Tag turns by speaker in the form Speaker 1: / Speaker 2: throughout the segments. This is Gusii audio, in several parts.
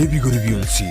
Speaker 1: Nebigori bionsi.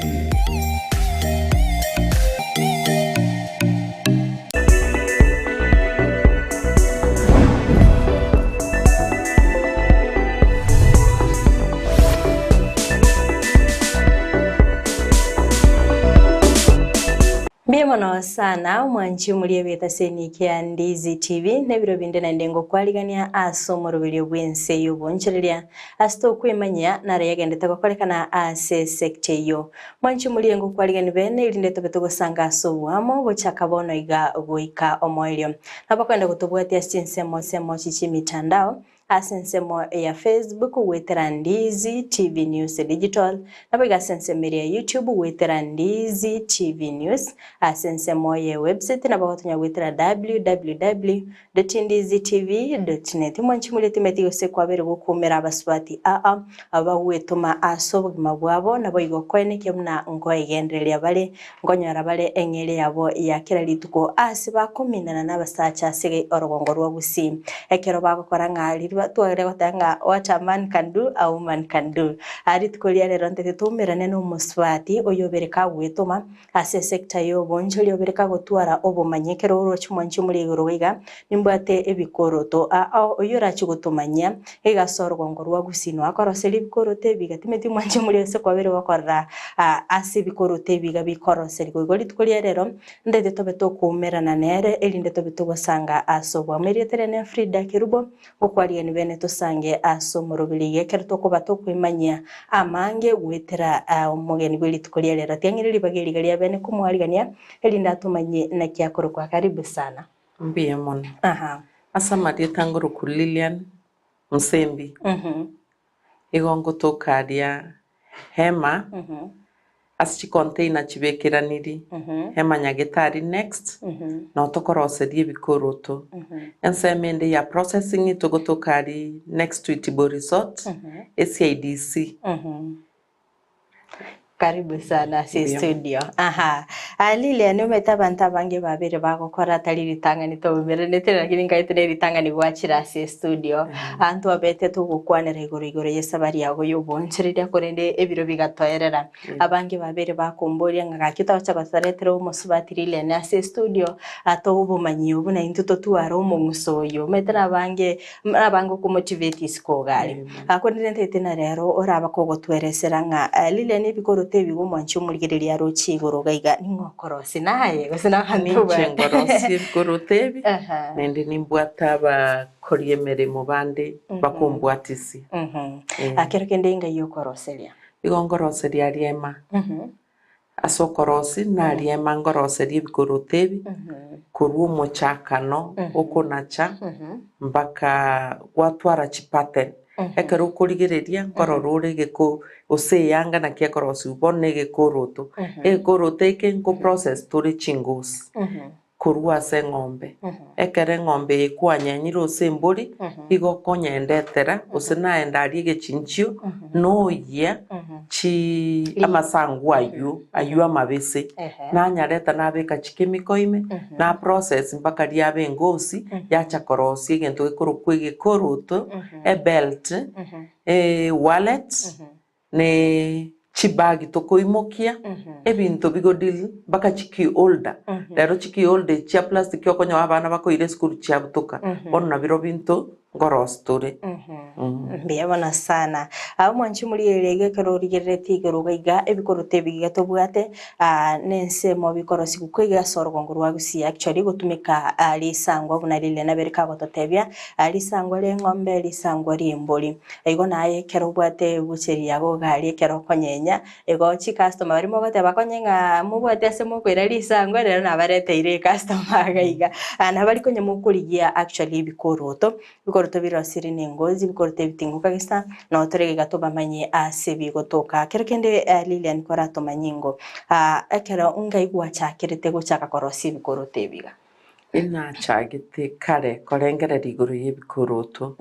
Speaker 2: Mbuya mono sana omwanchi omoria egetaseni kia Ndizi TV nebiro binde naende ngokwarigania ase omoroberio bw'ense y'obonchoreria ase tokwemanyia naro yagendete gokorekana ase esecta eyio. Mwanchi omoria ngokwarigani bene erinde tobe togosanga ase oboamo gochaka bono iga goika omoerio. Nabo kwenda gotobwatia ase chinsemo nsemo chi chimitandao Ase ensemo ya Facebook goetera Ndizi TV News Digital, naboigo ase ensemo eria ya YouTube goetera Ndizi TV News. Ase ensemo ye website nabo gotonya goetera www.ndizitv.net. Mwanchi moria timeti gose kwabere gokumera abasubati aa abagwetoma ase obogima bwabo naboigo koenekia buna nkoegendereria bare Nkonyora bare eng'eria yabo ya kera rituko aase bakominana nabasacha ase orogongo rwa Gusii. Ekero bagokora ng'a riria tware goteba ng'a what a man can do, a woman can do. Aa rituko ria rero ntete toumerane na omosubati oyo obere kagwetoma ase esector ya obonchori obere kagotwara obomanyi ekero oroche omwanchi omore igoro iga nimbwate ebikoroto aa oyio orache gotomanyia Iga ase orogongo rwa Gusii noakoroseria ebikoroto ebi iga timeti mwanche moria ase kwabere gokorera ase ebikoroto ebi iga bikoroserigwa. Igo rituko ria rero ntaete tobe tokoumerana nere erinde tobe togosanga ase oboamo. Erieta riane Frida Kerubo, ngokwarigani bene tosange ase omoroberi iga ekero tokoba tokoimanyia amange goetera omogeni bwe rituko ria rero. Tiga ng'ire ribaga eri iga ria bene komwarigania erinde atomanyie naki akorokwa. Karibu sana.
Speaker 3: Mbuya mono. Ase amarieta ngoroku Lilian Musembi, igo ngotoka aria Hema ase chicontainer chibekeraniri, Hema Nyagetari next, noo tokoroseria ebikoroto. Ensemo ende ya processing togotoka aria next to Itibo Resort, eCIDC.
Speaker 2: Karibu sana ase
Speaker 3: Mbuya.
Speaker 2: studio. Aha. Ah, Lilian omanyete abanto abange babere bagokora tari ritang'ani twaumeranete lakini nkaete ne ritang'ani gwachire ase estudio. Ah, ntwabete togokwanera igoro igoro y'esabari yago y'obonchoreria korende ebiro bigatoerera. Abange babere bakomboria ng'a gaki togocha gotoretera omosubati Lilian ase estudio atoe obomanyi obo naintwe totware omong'uso oyo. Omanyete nabange nabange okomotivate isiko iga are. Korende ntagete na rero oraba kogotweresera ng'a Lilian ebikoroto ebi iga omwanchi omorigereria aroche igoro iga iga ning'o okorosia naye gose nabanto
Speaker 3: Ninche
Speaker 2: bande?
Speaker 3: ngorosie ebikoroto ebi, naende nimbwate abakori emeremo bande bakombwatisia.
Speaker 2: Kero kende ngai okoroseria?
Speaker 3: Igo ngoroseria riema. Ase okorosia nariema ngoroserie ebikoroto ebi korwa omochakano okonacha mpaka gwatwara chipattern. Ekero okorigereria nkorora ore egeko gose eyanga naki ekorosiwa bono egekoroto. Egekoroto eke nkoprocess tore chingosi. korwa ase eng'ombe. Ekero eng'ombe eye kwanyenyire ase embori, igo okonyendetera, gose naende aria egechinchio, noyia chi amasangu aywo, aywo amabese, nanyareta nabeka chikemiko ime, na process mpaka riaba engosi, yacha korosia egento gekorokwa egekoroto, ebelt, ewallet. Ne chibagi tokoimokia, ebinto bigo deal mpaka chikey holder. Rero chikey holder echi chia plastic okonyora abana bakoira esukuru chiabutoka, bono nabirobio binto nkorosi tore.
Speaker 2: Mbuya mono sana. Omwanchi omorigereria iga ekero origereretie igoro iga iga, ebikoroto ebi iga tobwate, nensemo bikorosigwa koiga ase orogongo rwa Gusii actually gotumeka risangwa buna riria nabere kagototebia, risangwa ri'eng'ombe, risangwa ri'embori. Igo naye ekero obwate ebucheri yago iga aria ekero okonyenya, igo chicustomer baria mogoteba konye ng'a mobwate ase mokoira risango rero nabareteire ecustomer iga iga. Nabari konye mokorigia actually ebikoroto, ebikoroto birosire na engozi, ebikoroto ebitingu kabisa, nabo tore iga tobamanye ase bigotoka. Kero kende Lilian koratomanye ingo, ekero ngai gwachakerete gochaka korosia ebikoroto ebi iga?
Speaker 3: Inachagete kare korengereria igoro y'ebikoroto.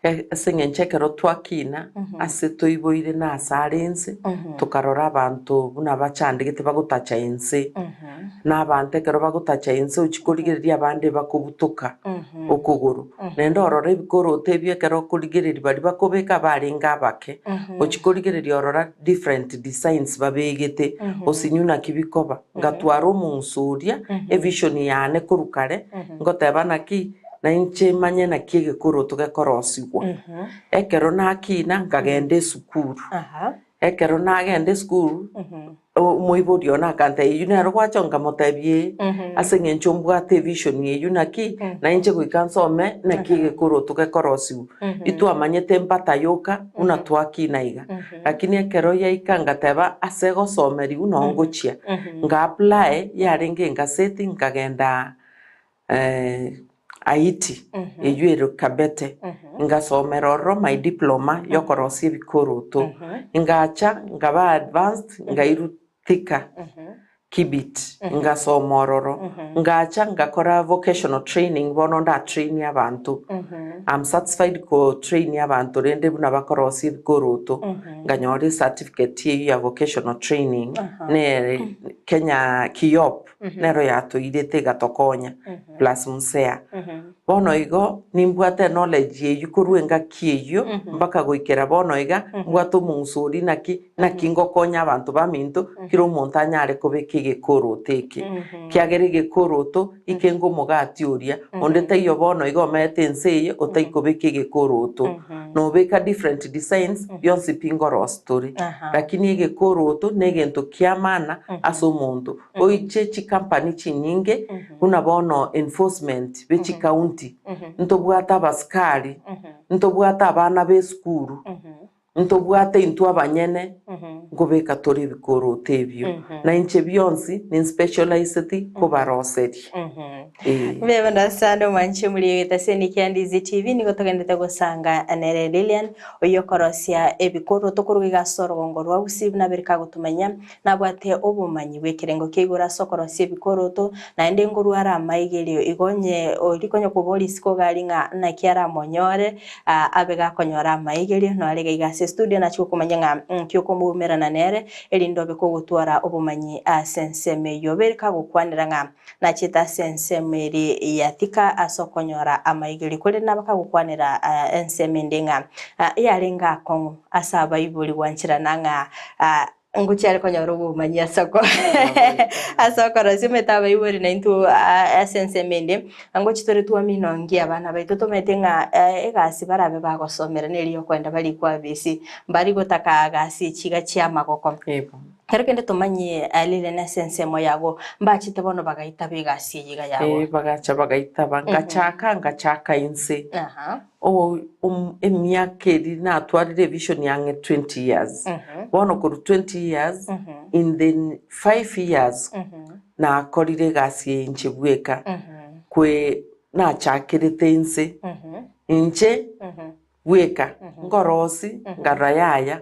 Speaker 3: Ase eng'encho ekero twakina ase toiboire na ase are ense, tokarora abanto buna bachandegete bagotacha ense, na abanto ekero bagotacha ense ochia korigereria abande bakobutoka okogoro. Naende orore ebikoroto ebio ekero okorigereria baria bakobeka barenge abake, ochia korigereria orora different designs babegete, osinyu naki bikoba. Ngatwara omong'uso oria, evision yane korwa kare, ngoteba naki. Na inche manye naki egekoroto gekorosigwa. Ekero nakina nkagenda esukuru. Ekero nagenda esukuru, omoibori one akantebia eywo nero gwacha nkamotebia ee, ase eng'encho mbwate evision eywo naki, na inche goika nsome naki egekoroto gekorosigwa. Itwamanyete embata yoka buna twakina iga. Lakini ekero yaika ngateba ase egosomerigwa noo ngochia. Nga apply yarenge engaseti nkagenda Haiti, eywo ere Kabete, ngasomera ororo my diploma yokorosia ebikoroto, ngacha nkaba advanced ngairwa Thika, Kibit, ngasoma ororo, ngacha ngakora vocational training bono nda train abanto, I'm satisfied ko train abanto rende buna bakorosia ebikoroto, nkanyora ecertificate eywo ya vocational training nere Kenya KIOP. nero yatoirete egatokonya plus Musea. Bono igo nimbwate knowledge eyio korwa engaki eyio mpaka goikera bono iga mbwate omong'uso oria naki naki ngokonya abanto baminto kera omonto anyare kobeka egekoroto eke. Kiagera egekoroto ikenge omogati oria onde taiyo bono iga omeete ense eye otaikobeka egekoroto. Nobeka different designs bionsi pi ngorosi tore. Lakini egekoroto negento kia maana ase omonto. Oiche chikampani chinyinge buna bono enforcement be chikaunti, ntobwate abasikari, ntobwate abana b'esukuru, ntobwate intwe abanyene, nkobeka tore ebikoroto ebio. Na inche bionsi ninspecialiseti kobaroseria. Ee.
Speaker 2: Mbuya mono sana omwanche moriegete ase Nicky Ndizi TV nigo togendete gosanga nere Lilian oyio okorosia ebikoroto korwa iga ase orogongo rwa Gusii buna abere kagotomanya Nabwate obomanyi bw'ekerengo kia igoro ase okorosia ebikoroto, naende nkorware amaigerio. Igo onye oria konya koboria isiko iga aria ng'a naki aramonyore, abe gakonyora amaigerio, nore iga iga ase estudio nachie gokomanyia ng'a nki okomoumerana nere, erinde obe kogotwara obomanyi ase ensemo eyio. Obe kagokwanera ng'a nachiete ase ensemo eria ya Thika ase okonyora amaigerio, korende nabo kagokwanera ensemo ende ng'a yarenge akong'u ase abaibori gwancherana ng'a Ngochia are konyora obomanyi ase oko ase okorosia omanyete abaibori naintwe ase ensemo ende, ngochia tore twaminongia abana baito tomanyete ng'a egasi barabe bagosomera neri ya okoenda barikwe abisi, mbari gotaka gasi echi iga chia amagoko. Ekero kende tomanye rire ase ensemo yago, mbachete bono bagaitaba egasi eye iga yago.
Speaker 3: Ee, bagacha bagaitaba, ngachaka ngachaka inse. Emiaka eria natwarire evision yang'e 20 years. Bono korwa 20 years, in the 5 years nakorire egasi eye inche bweka, kwe nachakerete inse, inche bweka, nkorosi, nkarora yaya.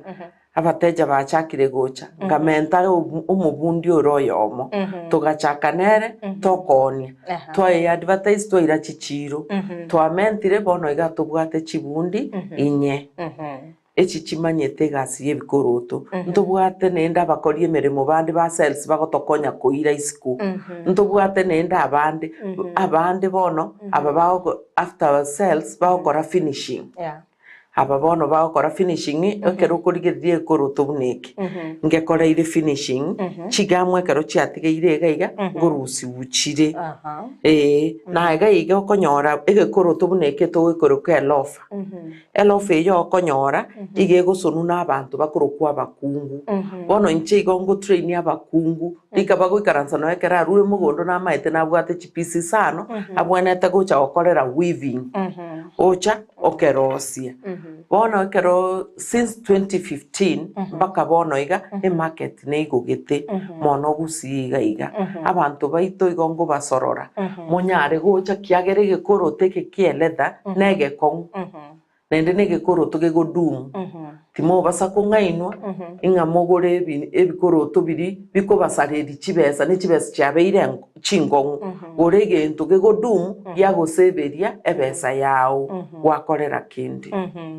Speaker 3: Abateja bachakire gocha, nkamenta omobundi ore oyomo, togachaka nere tokoonia, twaye-advertise twaira chichiiro, twamentire bono iga tobwate chibundi inye, echi chimanyete egasi y'ebikoroto. Ntobwate naende abakori emeremo bande ba sales bagotokonya koira isiko, ntobwate naende abande, abande bono aba bago after sales bagokora finishing. Aba bono bagokora finishing, ekero okorigereria egekoroto buna eke, ngekoreire finishing, chigamu ekero chiatigeire iga iga, nkorusiwu chire. Eeh, na iga iga okonyora egekoroto buna eke togekoroka elofa. Elofa eywo okonyora, iga egosonwa na abanto bakorokwa abakungu. Bono inche igo ngotrain abakungu, rika bagoikaransa nonye ekero arure mogondo namaete nabwate chipisi isano, abwenerete gocha gokorera weaving. Ocha. Okerosia. Bono ekero since 2015 mpaka bono iga emarket neigogete mono gusii iga iga. Abanto baito igo nkobasorora monyare gocha kiagera egekoroto eke kie leather negekong'u. Naende na egekoroto gegodumu. Timobasa kong'ainwa ng'a mogore ebikoroto biria bikobasareria chibesa, ne chibesa chiabeire chingong'u. Gora egento gegodumu giagoseberia ebesa yao gwakorera kende.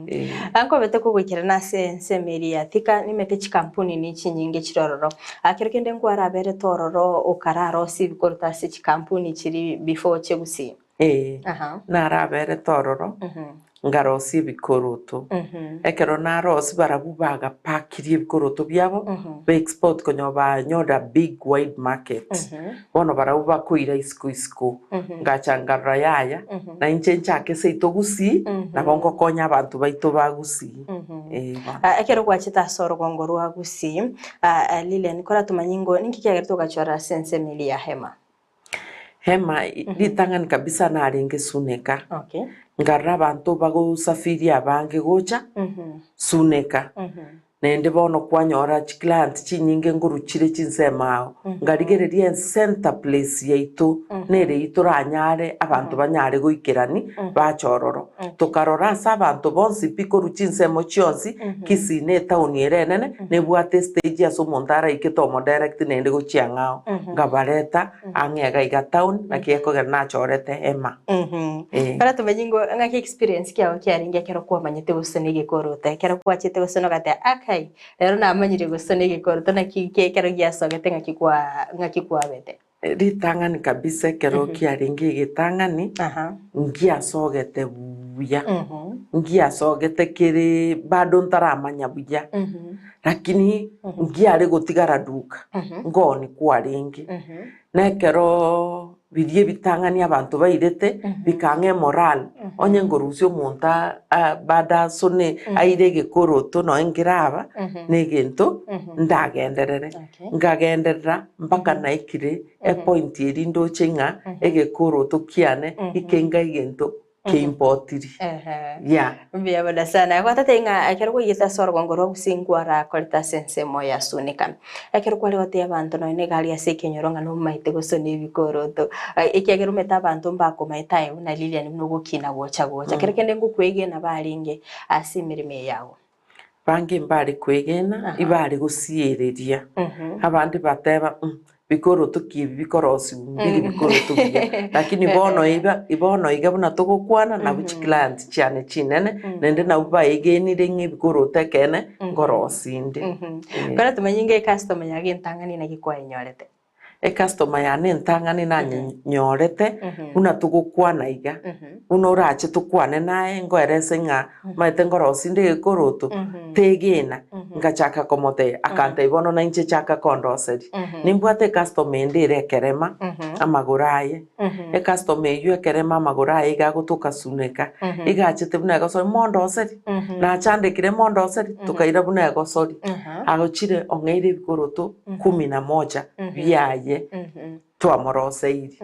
Speaker 3: Ee.
Speaker 2: Nkobete kogoikerana ase ensemo eria ya Thika, nimete chikampuni ni chinyinge chire ororo. Kero kende nkwaraberete ororo okararosie ebikoroto ase chikampuni chiria before oche Gusii.
Speaker 3: Ee, naraberete ororo, ngarosia ebikoroto. Ekero narosia barabwo bagapakirie ebikoroto biabo, ba export konya banyora big wide market. Bono barabwo bakoira isiko isiko. Ngacha nkarora yaya, na inche nchake seito Gusii, nabo ngokonya abanto baito ba Gusii. Ee bono.
Speaker 2: Ekero gwachete ase orogongo rwa Gusii, Lilian, koratomanye ngo ninki kiagerete ogachora ase ensemo eria ya Hema?
Speaker 3: Hema ritang'ani kabisa narenge Suneka,
Speaker 2: Okay.
Speaker 3: nkarora abanto bagosafiria abange gocha Suneka, naende bono kwanyora chiclient chinyinge nkoruchire chinsemo ao, nkarigereria ecenter place yaito nere eyio toranyare abanto banyare goikerani bache ororo. Tokarora ase abanto bonsi pi korwa chinsemo chionsi, Kisii ne etaoni ere enene, nebwate estage ase omonto araike tomodirect naende gochia ang'ao. Nkabareta ang'e iga iga town, naki gekogera nachorete hema. Eh.
Speaker 2: Ekero tomenyi ngo ng'aki experience kiago kiarenge ekero kwamanyete gosona egekoroto, ekero gwachete gosona ogateba akai, rero namanyire gosona egekoroto naki ki ekero giasogete ng'aki kwa ng'aki kwabete?
Speaker 3: Ritang'ani kabisa ekero kiarenge egetang'ani, ngiasogete buya, ngiasogete kere bado ntaramanya buya, lakini ngiare gotigara duka, nkoni kwarenge. Na ekeroo biria ebitang'ani abanto bairete, bikang'a emorale, onye nkorusia omonto aa bado asone aire egekoroto nonye nkeraba, na egento ndagenderere. Nkagenderera mpaka naikire epoint eria ndoche ng'a egekoroto kiane ikenga egento keimpotiri. Yeah.
Speaker 2: Mbuya mono sana. Gwatatebia ng'a ekero kwaigete ase orogongo rwa Gusii nkwarakorete ase ensemo ya Sunika. Ekero kware gotebia abanto nonya na egari ase ekenyoro ng'a nomaete gosona ebikoroto, ekiagera omanyete abanto mbakomaete aye buna Lilian buna ogokina gocha gocha. Kero kende ngokwegena barenge ase emeremo eye yago.
Speaker 3: Bange mbare kwegena, ibare gosiereria, abande bateba mm bikoroto ki ebi bikorosigwa mbiri bikoroto buya, lakini bono iga bono iga buna togokwana nabwo chiclient chiane chinene, naende nabwo baegenire ng'a ebikoroto ekeene nkorosia inde. Eh.
Speaker 2: Kore tomanye ng'a ecustomer yago entang'ani naki kwayenyorete.
Speaker 3: Ecustomer yane entang'ani nanyenyorete buna togokwana iga, buna orache tokwane naye nkoerese ng'a omanyete nkorosia inde egekoroto, tegena, ngachaka komotebia, akantebia bono nainche chaka kondoseria. Nimbwate ecustomer ende ere ekerema amagoro aye, ecustomer eywo ekerema amagoro aye iga agotoka suneka, iga achete buna egosori mondoseri, nachandekire mondoseri, tokaira buna egosori, agochire ong'eire ebikoroto. Kumi na moja biaye twamoroseiri.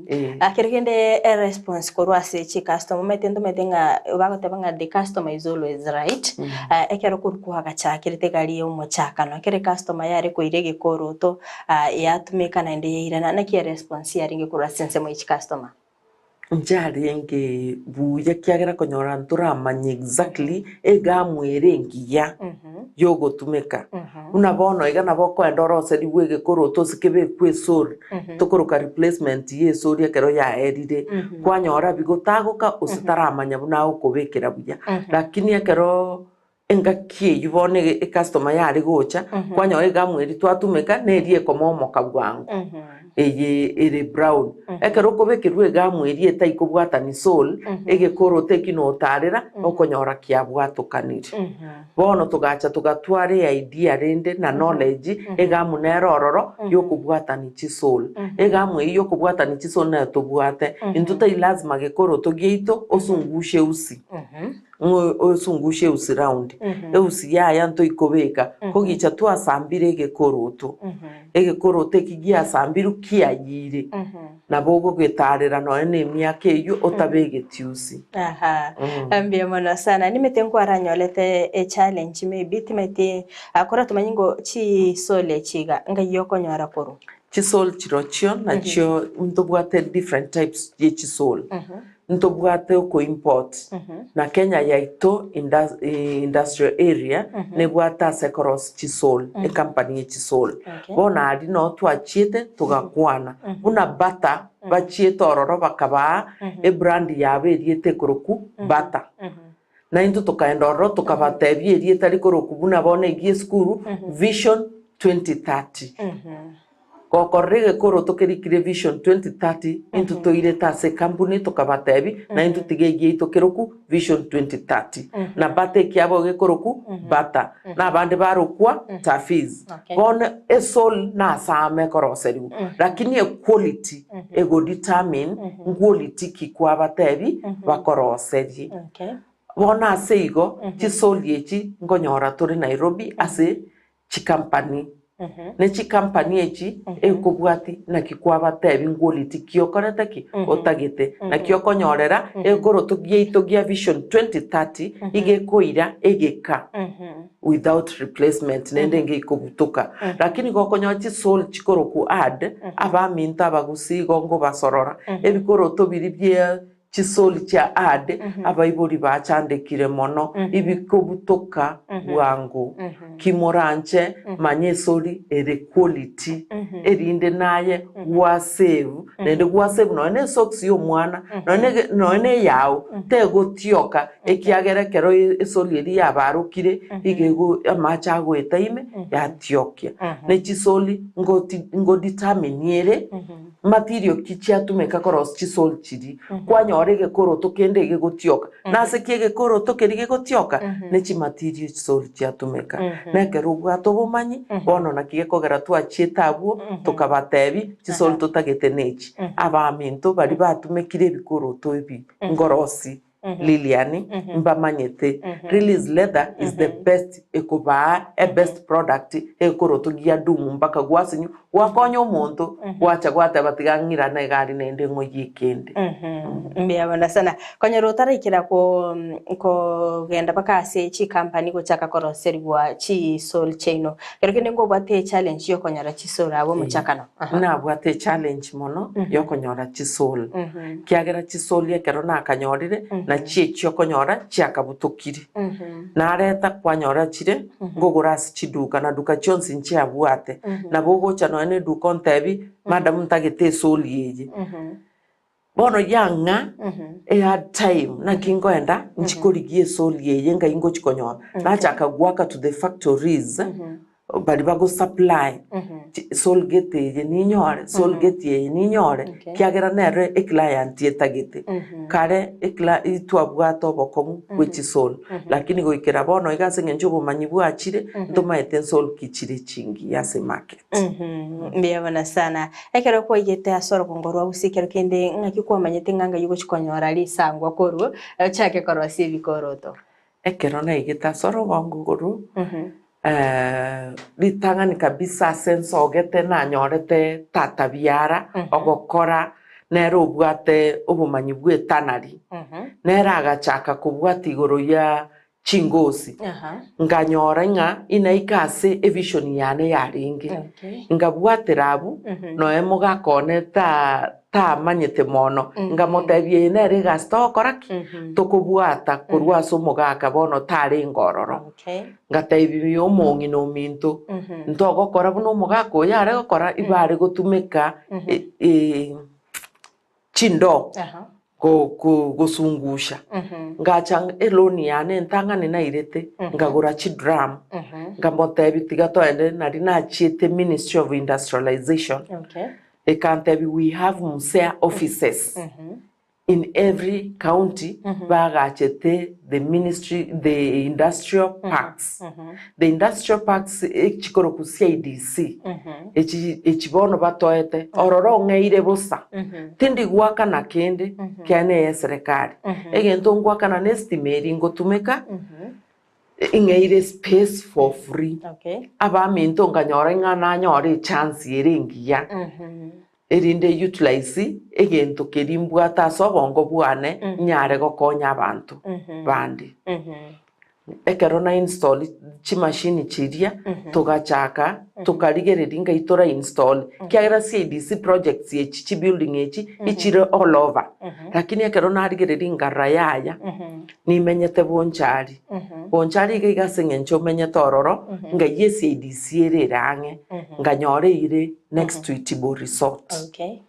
Speaker 3: Eh.
Speaker 2: Kero kende eresponse korwa ase chicustomer omanyete ntomanyete ng'a bagoteba ng'a the customer is always right ekero korwa kwagachakire egari ya omochakano ekero ecustomer yare koira egekoroto yatumeka naende yairana naki eresponse yarenge korwa ase ensemo ya chicustomer?
Speaker 3: Nchiarenge buya ekiagera konyora ntoramanya exactly egamu ere engiya yogotumeka. Buna bono iga nabo okoenda oroserigwe egekoroto ase kebekwe esori, tokoroka replacement ya esori ekero yaerire, kwanyora bigotagoka gose taramanya buna agokobekera buya. Lakini ekero engaki eyio bono ecustomer yare gocha, kwanyora egamu eria twatumeka neria ekomomoka bwango, eye ere brown. Ekero okobekerwa egamu eria etaikobwatani sole, egekoroto eki notarera, okonyora kiabwatokanire. Bono togacha togatwara eidea rende na knowledge, egamu nere ororo yokobwatani chisole. Egamu eyio yokobwatani chisole nero tobwate, intwe tai lazima gekoroto giaito osungushe usi. Ng'a osungushe eusi round, eusi yaya ntoikobeka, kogicha twasambire egekoroto, egekoroto eki giasambirwe kiayire, nabo ogogetarera nonya na emiaka eywo otabegeti usi.
Speaker 2: Aha, mbuya mono sana. Nimete nkwaranyorete echallenge maybe timanyeti, kora tomanye ngo chisole echi iga, ngai okonyora korwa?
Speaker 3: Chisole chirochio nachio ntobwate different types ye chisole. Ntobwate oko import na Kenya yaito industrial area nebwate ase ekorosia chisole, ecompany ye chisole. Bono aria noo twachiete togakwana buna Bata bachiete ororo bakabaa ebrand yabo erieta ekorokwa Bata. Naintwe tokaenda ororo tokabatebia erieta rikorokwa buna bono egia esukuru, Vision 2030. Gokorora egekoroto kerikire Vision 2030, intwe toirete ase ekampuni tokabatebia, naintwe tiga egiaito kerokwu Vision 2030. Na Bata ekiabo gekorokwu Bata, na abande barokwa Tafiz. Bono esol nase amo ekoroserigwa, lakini equality ego determine nquality ki kwabatebi bakoroserie. Bono ase igo chisoli echi nkonyora tore Nairobi ase chikampani, ne chikampani echi ekobwati naki kwabatebi nquality ki okorete ki otagete, naki okonyorera egekoroto giaito gia Vision 2030 iga ekoira egeka. Without replacement naende enga ikobutoka. Lakini gokonyora chisol chikorokwa ad, abaminto abagusii igo nkobasorora, ebikoroto biria bie chisol chia ad, abaibori bachandekire mono, ibikobutoka bwango. Ki moranche manya esoli ere quality, erinde naye gwa save, naende gwa save nonya ne esocks ya omwana, nonya ne eyao, tegotioka. Ekiagera ekero esoli eria yabaarokire, iga ego amache agoeta ime, yatiokia. Ne chisoli ngoti ngodetermine ere material ki chiatumeka korosia chisoli chiria. Kwanyora egekoroto kende egegotioka. Nase ki egekoroto keria gegotioka? Ne chimaterial chisoli chiatumeka. Na ekero obwate obomanyi, bono naki gekogera twachiete abwo, tokabatebia, chisoli totagete nechi. Abaminto baria batumekire ebikoroto ebi ngorosie. Lilian, mbamanyete Release leather is the best ekobaa e best product egekoroto gia dumu mpaka gwasinyu gwakonya omonto gwacha gwateba tiga ng'irane egari naende ng'oyie ekende.
Speaker 2: Mbuya mono sana. Konyora otaraikera ko kogenda mpaka ase chikampani gochaka koroserigwa chisole chiaino. Kero kende nkobwate echallenge yokonyora chisole abwo omochakano.
Speaker 3: Nabwate echallenge mono yokonyora chisole. Kiagera chisoli ekero nakanyorire, nachio echio okonyora chiakabutokire. Nareta kwanyora chire nkogora ase chiduka, na duka chionsi nchiabwate. Nabo ogocha nonya na eduka ontebi, madam ntagete esoli eye. Bono yang'a a hard time, naki nkoenda nchi korigia esoli eye ngai ngochi konyora. Nachaka goaka to the factories, baria bago supply solgate eye ninyore, solgate eye ninyore, ekiagera nere eclient etagete. Kare ecli twabwate obokong'u bwe chisol, lakini goikera bono iga ase eng'encho obomanyi bwachire, ntomaete nsol ki chire chingiya ase emarket.
Speaker 2: Mbuya mono sana. Ekero kwaigete ase orogongo rwa gusii ekero kende ng'aki kwamanyete ng'a ngai ogochi konyora risangwa korwa ochake korosia ebikoroto?
Speaker 3: Ekero naigete ase orogongo korwa, Ritang'ani kabisa ase nsogete nanyorete tata biara ogokora nere obwate obomanyi bw'etanari, nere agachaka kobwata igoro ya chingosi, nkanyora ng'a inaika ase evision yane yarenge, nkabwatera abwo nonya mogaka one ta tamanyete mono, nkamotebia eye nere egasi togokora ki? Tokobwata korwa ase omogaka bono tarenge ororo. Ngatebia omong'ina ominto, ntogokora buna omogaka oyo are gokora, igo are gotumeka chindoo gosungusha. Ngacha eloni yane entang'ani nairete, nkagora chidrum, nkamotebia tiga toende nari nachiete Ministry of Industrialization, ekantebia we have MSEA offices. In every county bagachete the ministry the industrial parks. The industrial parks echikorokwa CIDC echi echi bono batoete ororo ong'eire bosa tindi goakana kende kiane eye eserekari egento ngoakana ne estima eria ngotumeka ing'eire space for free abaminto nkanyora ng'a nanyore echance ere engiya. Erinde utilize egento keria mbwate ase obongo bwane nyare gokonya abanto bande. Ekero na install chimashini chiria togachaka. Tokarigereria ngai tora install, ekiagera CIDC projects echi chi building echi ichire all over. Lakini ekero narigereria nkarora yaya, nimenyete Bonchari. Bonchari iga iga ase eng'encho omenyete ororo, ngai eCIDC ere ere ang'e, nkanyora eire next to Itibo Resort.
Speaker 2: Okay.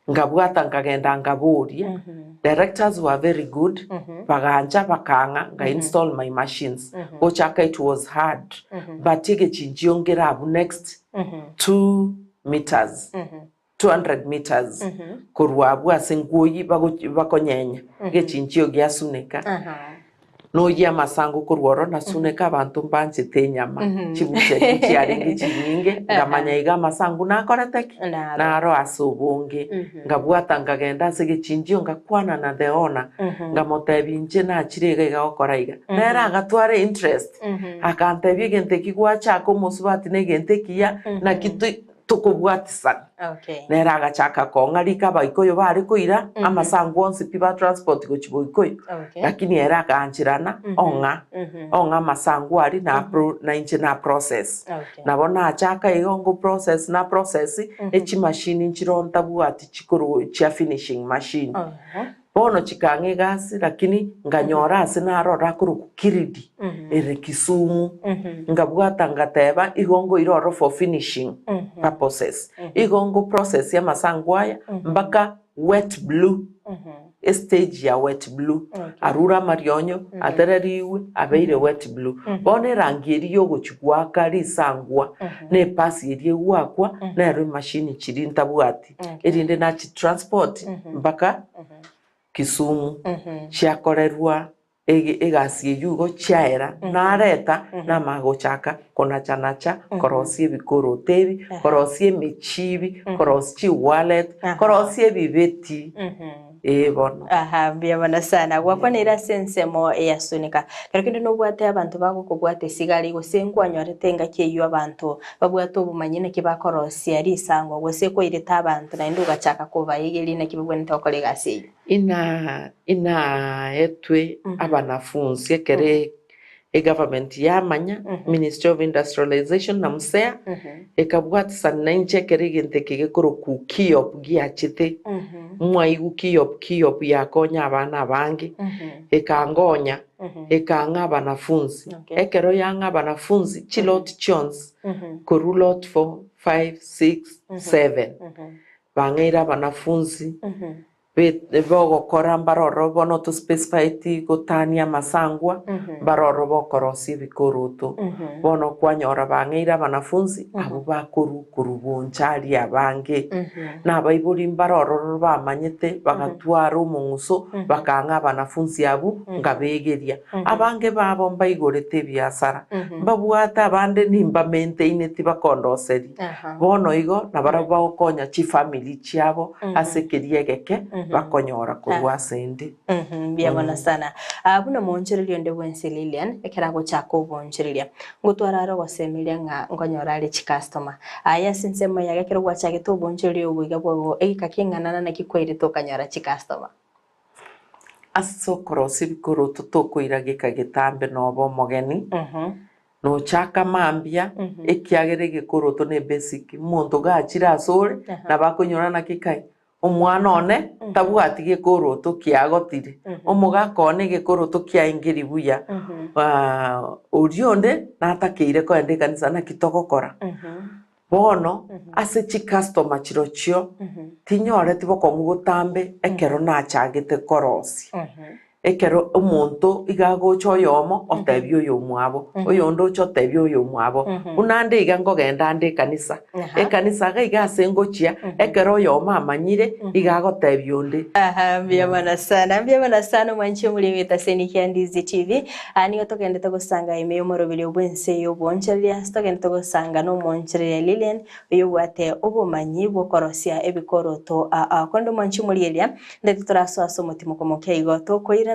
Speaker 3: Nkabwata nkagenda nkaboria, directors were very good, bagancha bakang'a nka install my machines. Gochaka it was hard, but egechinchio nkere abwo next 2 meters, 200 meters korwa abwo ase nkuoyi bakonyenya, egechinchio giasuneka. Noyie amasango korwa oro nasuneka abanto mbanchete enyama, chibucheri nchiarenge chinyinge, nkamanya iga amasangu nakorete ki?
Speaker 2: Naro.
Speaker 3: Naro ase obonge. Nkabwata nkagenda ase egechinchio nkakwana na the owner, nkamotebia inche nachire iga iga gokora iga. Nere agatwara interest, akantebia egento eki gwachaka omosubati na egento ekiya, naki tokobwatisana. Nere agachaka kong'a rika Abaikoyo bare koira amasangu onsi pi ba transport gochia Boikoyo, lakini ere agaancherana ong'a ong'a amasangu aria na na inche na process. Nabo nachaka igo ngo process na process echimashini nchiroo ntabwati chikorwa chia finishing machine. Bono chikang'a egasi lakini nkanyora ase narora akorokwa Kiridi ere Kisumu, nkabwata ngateba igo nkoira oro for finishing purposes, igo ngo process amasangu aya mpaka wet blue, estage ya wet blue, arure amarionyo, atererigwe, abeire wet blue. Bono erangi eria yogochia goaka risangwa na epasi eria egoakwa nero emashini chiria ntabwati. Erinde nachi transport mpaka Kisumu, chiakorerwa egasi eyio igo chiaera, nareta namanya gochaka konacha-nacha, korosia ebikoroto ebi, korosia emechibi, korosia chiwallet, korosia ebibeti, ee bono.
Speaker 2: Aha, mbuya mono sana. Gwakwaneire ase ensemo ya Sunika. Kero kende nobwate abanto bagokobwata esigari gose nkwanyorete engaki eyio abanto babwate obomanyi naki bakorosia risango gose kwairete abanto naende ogachaka kobaegeria naki babwenerete gokora egasi eyio.
Speaker 3: Ina inaetwe abanafunsi ekere egovernment yamanya, Ministry of Industrialization na MSEA, ekabwatisana nainche ekero egento eke gekorokwa KIOP giachete, mwaigwa KIOP KIOP yakonya abana abange, ekangonya, ekang'a abanafunsi. Ekero yang'a abanafunsi chilot chionsi, korwa lot four, five, six, seven, bang'eire abanafunsi. Bogokora mbaroro bono tospecifieti gotania amasangwa, mbaroro bokorosia ebikoroto. Bono kwanyora bang'eire abanafunsi abwo bakorwa korwa boncha aria abange. Na abaibori mbarororo bamanyete bagatwara omong'uso bakang'a abanafunsi abwo nkabegeria. Abange babo mbaigorete ebiasara, mbabwate abande nimbamaintaineti bakondoseria. Bono igo nabarabwo bagokonya chifamiri chiabo ase keria egeke bakonyora korwa ase ende.
Speaker 2: Mbuya mono sana. Ah, buna omoonchoreria onde bwensi Lilian, ekero agochaka oboonchoreria, ngotwara are ogosemeria ng'a nkonyora are chicustomer. Aye ase ensemo yago ekero gwachagete oboonchoreria obo iga bwago egeka keng'ana naki kwairete okanyora chicustomer?
Speaker 3: Ase okorosia ebikoroto tokoira geka getambe nobe omogeni, Nochaka mambia, ekiagera egekoroto ne basic. Omonto gachire asore, nabo akonyora naki kai, omwana one tabwati gekoroto kiagotire, omogaka one egekoroto kiaye nkeri buya, oria onde natakeire kogenda ekanisa naki togokora? Bono ase chicustomer chirochio tinyoreti bokong'u botambe ekero nachagete korosia. Ekero omonto iga agocha oyomo otebia oyomwabo, oyonde oche otebia oyomwabo. Buna ande iga nkogenda ande ekanisa, ekanisa iga iga ase ngochia, ekero oyomo amanyire, iga agotebia onde.
Speaker 2: Aha, mbuya mono sana, mbuya mono sana omwanchi omoremi etaseni kia Ndizi TV. Aa nigo togendete gosanga ime y'omoroberio bw'ense y'obwoonchoreria, ase togendete gosanga n'omwoonchoreria Lilian, oyobwate obomanyi bw'okorosia ebikoroto aa. Korende omwanchi omorieria, Ndeti torasoe ase omotimoka omoke igo, tokoirana,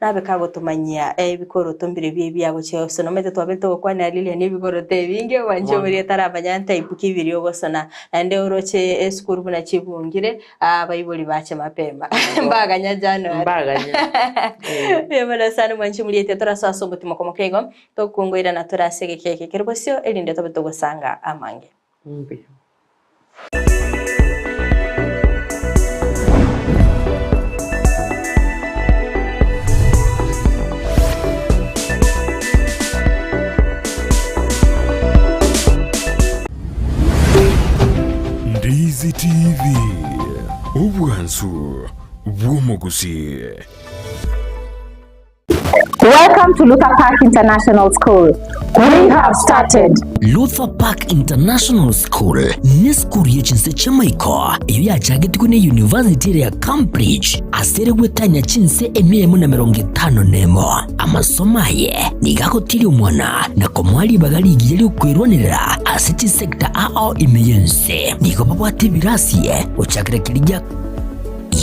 Speaker 2: nabe kagotomanyia ebikoroto mbirobio ebi agochia gosona. Omanyete twabere togokwanera Lilian ebikoroto ebinge, omwanchi omoria taramanya ntype ki biria ogosona. Naende oroche esukuru buna chibungire, abaibori bache mapema. Mbaganya January.
Speaker 3: Mbaganya.
Speaker 2: Mbuya mono sana omwanchi omoriete, torasoe ase omotimoka omoke igo, tokongoirana tore ase egeka eke kere bosio, erinde tobe togosanga amange.
Speaker 3: Mbuya.
Speaker 1: Ndizi TV, obwansu bw'omogusii.
Speaker 4: Welcome to Luther Park International School. We have started.
Speaker 5: Luther Park International School nesukuru ye chinse chi'amaiko eyio yachagetigwe ne University ere ya Cambridge ase ere gwetania chinse emia emo na emerongo etano nemo. Amasomo aye nigo agotiria omwana na komoa ribaga rigiya ri'okwerwanerera ase chisecta ao ime y'ense. Nigo babwate ebirasi gochakera keria gia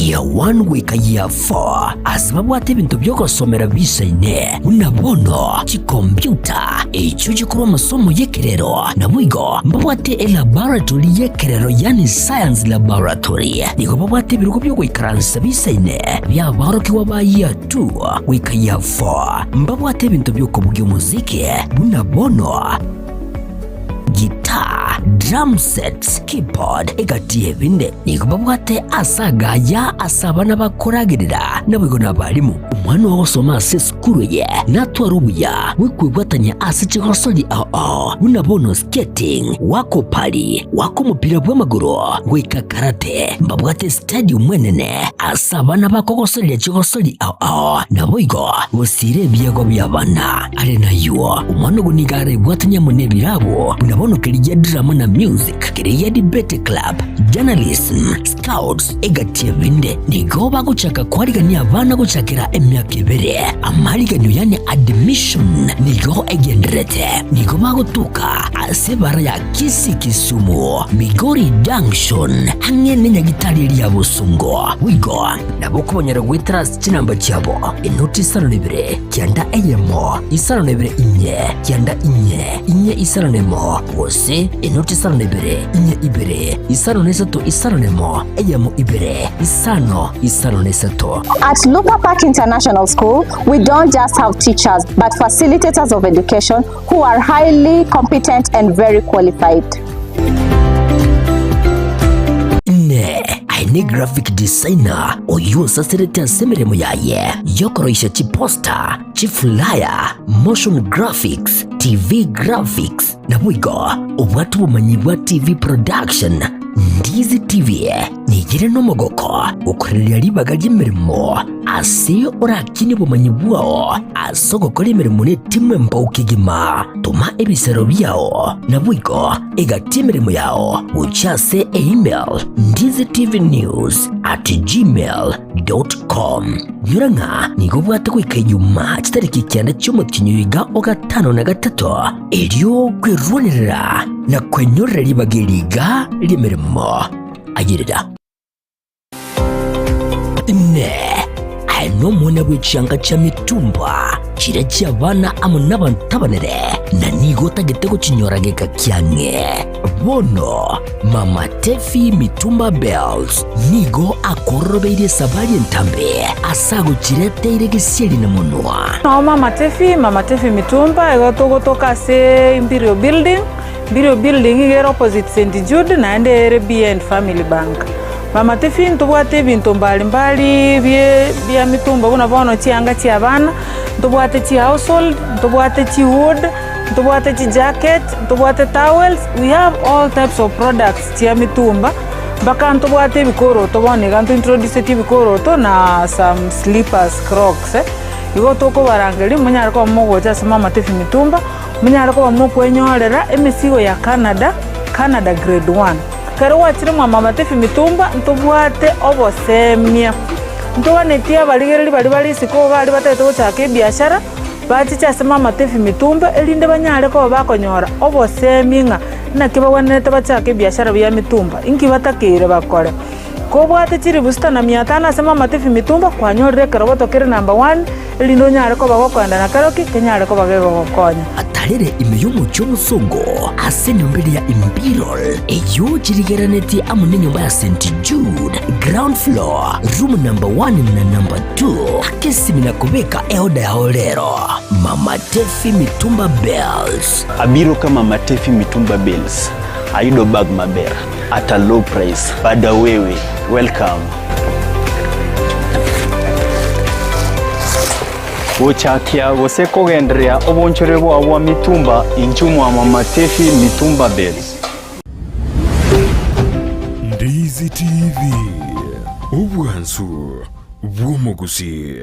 Speaker 5: Year 1 goika Year 4 ase babwate ebinto bi'ogosomera bisaine, buna bono chikompiuta, echio chikorwa amasomo y'ekerero, naboigo mbabwate elaboratory y'ekerero yaani science laboratory. Nigo babwate ebirogo bi'ogoikaransa bisaine bi'aborokigwa ba Year 2 goika Year 4. Mbabwate ebinto bi'okobugia omosiki buna bono Guitar, drum sets, keyboard, egati y'ebinde. Nigo babwate ase agaya ase abana bakoragerera, naboigo nabarimu. Omwana ogosoma ase esukuru eye natware obuya bw'okwebwatania ase chigosori ao ao buna bono skating, goaka opari, goaka omopira bw'amagoro, goika karate. Mbabwate stadium enene ase abana bakogosoreria chigosori ao ao, naboigo gosiira ebiegwa bi'abana. Are nayio, omwana ogo nigo arebwatanie amo nebirabo, buna bono keria gia drama na music, keria gia debate club, journalism, scouts, egati ebinde. Nigo bagochaka kwarigania abana gochakera emiaka ebere. Amariganio yaani admission nigo egendererete. Nigo bagotoka ase ebara ya Kisii Kisumu, Migori Junction, ang'e nenyagitari eria ya Bosongo. Boigo nabo okobanyora goetera ase chinamba chiabo, enoti isano na ibere, kianda eyemo, isano na ibere inye, kianda inye, inye isano na emo, gose enoti isano na ibere, inye ibere, isano na isato isano na emo, eyemo ibere, isano, isano na isato.
Speaker 4: At Luther Park International School, we don't just have teachers, but facilitators of education who are highly competent and very qualified.
Speaker 5: Inee! Aye ne graphic designer oyio osaserete ase emeremo yaye y'okoroisia chiposter, chiflyer, motion graphics, TV graphics, naboigo obwate obomanyi bwa TV production, Ndizi TV nigere nomogoko gokorereria ribaga ri'emeremo ase orakinie obomanyi bwao ase ogokora emeremo netimu embao kegima. Toma ebisero biao, naboigo egati emeremo yao gochia ase email ndizitvnews@gmail.com. Nyora ng'a nigo obwate goika Ijumaa chitariki kianda chi'omotienyi oyo iga o gatano na gatato, erio kwerwanerera na kwenyorera ribaga eri iga ri'emeremo. Ayerera. Inee! Aye nomwana bwe chianga chia mitumba, chiria chi'abana amo nabanto abanene, na nigo otagete gochinyora geka kiang'e? Bono Mama Tefi Mitumba Bells nigo akororobeirie esabari entambe ase agochireteire gesieri na monwa.
Speaker 6: Nao Mama Tefi, Mama Tefi Mitumba, igo togotoka ase Imperial Building, Imperial Building iga ere opposite St Jude naende ere BN Family Bank. Mama Tefi ntobwate ebinto mbali mbali bie bia mitumba buna bono chianga chia abana, ntobwate chi household, ntobwate chi wood, ntobwate chi jacket, ntobwate towels, we have all types of products chia mitumba, mpaka ntobwate ebikoroto bono iga nto introduceti ebikoroto na some slippers, crocs. Igo tokobarangeria monyare koba mogocha ase Mama Tefi Mitumba, monyare koba mokwenyorera emesigo ya Canada, Canada grade one. Ekero gwachire mwa Mama Tefi Mitumba ntobwate obosemia, ntoganetie abarigereria baria bare isiko baria batagete gochaka ebiashara, bachiche ase Mama Tefi Mitumba erinde banyare koba bakonyora obosemia ng'a naki bagwenerete bachake ebiashara bia mitumba, inki batakeire bakore. Kobwate chilifu sita na mia tano ase Mama Tefi Mitumba kwanyorire ekerogoto kere number one erinde onyare koba gokoenda na keroki kenyare koba gegogokonya.
Speaker 5: Atarere ime y'omochie omosongo ase enyomba eria ya Imperial, eyio chirigeranetie amo nenyomba ya St. Jude, ground floor, room number one na number two. Aka esimi na kobeka eoda yao rero. Mama Tefi Mitumba Bells.
Speaker 7: Abiro ka Mama Tefi Mitumba Bells. Ayudo bag maber at a low price. Bada wewe. Welcome. Gochakia gose kogendereria obonchore bwao bwa mitumba inchuo mwa Mama Tefi Mitumba Bales.
Speaker 1: Ndizi TV, obwansu bw'omogusii.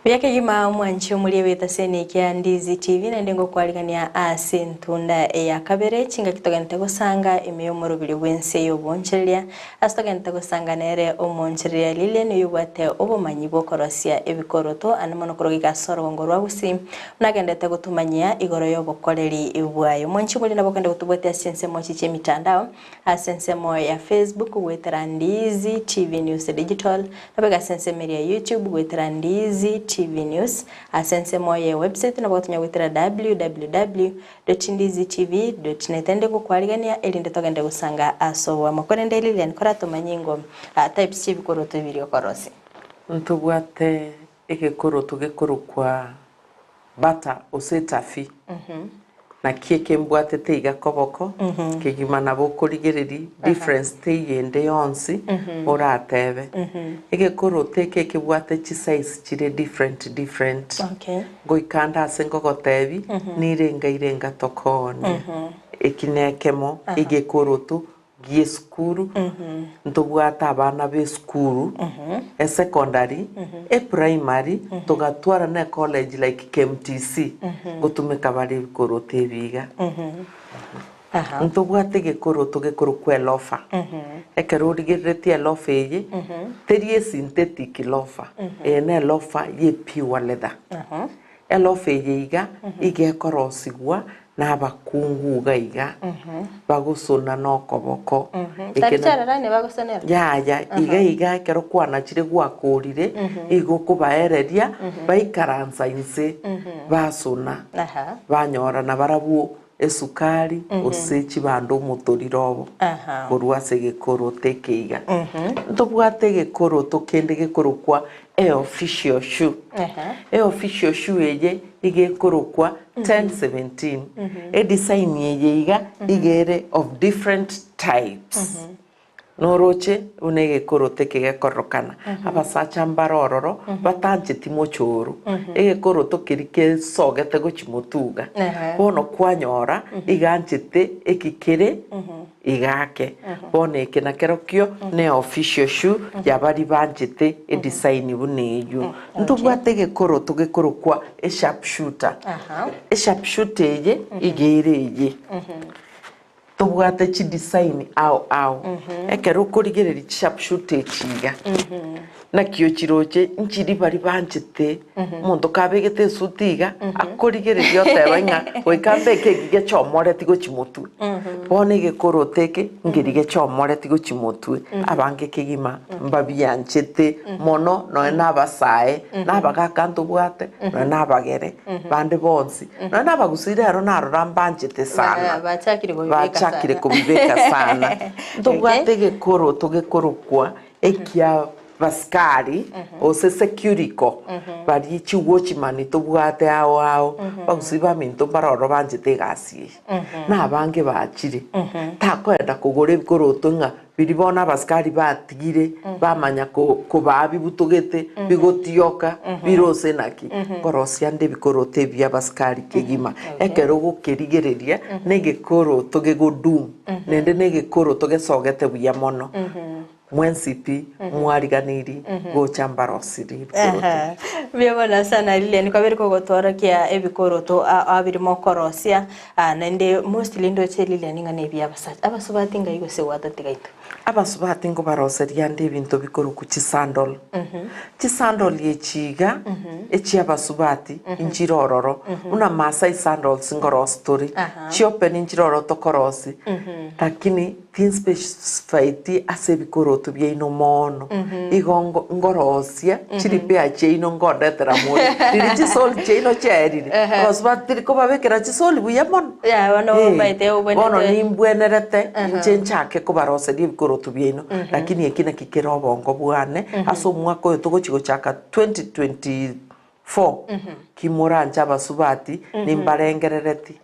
Speaker 2: Buya kegima omwanchi omoria bw'etaseni ekia Ndizi TV naende ngokwarigania ase entunda eya kabere chingaki togente gosanga ime y'omorobiri bw'ense y'obonchereria Ase togente gosanga nere omoonchoreria Lilian oyobwate obomanyi bw'okorosia ebikoroto ande mono korwa ase orogongo rwa Gusii, buna agendete gotomanyia igoro y'obokoreri bwaye. Omwanchi omoria nabo okogenda gotobwatia ase chinsemo echi chi'emitandao, ase ensemo ya Facebook goetera Ndizi TV News Digital, nabo ase ensemo eria ya YouTube goetera Ndizi TV News, ase ensemo ye website nabo ogotonya goetera www. Dotindizitv Net ende ngokwarigania erinde togende gosanga ase oboamo korende Lilian koratomanye ingo types chiebikoroto ebiri okorosia.
Speaker 3: Ntobwate egekoroto gekorokwa butter ose etafi, naki eke mbwatete iga koboko, kegima nabo okorigereria difference teiyo ende yonsi oratebe. Egekoroto eke ekebwate chisize chire different different. Ngoika ande ase ngogotebi, nirenga irenga tokoonia. Eki nekemo egekoroto gi'esukuru, ntobwate abana b'esukuru, esecondary, eprimary, togatwara na ecollege like KMTC, ngotumeka bare ebikoroto ebi iga. Ntobwate egekoroto gekorokwa elofa. Ekero origereretie elofa eye, teri esynthetic lofa, eye ne elofa ye pure leather. Elofa eye iga, iga ekorosigwa na abakungu iga iga, bagosona na okoboko.
Speaker 2: Tari
Speaker 3: Eke na-
Speaker 2: chiarerani bagosonera?
Speaker 3: Yaya, iga iga ekero kwanachire gwakorire, igo okobaereria, baikaransa inse, basona, banyora nabarabwo esukari, gose chibando omotoriro obo korwa ase egekoroto eke iga. Ntobwate egekoroto kende gekorokwa eofficial shoe. Eofficial shoe eye iga ekorokwa 1017. Edesign eye iga iga ere of different types. Noroche buna egekoroto eke gekororokana, abasacha mbare ororo batancheti mochoro, egekoroto keria kesogete gochia motuga. Bono kwanyora iga anchete eki kere iga ake. Bono eke nakerokio ne official shoe ya baria banchete edesign buna eyio. Ntobwate egekoroto gekorokwa esharp shooter. Esharp shooter eye iga ere eye. Tobwate chidesign ao ao. Ekero okorigereria chisharpshooter echi iga, naki ochiroche nchiri baria banchete omonto kabegete esuti iga, akorigereria oteba ng'a goika mbeke eki gechomoreti gochia motwe. Bono egekoroto eke nkeria gechomoreti gochia motwe, abange kegima mbabianchete mono nonya na abasae, na abagaka ntobwate, nonya na abagere, bande bonsi. Nonya nabagusii rero narora mbanchete sana.
Speaker 2: Bachakire kobibeka
Speaker 3: Bachakire
Speaker 2: sana.
Speaker 3: kobibeka sana. Ntobwate egekoroto gekorokwa ekia basikari gose securico baria chiwatchman tobwate ao ao, bagusii baminto mbare ororo banchete egasi eye. Na abange bachire, takoenda kogora ebikoroto ng'a Biria bono abasikari batigire, bamanya kobaa bibutogete, bigotioka, bire ose naki, nkorosia nde ebikoroto ebi bi'abasikari kegima. Ekero ogokerigereria, negekoroto gegodumu, naende negekoroto gesogete buya mono. Mwensi pi, mwariganirie gocha mbarosirie ebikoroto.
Speaker 2: Mbuya mono sana Lilian, kwabere kogotworokia ebikoroto abire mokorosia. Aa naende mostly ndoche Lilian ng'a nebia abasacha. Abasubati ngai gose gwatatiga intwe?
Speaker 3: Abasubati nkobaroseria ande ebinto bikorokwa chisandal. Chisandal echi iga, echiabasubati nchire ororo, buna Maasai sandals nkorosi tore, chiopen nchire ororo tokorosi, lakini. Tinspecifieti ase ebikoroto biaino mono, igo ngorosia chirepair chiaino nkondetera more. Riria chisoli chiaino chiaerire, abasubati tiri kobabekera chisoli buya mono.
Speaker 2: Yeah, bono
Speaker 3: Eh,
Speaker 2: omanyete obwenerete-
Speaker 3: bono nimbwenerete inche nchake kobaroseria ebikoroto biaino, lakini eki naki kere obongo bwane, ase omwaka oyo togochi gochaka 2024, ki moranche abasubati, nimbarengerereti,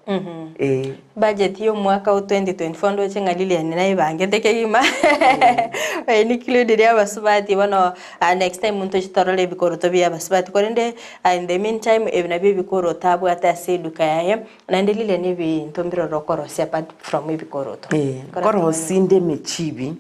Speaker 3: eh.
Speaker 2: Budget ya omwaka o 2024 ndoche ng'a Lilian naebangete kegima include abasubati bono next time ntoche torore ebikoroto bia abasubati korende in the meantime ebi nabio ebikoroto abwate ase eduka yaye naende Lilian ebinto mbirore okorosia apart from ebikoroto.
Speaker 3: Nkorosia inde emechibi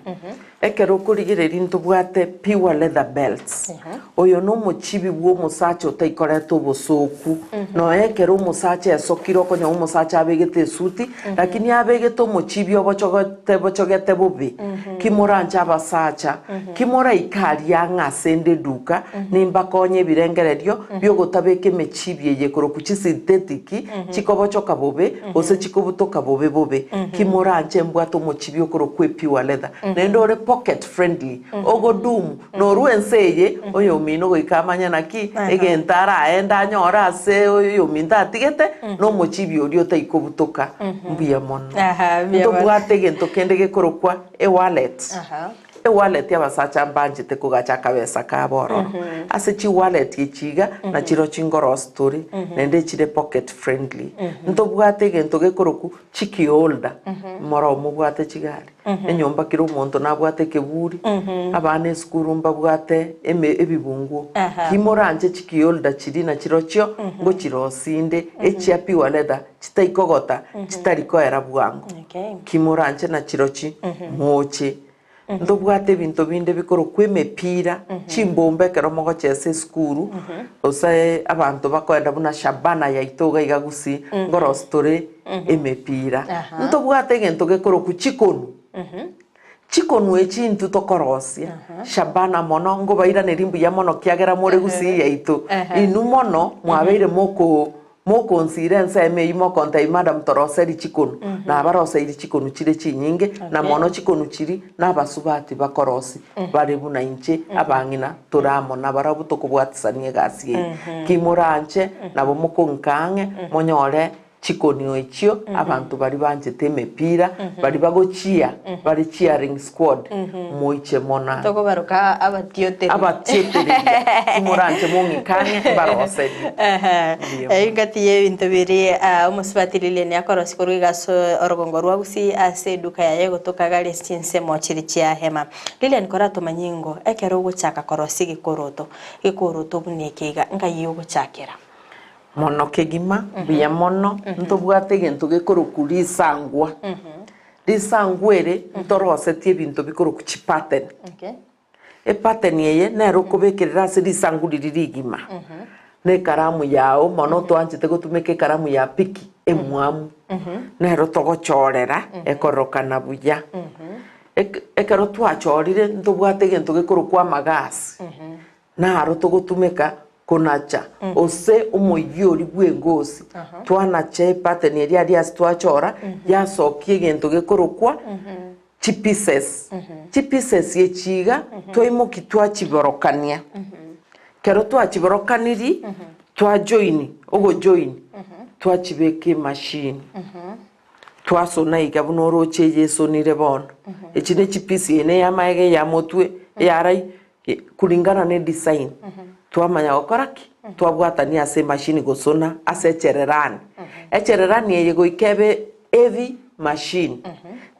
Speaker 3: Ekero okorigereria ntobwate pure leather belts. Oyo nomochibi bw'omosacha otaikoreta obosooku. Nonya ekero omosacha esokire okonyora omosacha abegete esuti, lakini abegete omochibi obochogete bochogete bobe. Ki moranche abasacha, ki moraike aria ang'e ase ende eduka, nimbakonye ebirengererio biogotabeka emechibi eye ekorokwa chisynthetic, chikobochoka bobe, gose chikobutoka bobe bobe. Ki moranche mbwate omochibi okorokwa epure leather. Naende ore pocket friendly, ogodumu, norwa ense eye, oyomino goika amanye naki egento araende anyore ase oyominto atigete, nomochibi oria otaikobutoka. Mbuya mono.
Speaker 2: Aha, mbuya mono.
Speaker 3: Ntobwate egento kende gekorokwa ewallet. Ewallet abasacha mbanchete kogacha akabesa kabo ororo. Ase chiwallet echi iga, nachirochio ngorosi tore, naende echire pocket friendly. Ntobwate egento gekorokwa chikey holder, moroo mobwate chigari. Enyomba kera omonto nabwate ekeburi, abana esukuru mbabwate eme ebibunguo.
Speaker 2: Aha.
Speaker 3: Ki moranche chikiolda chiria nachirochio, ngochirosie inde, echia pure leather, chitaikogota, chitari koera bwango.
Speaker 2: Okay.
Speaker 3: Ki moranche nachirochi, moche. Ntobwate ebinto binde bikorokwa emepira, chimbomba ekero mogochesa esukuru, gose abanto bakoenda buna Shabana yaito iga iga Gusii, nkorosia tore emepira. Ntobwate egento gekorokwa chikonu. Chikonu echi intwe tokorosia, Shabana mono, nkobairaneria mbuya mono kiagera more Gusii yaito. Inwe mono mwabeire moko mokonsira ensemo eyio mokontebia madam toroserie chikonu. Nabaroseiri chikonu chire chinyinge, na mono chikonu chiria nabasubati bakorosia bare buna inche, abang'ina tore amo nabarabwo tokobwatisania egasi eye. Ki moranche nabo mokonka ang'e monyore Chikonio echio abanto baria banchete emepira, baria bagochia bare cheering squad, moiche mono aa.
Speaker 2: Tokobaroka abatiotereria.
Speaker 3: Abatiotereria, timoranche mong'ike ang'e mbaroserie. Mbuya mono.
Speaker 2: Engaki y'ebinto biria omosubati Lilian akorosia korwa iga ase orogongo rwa Gusii ase eduka yaye egotoka gare ase chinsemo chiria chia Hema. Lilian koratomanye ingo ekero ogochaka korosia egekoroto, gekoroto buna eke iga, nkai ogochakera?
Speaker 3: Mono kegima, mbuya mono, ntobwate egento gekorokwa risangwa. Risangwa ere ntorosetie ebinto bikorokwa chipattern. Epattern eye nere okobekerera ase risangu riria rigima, na ekaramu yago mono twanchete gotumeka ekaramu ya piki emwamu, nero togochorera ekororokana buya. Ekero twachorire ntobwate egento gekorokwa amagasi. Naro togotumeka konacha ose omoyio oria bw'engosi, twanacha epattern eria aria ase twachora, yasokia egento gekorokwa chipieces. Chipieces echi iga, twaimokia twachiborokania. Ekero twachiborokanirie, twajoin, ogojoin, twachibeka emachine. Twasona iga buna oroche eye esonire bono. Echi ne chipisi, eye ne ey'amaega, ey'amotwe, eyarai, kulingana ne design. Twamanya gokora ki? Twabwatania ase emachine gosona ase echererani. Echererani eye goika ebe heavy machine.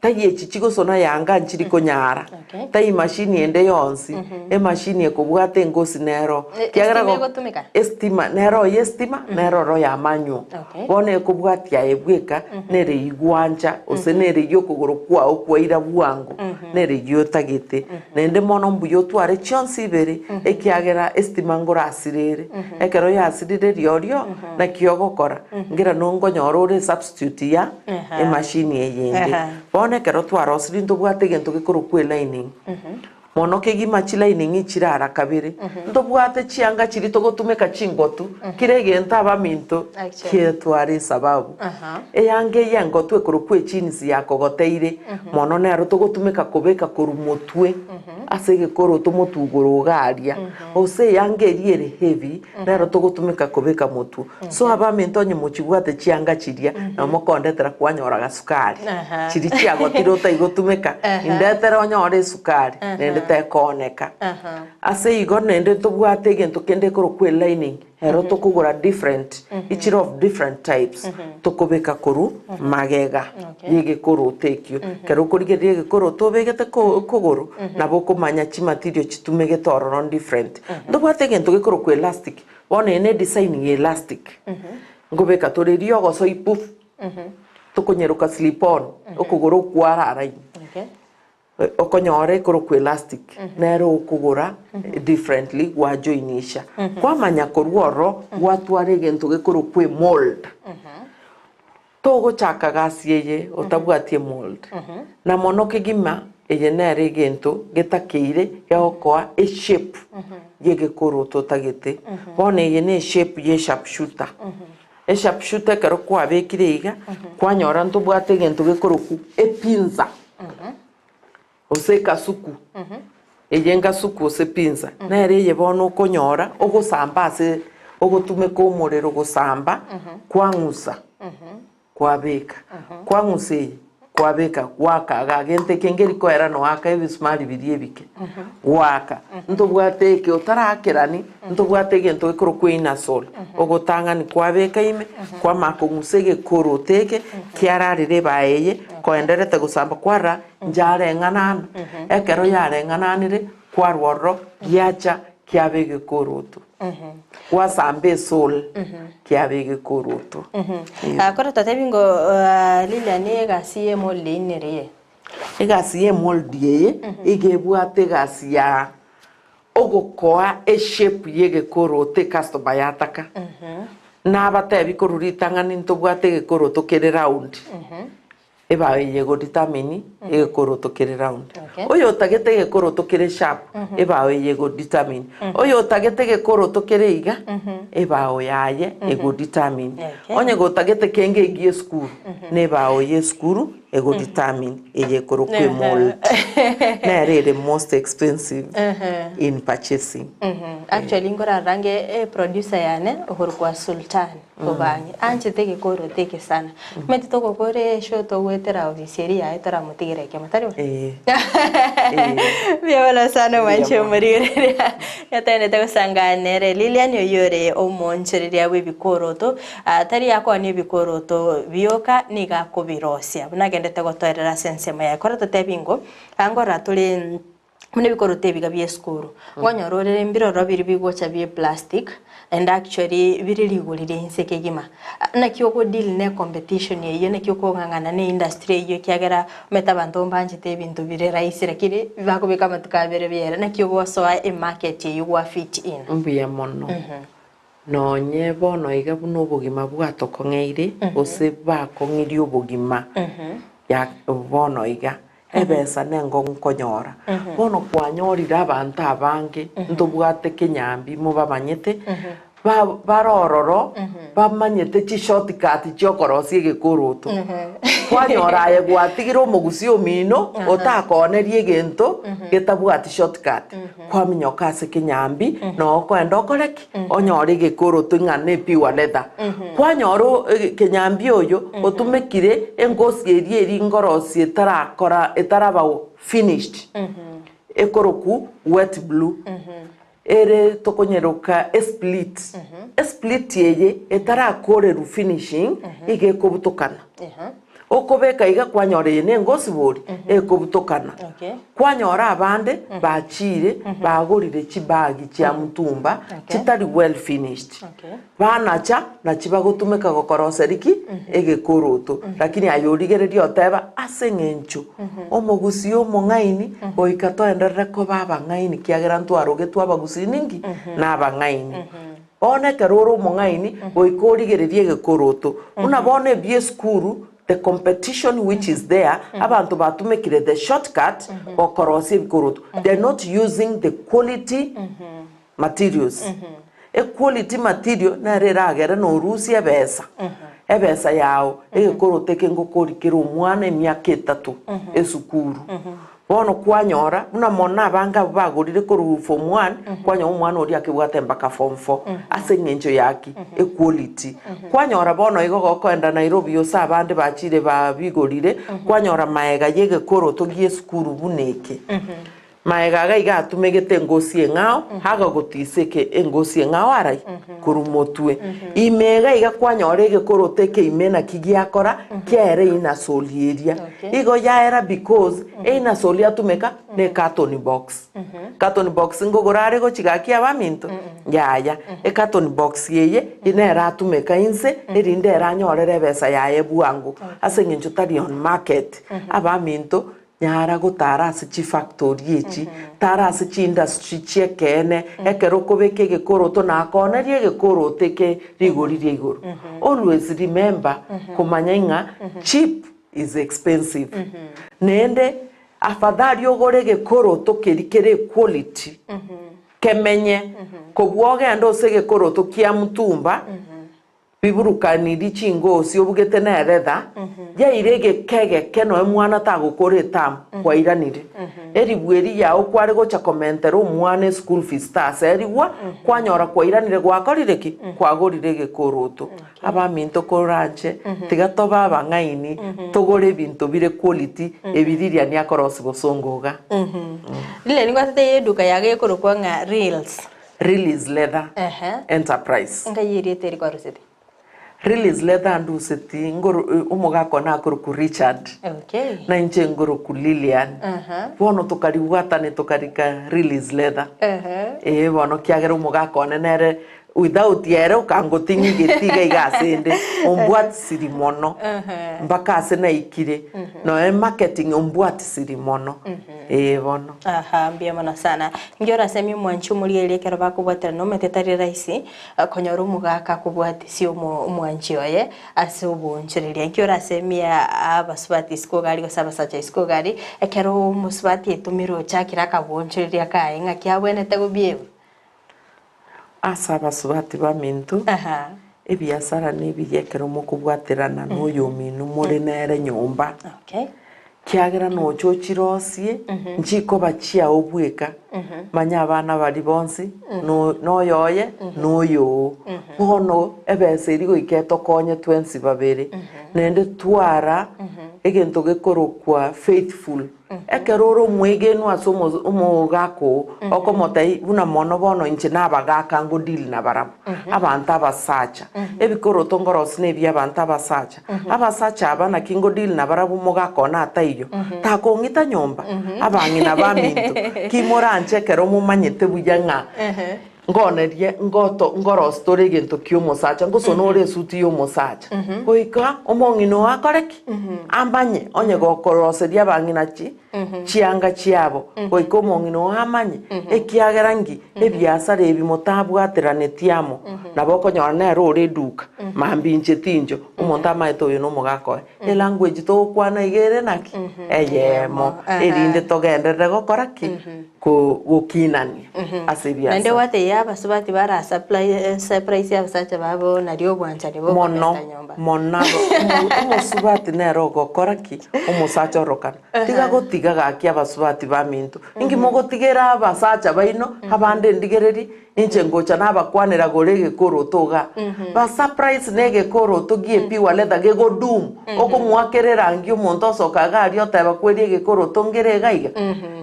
Speaker 3: Tai echi chigosona yanga nchiri konyara. Tai machine ende yonsi, emachine ekobwata engosi nero.
Speaker 2: Ekiagera Estima egotumeka?
Speaker 3: Estima, nero oye estima, nero oro ya manual. Bono ekobwatia aye bweka, nere igwancha, gose nere eyio okogoro kwao kwaira bwango, nere eyio otagete. Naende mono mbuya otware chionsi ibere, ekiagera estima ngorasire ere. Ekero yasirire riorio, naki ogokora? Ngira nongonyora ore esubstitute ya emachine eye ende. Bono ekero twarosirie ntobwate egento gekorokwa elining. Mono kegima chilining chire ara kabere. Ntobwate chianga chiria togotumeka chingotu, kera egento abaminto kietware esababu. Eyanga eye engotu ekorokwa ejeans yakogoteire, mono nero togotumeka kobeka korwa motwe ase egekoroto motwe igoro iga aria. Gose eyanga eria ere heavy, nero togotumeka kobeka motwe. So abaminto onye mochibwate chianga chiria, nabo mokondetera kwanyora gasukari. Chiria chiagotire otaigotumeka, indetere onyore esukari, naende tekooneka. Ase igo naende ntobwate egento kende ekorokwa elining, ero tokogora different, ichire of different types, tokobeka korwa magega yegekoroto ekio. Ekero okorigereria egekoroto obegete kogoro, nabo okomanya chimaterial chitumegete ororo ndifferent. Ntobwate egento gekorokwa elastic, bono eye ne design ya elastic, nkobeka tore riria ogosoi puf, tokonyeroka slip on, okogoro okwarara ime. Okonyora ekorokwa elastic, nere okogora differently gwajoinisha. Kwamanya korwa ororo, gwatwara egento gekorokwa emold. Togochaka gasi eye otabwati emold. Na mono kegima eye nere egento getakeire gegokoa eshape yegekoroto otagete. Bono eye ne eshape ye sharpshooter. Esharpshooter ekero kwabekire iga, kwanyora ntobwate egento gekorokwa epinza. Gose ekasuku, eye engasuku gose pinza, nere eye bono okonyora ogosamba ase ogotumeka omorero gosamba, kwang'usa, kwabeka, kwang'usa eye, kwabeka, gwaka igaa gento eke nkeri koera noaka ebisumari biria ebike, gwaka. Ntobwate eke otarakerani, ntobwate egento gekorokwa einasol, ogotang'ani kwabeka ime, kwamanya kong'usa egekoroto eke, kiararire ebae eye, koenderete gosamba kwarora. Njareng'anana, ekero yareng'ananire, kwarwa ororo, giacha kiaba egekoroto. Gwasamba esoul, kiaba egekoroto.
Speaker 2: Ah, kore totebi ngo ah, Lilian egasi ye mold eyio nere eye.
Speaker 3: Egasi ye mold eye, iga ebwate egasi ya ogokoa eshape ye egekoroto ecustomer yataka. Nabatebi korwa ritang'ani ntobwate egekoroto kere round. Ebao eye egodetermine egekoroto kere round.
Speaker 2: Okay.
Speaker 3: Oyo otagete egekoroto kere sharp, ebao eye egodetermine. Oyo otagete egekoroto kere iga, ebao yaye egodetermine.
Speaker 2: Okay.
Speaker 3: Onye gotagete kenge egiya esukuru, na ebao ya esukuru egodetermine eye ekorokwa emold. Nere ere most expensive in purchasing.
Speaker 2: Actually nkorara nge eproducer yane okorokwa Sultan. Obange, anchete egekoroto eke sana. Omanyete togokora eshow togoetera ofisi eria yaye toramotigera ekemo, tari bo?
Speaker 3: Ee. Ee.
Speaker 2: Mbuya mono sana
Speaker 3: Mbuya
Speaker 2: omwanche
Speaker 3: mono.
Speaker 2: omorigereria. Natoendete gosanga nere Lilian oyio ore omoonchoreria bw'ebikoroto, ah, tari akoania ebikoroto bioka, nigo akobirosia. Buna agendete gotoerera ase ensemo yaye. Kore totebi ng'o, angora tore Buna ebikoroto ebiga bi'esukuru, nkonyora ore mbiroro biria bigocha bi'eplastic and actually bire rigori ria inse kegima. Naki ogo deal ne competition eyio, naki okong'ang'ana ne industry eyio ekiagera omanyete abanto mbanchete ebinto bire rahisi lakini bakobeka amatuko abere biere, naki ogosoa emarket eyio gwa fit in?
Speaker 3: Mbuya mono. Nonye bono iga buna obogima bwatokong'eire, gose bakong'irie obogima ya bono iga, Ebesa nengong'u konyora. Bono kwanyorire abanto abange ntobwate kenyambi mobamanyete, ba bare ororo bamanyete chishortcut chiokorosia egekoroto. Kwanyora aye gwatigire omogusia omino otakooneria egento getabwati shortcut, kwaminyoka ase kenyambi noo okoenda okore ki? Onyore egekoroto ng'a ne pure leather. Kwanyora o kenyambi oyo otumekire engosi eria eri ngorosia etarakora etaraba finished, ekorokwu wet blue, ere tokonyeroka esplit. Esplit eye etarakorerwa finishing, iga ekobutokana. Okobeka iga kwanyora eye nengosi bori, ekobutokana.
Speaker 2: Okay.
Speaker 3: Kwanyora abande bachiire bagorire chibagi chia mtumba chitari well finished.
Speaker 2: Okay.
Speaker 3: Banacha nachi bagotumeka gokoroseria ki? Egekoroto. Lakini aye origereria oteba ase eng'encho omogusii omong'aini goika toenderere koba abang'aini kiagera ntwarogetwe abagusii ninki? Nabang'aini. Bono ekero ore omong'aini goika origererie egekoroto. Buna bono ebi esukuru. The competition which is there, abanto batumekire the shortcut gokorosia ebikoroto. They are not using the quality materials. Equality material nere eragere norusie ebesa, ebesa yao egekoroto eke ngokori kere omwana emiaka etato esukuru. Bono kwanyora buna mono abange abwo bagorire korwa form one, kwanyora omwana oria akebwate mpaka form four ase eng'encho ya ki? Equality. Kwanyora bono igo gokoenda Nairobi gose abande bachire babigorire, kwanyora maega ya egekoroto gia esukuru buna eke. Maega iga iga atumegete engosi eng'ao, agagotisa eke engosi eng'ao arai korwa motwe. Ime iga iga kwanyora egekoroto eke ime naki giakora, kiaera einasoli eria. Igo yaera because einasoli atumeka ne ecarton box. Carton box nkogora are gochi gaki abaminto? Yaya, ecarton box eye nere atumeka inse erinde ere anyorere ebesa yaye bwango ase eng'encho tari on market. Abaminto Nyara gotara ase chifactori echi, tara ase chiindustry chi'ekeene, ekero okobeka egekoroto nakoonerie egekoroto eke rigori ria igoro. Always remember komanya ing'a cheap is expensive. Naende afadhali ogore egekoroto keria kere equality kemenye kobua ogende ase egekoroto kia mtumba Biburukaniri chingosi obugete neretha, yaire egeka egeke noe mwana tagokora etamu, kwairanire. Eribu eri yao kware gocha komentera omwana eschool fees taserigwa, kwanyora kwairanire gwakorire ki? Kwagorire egekoroto. Abaminto koranche tiga tobe abang'aini togore ebinto bire quality ebi Lilian akorosi bosongo iga.
Speaker 2: Lilian nigo eduka yago ekorokwa ng'a Reels.
Speaker 3: Release Leather Enterprise.
Speaker 2: Ngai erieta eri kwaruseti?
Speaker 3: Release Leather nduseti ngoru omogaka one akorokwa Richard
Speaker 2: Okay.
Speaker 3: na inche ngorokwa Lilian. Bono tokaribwatania tokarika Release Leather. Ee bono kiagera omogaka one nere without ere okangoting'igeti iga iga ase ende, ombwatisiri mono mpaka ase naikire noe marketing ombwatisiri mono. Ee bono.
Speaker 2: Aha, mbuya mono sana. Inki orasemie omwanchi omorigereria ekero bakobwaterana omanyete tari rahisi konyora omogaka akobwatisia omo omwanchi oye ase oboonchoreria. Inki orasemie abasubati isiko iga aria gose abasacha isiko iga aria ekero omosubati etomire ochakire akaboonchoreria kaye ng'aki abwenerete gobiegwa?
Speaker 3: Ase abasubati baminto,
Speaker 2: Aha.
Speaker 3: ebiasara nebiya ekero mokobwaterana noyomino more nere nyomba.
Speaker 2: Okay.
Speaker 3: Kiagera nocha ochirosie, nchikoba chiao bweka, manya abana baria bonsi, no- noyoye, noyoo. Bono ebesa eria goika etokonye twensi babere, naende twara egento gekorokwa faithful. Ekero ore omwegenwa ase omo- omogaka oo, okomotebia buna mono bono inche nabagaka ngo deal nabarabwo, abanto abasacha, ebikoroto nkorosia na ebia abanto abasacha, abasacha aba naki ngo deal nabarabwo omogaka one ataiyo, takong'ita nyomba, abang'ina baminto, ki moranche ekero momanyete buya ng'a Nkonerie ngoto nkorosi tore egento ki'omosacha, ngosona ore esuti y'omosacha. Goika omong'ina oo akore ki? Amanye, onye gokoroseria abang'ina chi chianga chiabo, goika omong'ina oo amanye, ekiagera nki? Ebiasara ebi motabwateraneti amo, nabo okonyora nere ore eduka, mambia inche tincho, omonto amaete oyo nomogaka oye. Elanguage togokwana iga ere naki? Eyemo, erinde togenderere gokora ki? Gokinania ase
Speaker 2: Naende
Speaker 3: ebiasara.
Speaker 2: gwatebia abasubati bara supply surprise abasacha babo nario obwanchani
Speaker 3: Mono,
Speaker 2: bokomenta nyomba.
Speaker 3: mono aba omo omosubati nere ogokora ki? Omosacha orokana. Tiga gotiga gaki abasubati baminto. Inki mogotigera abasacha baino abande ndigereri inche ngocha nabakwanera gore egekoroto igaa. Ba surprise na egekoroto gie pure leather gegodumu, okomoakera erangi omonto osoka iga aria oteba kweri egekoroto nkere iga iga.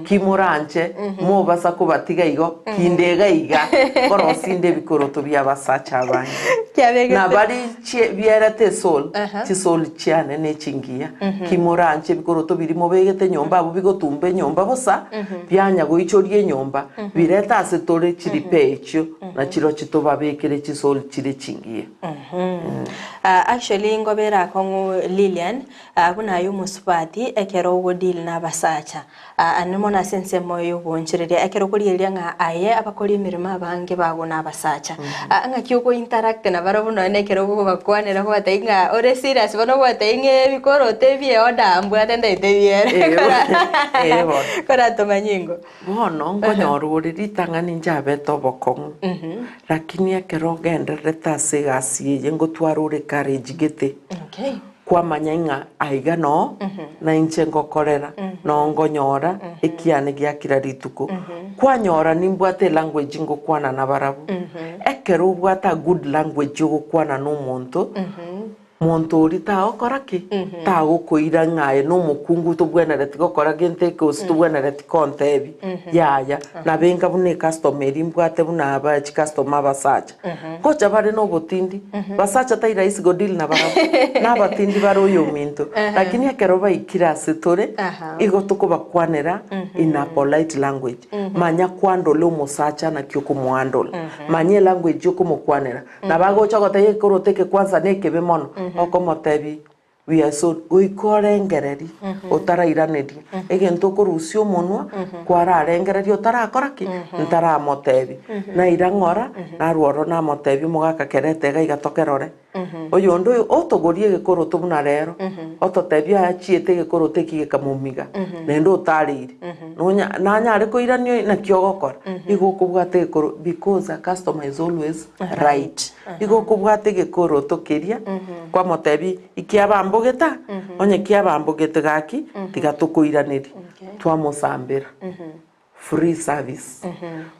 Speaker 3: Ki moranche mobasa kobatiga igo kinde iga iga nkorosia inde ebikoroto bia abasacha abange.
Speaker 2: Kiabegete.
Speaker 3: Na bari chie bierete esol, chisoli chiane ne chingiya. Ki moranche ebikoroto biria mobegete nyomba abwo bigotumba enyomba bosa, bianya goichoria enyomba, birete ase tore chiripe echio, na chirochio tobabekere chisoli chire chingiya.
Speaker 2: Actually ngobera akong'u Lilian, buna aye omosubati ekero ogodeal na abasacha, Aa mono ase ensemo y'ogoonchoreria, ekero okorigereria ng'a aye abakori emeremo abange bago nabasacha, aa ng'aki ogo interact nabarabwo nonye na ekero okobakwanera okobatebia ng'a ore serious bono okobatebia ng'a ebikoroto ebi eorder mbwate ntaete ebiere
Speaker 3: Ee bono.
Speaker 2: koratomanye ingo.
Speaker 3: Bono nkonyora ore ritang'ani nchabete obokong'u, lakini ekero ogendererete ase egasi eye ngotwara ore courage gete.
Speaker 2: Okay.
Speaker 3: Kwamanya ng'a aiga noo nainche ngokorera, noo ngonyora ekiane gia kera rituko. Kwanyora nimbwate elanguage ngokwana nabarabwo. Ekero obwate a good language ogokwana na omonto, monto oria tagokora ki? Tagokoira ng'a aye nomokungu tobwenereti gokora gento eke gose tobwenereti kontebia, yaya. Nabo enga buna ecustomer eria mbwate buna aba chicustomer abasacha. Ngocha bare nobotindi, basacha tai rahisi go deal nabarabwo, nabatindi bare oyominto. Lakini ekero baikire ase tore, igo tokobakwanera in a polite language. Manya kohandle omosacha naki okomohandle. Manya elanguage okomokwanera. Nabo agocha gotebia ekoroto eke kwanza nekebe mono, okomotebia We are so goika orengererie otarairaneria egento okorusia omonwa kwararengereria otarakora ki? Ntaramotebi. Naira ng'ora narwa ororo namotebia omogaka kerete iga iga tokerore. Oyonde oyo otogoria egekoroto buna rero, ototebia oye achiete egekoroto eki gekamomiga naende otareire. Nonya nanyare koirania oyo naki ogokora? Igo okobwata egekoro because a customer is always right. Igo okobwata egekoroto keria, kwamotebia, Ikiabambogete aa? Onye kiabambogete gaki, tiga tokoiranerie. Twamosambera. Free service.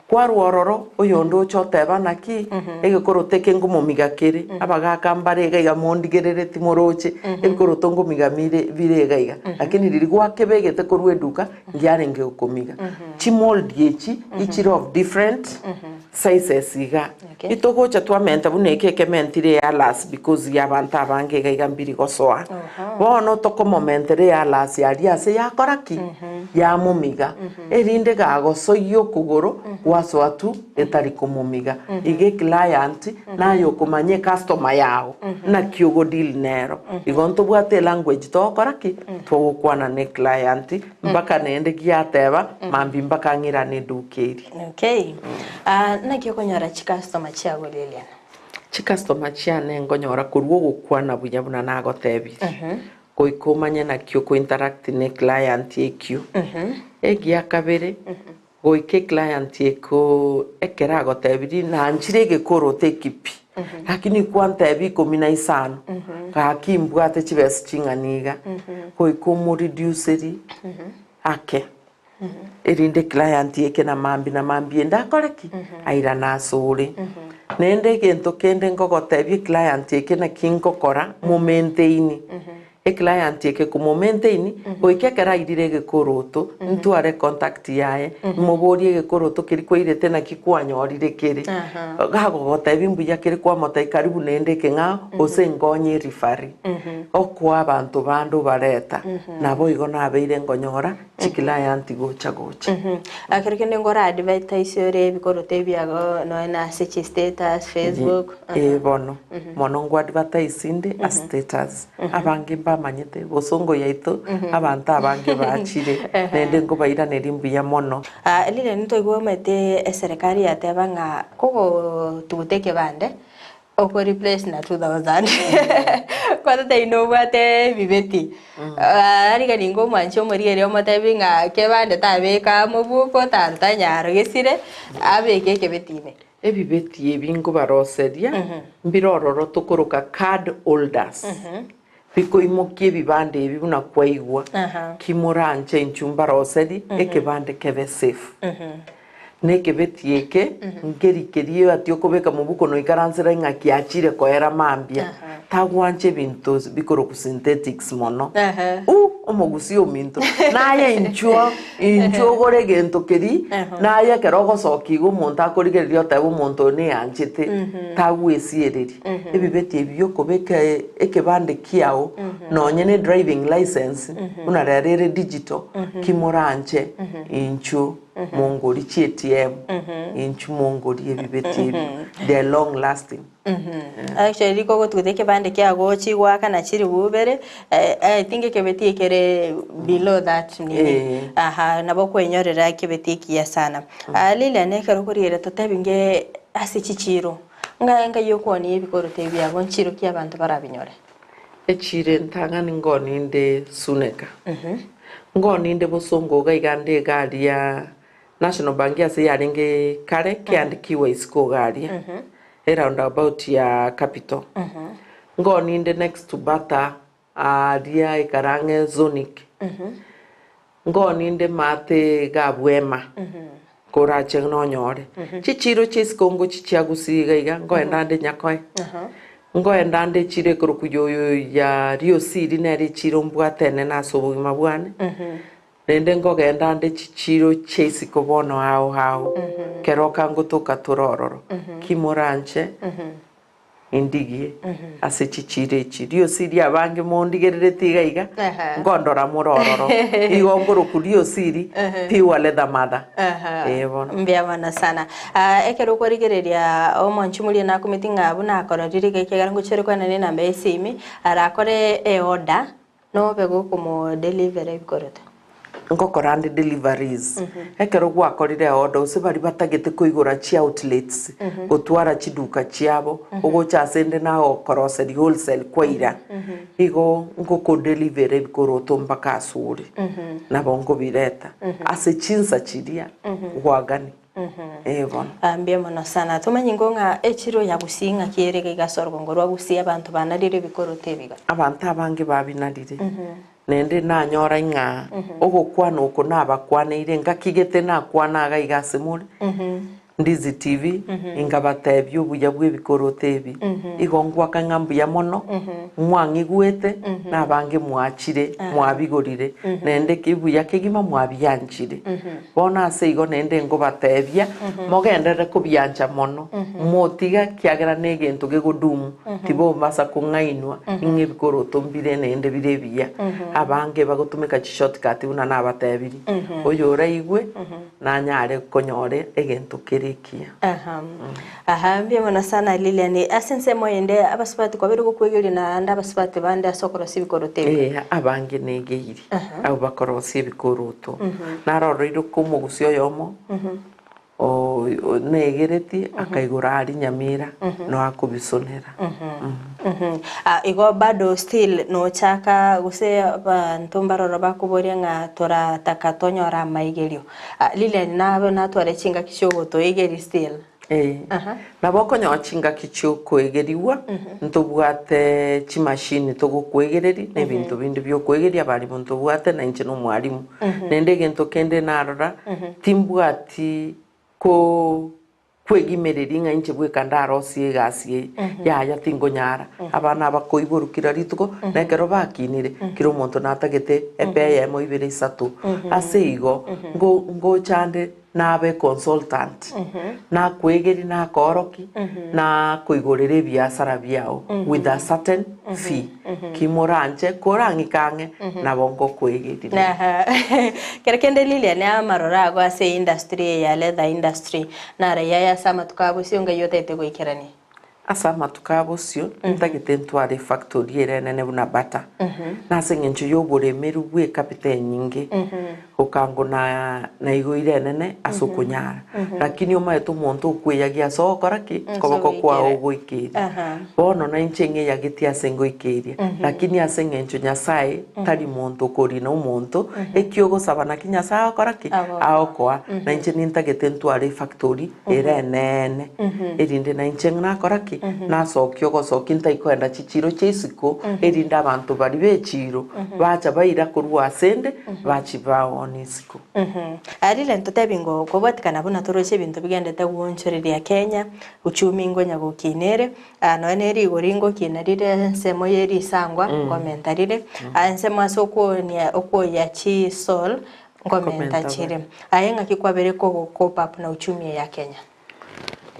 Speaker 3: Kwarwa ororo, oyonde oche oteba naki, egekoroto eke nkomomiga kere, abagaka mbare iga iga mondigerereti moroche, ebikoroto nkomiga mire bire iga iga. Lakini riria gwakebegete korwa eduka, ngiarenge gokomiga. Chimold echi, ichire of different sizes iga.
Speaker 2: Okay.
Speaker 3: Itogocha twamenta buna eke ekementire ealasi because ya abanto abange iga iga mbiri gosoa. Bono tokomomentera ealasi aria ase yakora ki? Yamomiga. Erinde gagosoyia okogoro gwasoa tu etari komomiga. Iga eclient naye okomanya ecustomer yago naki ogo deal nero. Igo ntobwate elanguage togokora ki? Togokwana na eclient mpaka naende giateba mambia mpaka ng'irane eduka eria.
Speaker 2: Okay. Ah, naki okonyora chicustomer chiago Lilian?
Speaker 3: Chicustomer chiane nkonyora korwa ogokwana buya buna nagotebirie, goika omanye naki oko interact ne client ekio. Egia kabere, goika eclient eko ekero agotebirie nanchire egekoroto eki pi, lakini kwantebia ikomi na isano, gaki mbwate chibesa ching'ana iga, goika omoreducerie ake. Erinde client eke na mambia na mambia ende akore ki? Airane asore. Naende egento kende nkogotebia eclient eke naki nkokora, mo maintain. Eclient eke komo maintain, goika ekero airire egekoroto, ntware econtact yaye, moborie egekoroto keria kwairete naki kwanyorire kere. Gagogotebia mbuya kere kwamotebia karibu naende ekeng'ao, gose nkonye ereferee. Okoa abanto bande obareta, naboigo nabeire nkonyora chiclient gocha gocha.
Speaker 2: Ekero kende nkore advertise ore ebikoroto ebiago nonya na ase chi status, Facebook.
Speaker 3: Ee bono, mono nko advertise inde ase status. Abange mbamanyete, bosongo yaito abanto abange bachire, naende nkobairaneria mbuya mono.
Speaker 2: Riria ntoigwe omanyete eserekari yateba ng'a kogotuguta ekebande, Oko replace na 2000 kwatotebia nobwate ebibeti arigani ingo omwanchi omorigereria omotebi ng'a kebande tabeka mobuko taruta nyaro gesire abeke ekebeti ime.
Speaker 3: Ebibeti ebi nkobaroseria mbire ororo tokoroka card holders bikoimokia ebibande ebi buna kwaigwa ki moranche inchu mbaroseri ekebande kebe safe. Na ekebeti eke nkeri keria ati okobeka mobuko noikaransera ng'a kiachire koera mambia, tagwancha ebinto bikorokwa synthetics mono. Uh omogusii ominto, naye inchuo inchuo ogore egento keria, naye ekero ogosokia iga omonto akorigereria otebe omonto oyo neanchete, tagwesiereria. Ebibeti ebi biokobeka ekebande kiao, nonye ne driving licence, buna rero ere digital, ki moranche inchuo. Mongori chi ATM inchu mongori ebibeti ebio they are long lasting.
Speaker 2: Actually riko ogotuguta ekebande kiago chigwakana chiribu ibere I think ekebeti ekere below that nini aha nabo okwenyorera ekebeti ekiya sana. Lilian ekero okorigereria totebi nge ase chichiro ng'a ngai okwonia ebikoroto ebi biago nchiro ki abanto barabinyore?
Speaker 3: Echiro entang'ani ngoninde Suneka. Ngoninde bosongo iga iga nde iga aria National Bank ase yarenge kare keandikiwa isiko iga aria e roundabout ya Capital. Ngoninde next to Bata aria ekare ang'e Zonic. Ngoninde maate iga abwo Ema korache nonyore. Chichiro chia isiko ngochi chia Gusii iga iga nkoenda ande Nyakoe. Nkoenda ande echiro ekorokwa yoyo ya Riosiri nere echiro mbwate enene ase obogima bwane. Rende nkogenda ande chichiro chia isiko bono ao ao, keroka ngotoka tore ororo. Ki moranche indigie ase chichiro echi? Riosi ri'abange mondigereretie iga iga, nkondora more ororo. Igo nkorokwa riosi ri, pure leather mother. Ee bono.
Speaker 2: Mbuya mono sana. Ekero okorigereria omonchi moria nakumeti ng'a buna akororire iga ekiagera ngochiere koenana enamba ya esimi, arakore eorder Nobe gokomodelivera ebikoroto.
Speaker 3: Ngokora ande deliveries. Ekero gwakorire eorder gose baria batagete koigora chioutlets, gotwara chiduka chiabo, ogocha ase ende nagokoroseria wholesale kwaira, igo ngokodelivera ebikoroto mpaka ase ore. Nabo nkobireta ase chinsa chiria gwagani. Ee bono.
Speaker 2: Mbuya mono sana. Tomanye ingo ng'a echiro ya Gusii ng'aki ere iga iga ase orogongo rwa Gusii abanto banarire ebikoroto ebiga.
Speaker 3: Abanto abange babinarire, naende nanyora ing'a ogokwana oko nabakwaneire ngaki gete nakwana iga iga ase more, Ndizi TV, inkabatebia obuya bw'ebikoroto ebi. Igo ngwaka ng'a mbuya mono, mwang'igwete, na abange mwachire, mwabigorire, naende ki buya kegima mwabianchire. Bono ase igo naende nkobateebia, mogenderere kobiancha mono, motiga, ekiagera negento gegodumu, tibobasa kong'ainwa ing'e ebikoroto mbire naende bire ebiya. Abange bagotumeka chishortcut buna nabatebirie, oyoraigwe nanyare konyora egento kere ekiya.
Speaker 2: Aha, mbuya mono sana Lilian. Ase ensemo eyende abasubati kwabeire gokwegeria naende abasubati bande ase okorosia ebikoroto ebi?
Speaker 3: Ee, abange negeiri abwo bakorosia ebikoroto. Naroroire omogusi oyomo negeretie akaigora aria Nyamira no akobisonera.
Speaker 2: Igo bado still nochaka gose abanto mbaroro bakoboria ng'a torataka tonyore amaigerio. Lilian nabe natware chingaki chiogotoegeria still.
Speaker 3: Ee, nabo okonyora chingaki chi'okoegerigwa, ntobwate chimashini togokoegereria, na ebinto binde bi'okoegeria abalimu ntobwate, na inche nomwalimu. Naende egento kende narora, timbwati ko kwegimereria ng'a inche bweka ndarosie egasi eye, yaya tingonyara. Abana aba koiborwa kera rituko, na ekero bakinire, kera omonto natagete epe eyemo ibere isato. Ase igo, ngo ngocha nde Nabe consultant, nakoegerie nakoorokie, nakoigorere ebiasara biao with a certain fee. Ki moranche korang'ike ang'e nabo ngokoegeria.
Speaker 2: Aha. Kero kende Lilian amaroro ago ase industry eye ya leather industry naro yaya ase amatuko a bosio ngai otagete goikerania?
Speaker 3: Ase amatuko a bosio ntagete ntware efactory ere enene buna Bata, na ase engencho y'oboremeru bw'ecapital enyinge, okango na naigoire enene ase okonyara. Lakini omanyete omonto okweyagia ase ogokora ki? Koboko kwao ogoikeria. Bono nainche ng'eyagetie ase ngoikeria, lakini ase engencho Nyasae tari monto okorina omonto, eki ogosaba naki Nyasae agokora ki? Agokoa. Nainche nintagete ntware efactory ere eneene, erinde nainche nakora ki? Nasokia ogosokia ntaikoenda chichiiro chia isiko, erinde abanto baria b'echiiro bacha baira korwa asende, bachie baonie isiko.
Speaker 2: Riria ntotebi ng'o kobwatikana buna toroche ebinto bigendete goonchoreria Kenya, uchumi ngonya gokina ere, nonya ne rigori ngokina rire ensemo ye risangwa nkomenta rire, ensemo ase okwonia okwoyia chisol Nkomenta chire. Aye ng'aki kwabere kogo cope up na uchumi eye ya Kenya?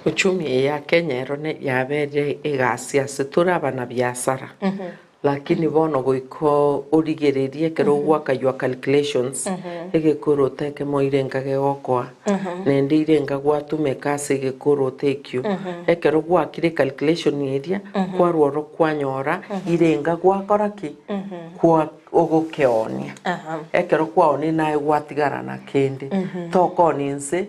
Speaker 3: Uchumi eye ya Kenya ero yaberire egasi ase tore abanabiasara. Lakini bono goika origererie ekero ogoaka your calculations, egekoroto ekemo irenga gegokoa, naende irenga gwatumeka ase egekoroto ekio. Ekero gwakire ecalculation eria, kwarwa oro kwanyora irenga gwakora ki? Kwa ogokeoonia. Ekero kwaoonia naye gwatigara na kende. Tokooni inse,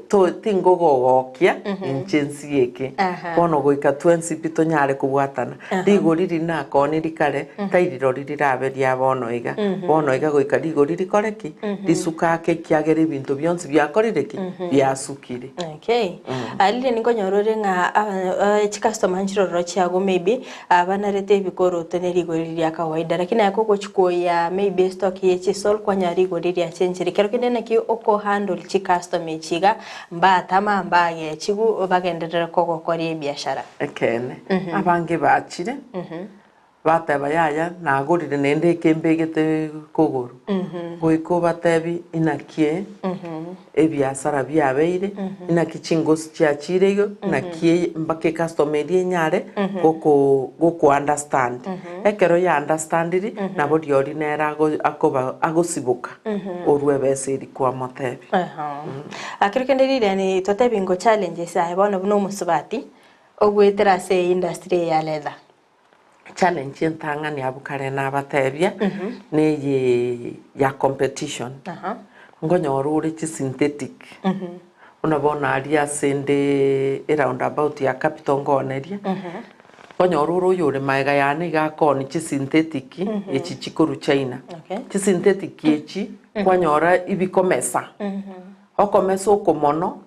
Speaker 3: to tingogogokia inche nsiye eke. Bono goika twensi pi tonyare kobwatana. Rigori riria nakoonirie kare, tai rirori rirabe ria bono iga. Bono iga goika rigori rikore ki? Risuke ake ekiagera ebinto bionsi biakorire ki? Biasukire.
Speaker 2: Okay. Riria ninkonyora ore ng'a chicustomer nchirororo chiago maybe Abanarete ebikoroto ne rigori ria kawaida, lakini aye kogochia koyia maybe estock ye chisol kwanyora rigori riachenchire. Kero kende naki oko handle chicustomer echi iga mbatama mbagechigu bagenderere kogokoria ebiashara.
Speaker 3: Ekeene, abange bachire, bateba yaya nagorire naende eke mbegete kogoro. Goika obatebi inaki ebiasara biabeire, inaki chingosi chiachire igo, inaki eye mpaka ecustomer eria enyare goko goko understand. Ekero ya understandiri, nabo rirorio nere ago akoba agosiboka orwe ebesa eria kwamotebia.
Speaker 2: Ekero kende riria ni totebi ngo challenges aye bono buna omosubati, ogoetera ase industry eye ya leather.
Speaker 3: Challenge entang'ani abwo kare nabatebia, neye ya competition. Nkonyora ore chisynthetic, buna bono aria ase nde eroundabout ya Capital nkooneria, nkonyora ore oyore magega yane iga akoonia chisynthetic echi chikorwa China. Chisynthetic echi, kwanyora ibikomesa, okomesa oko mono.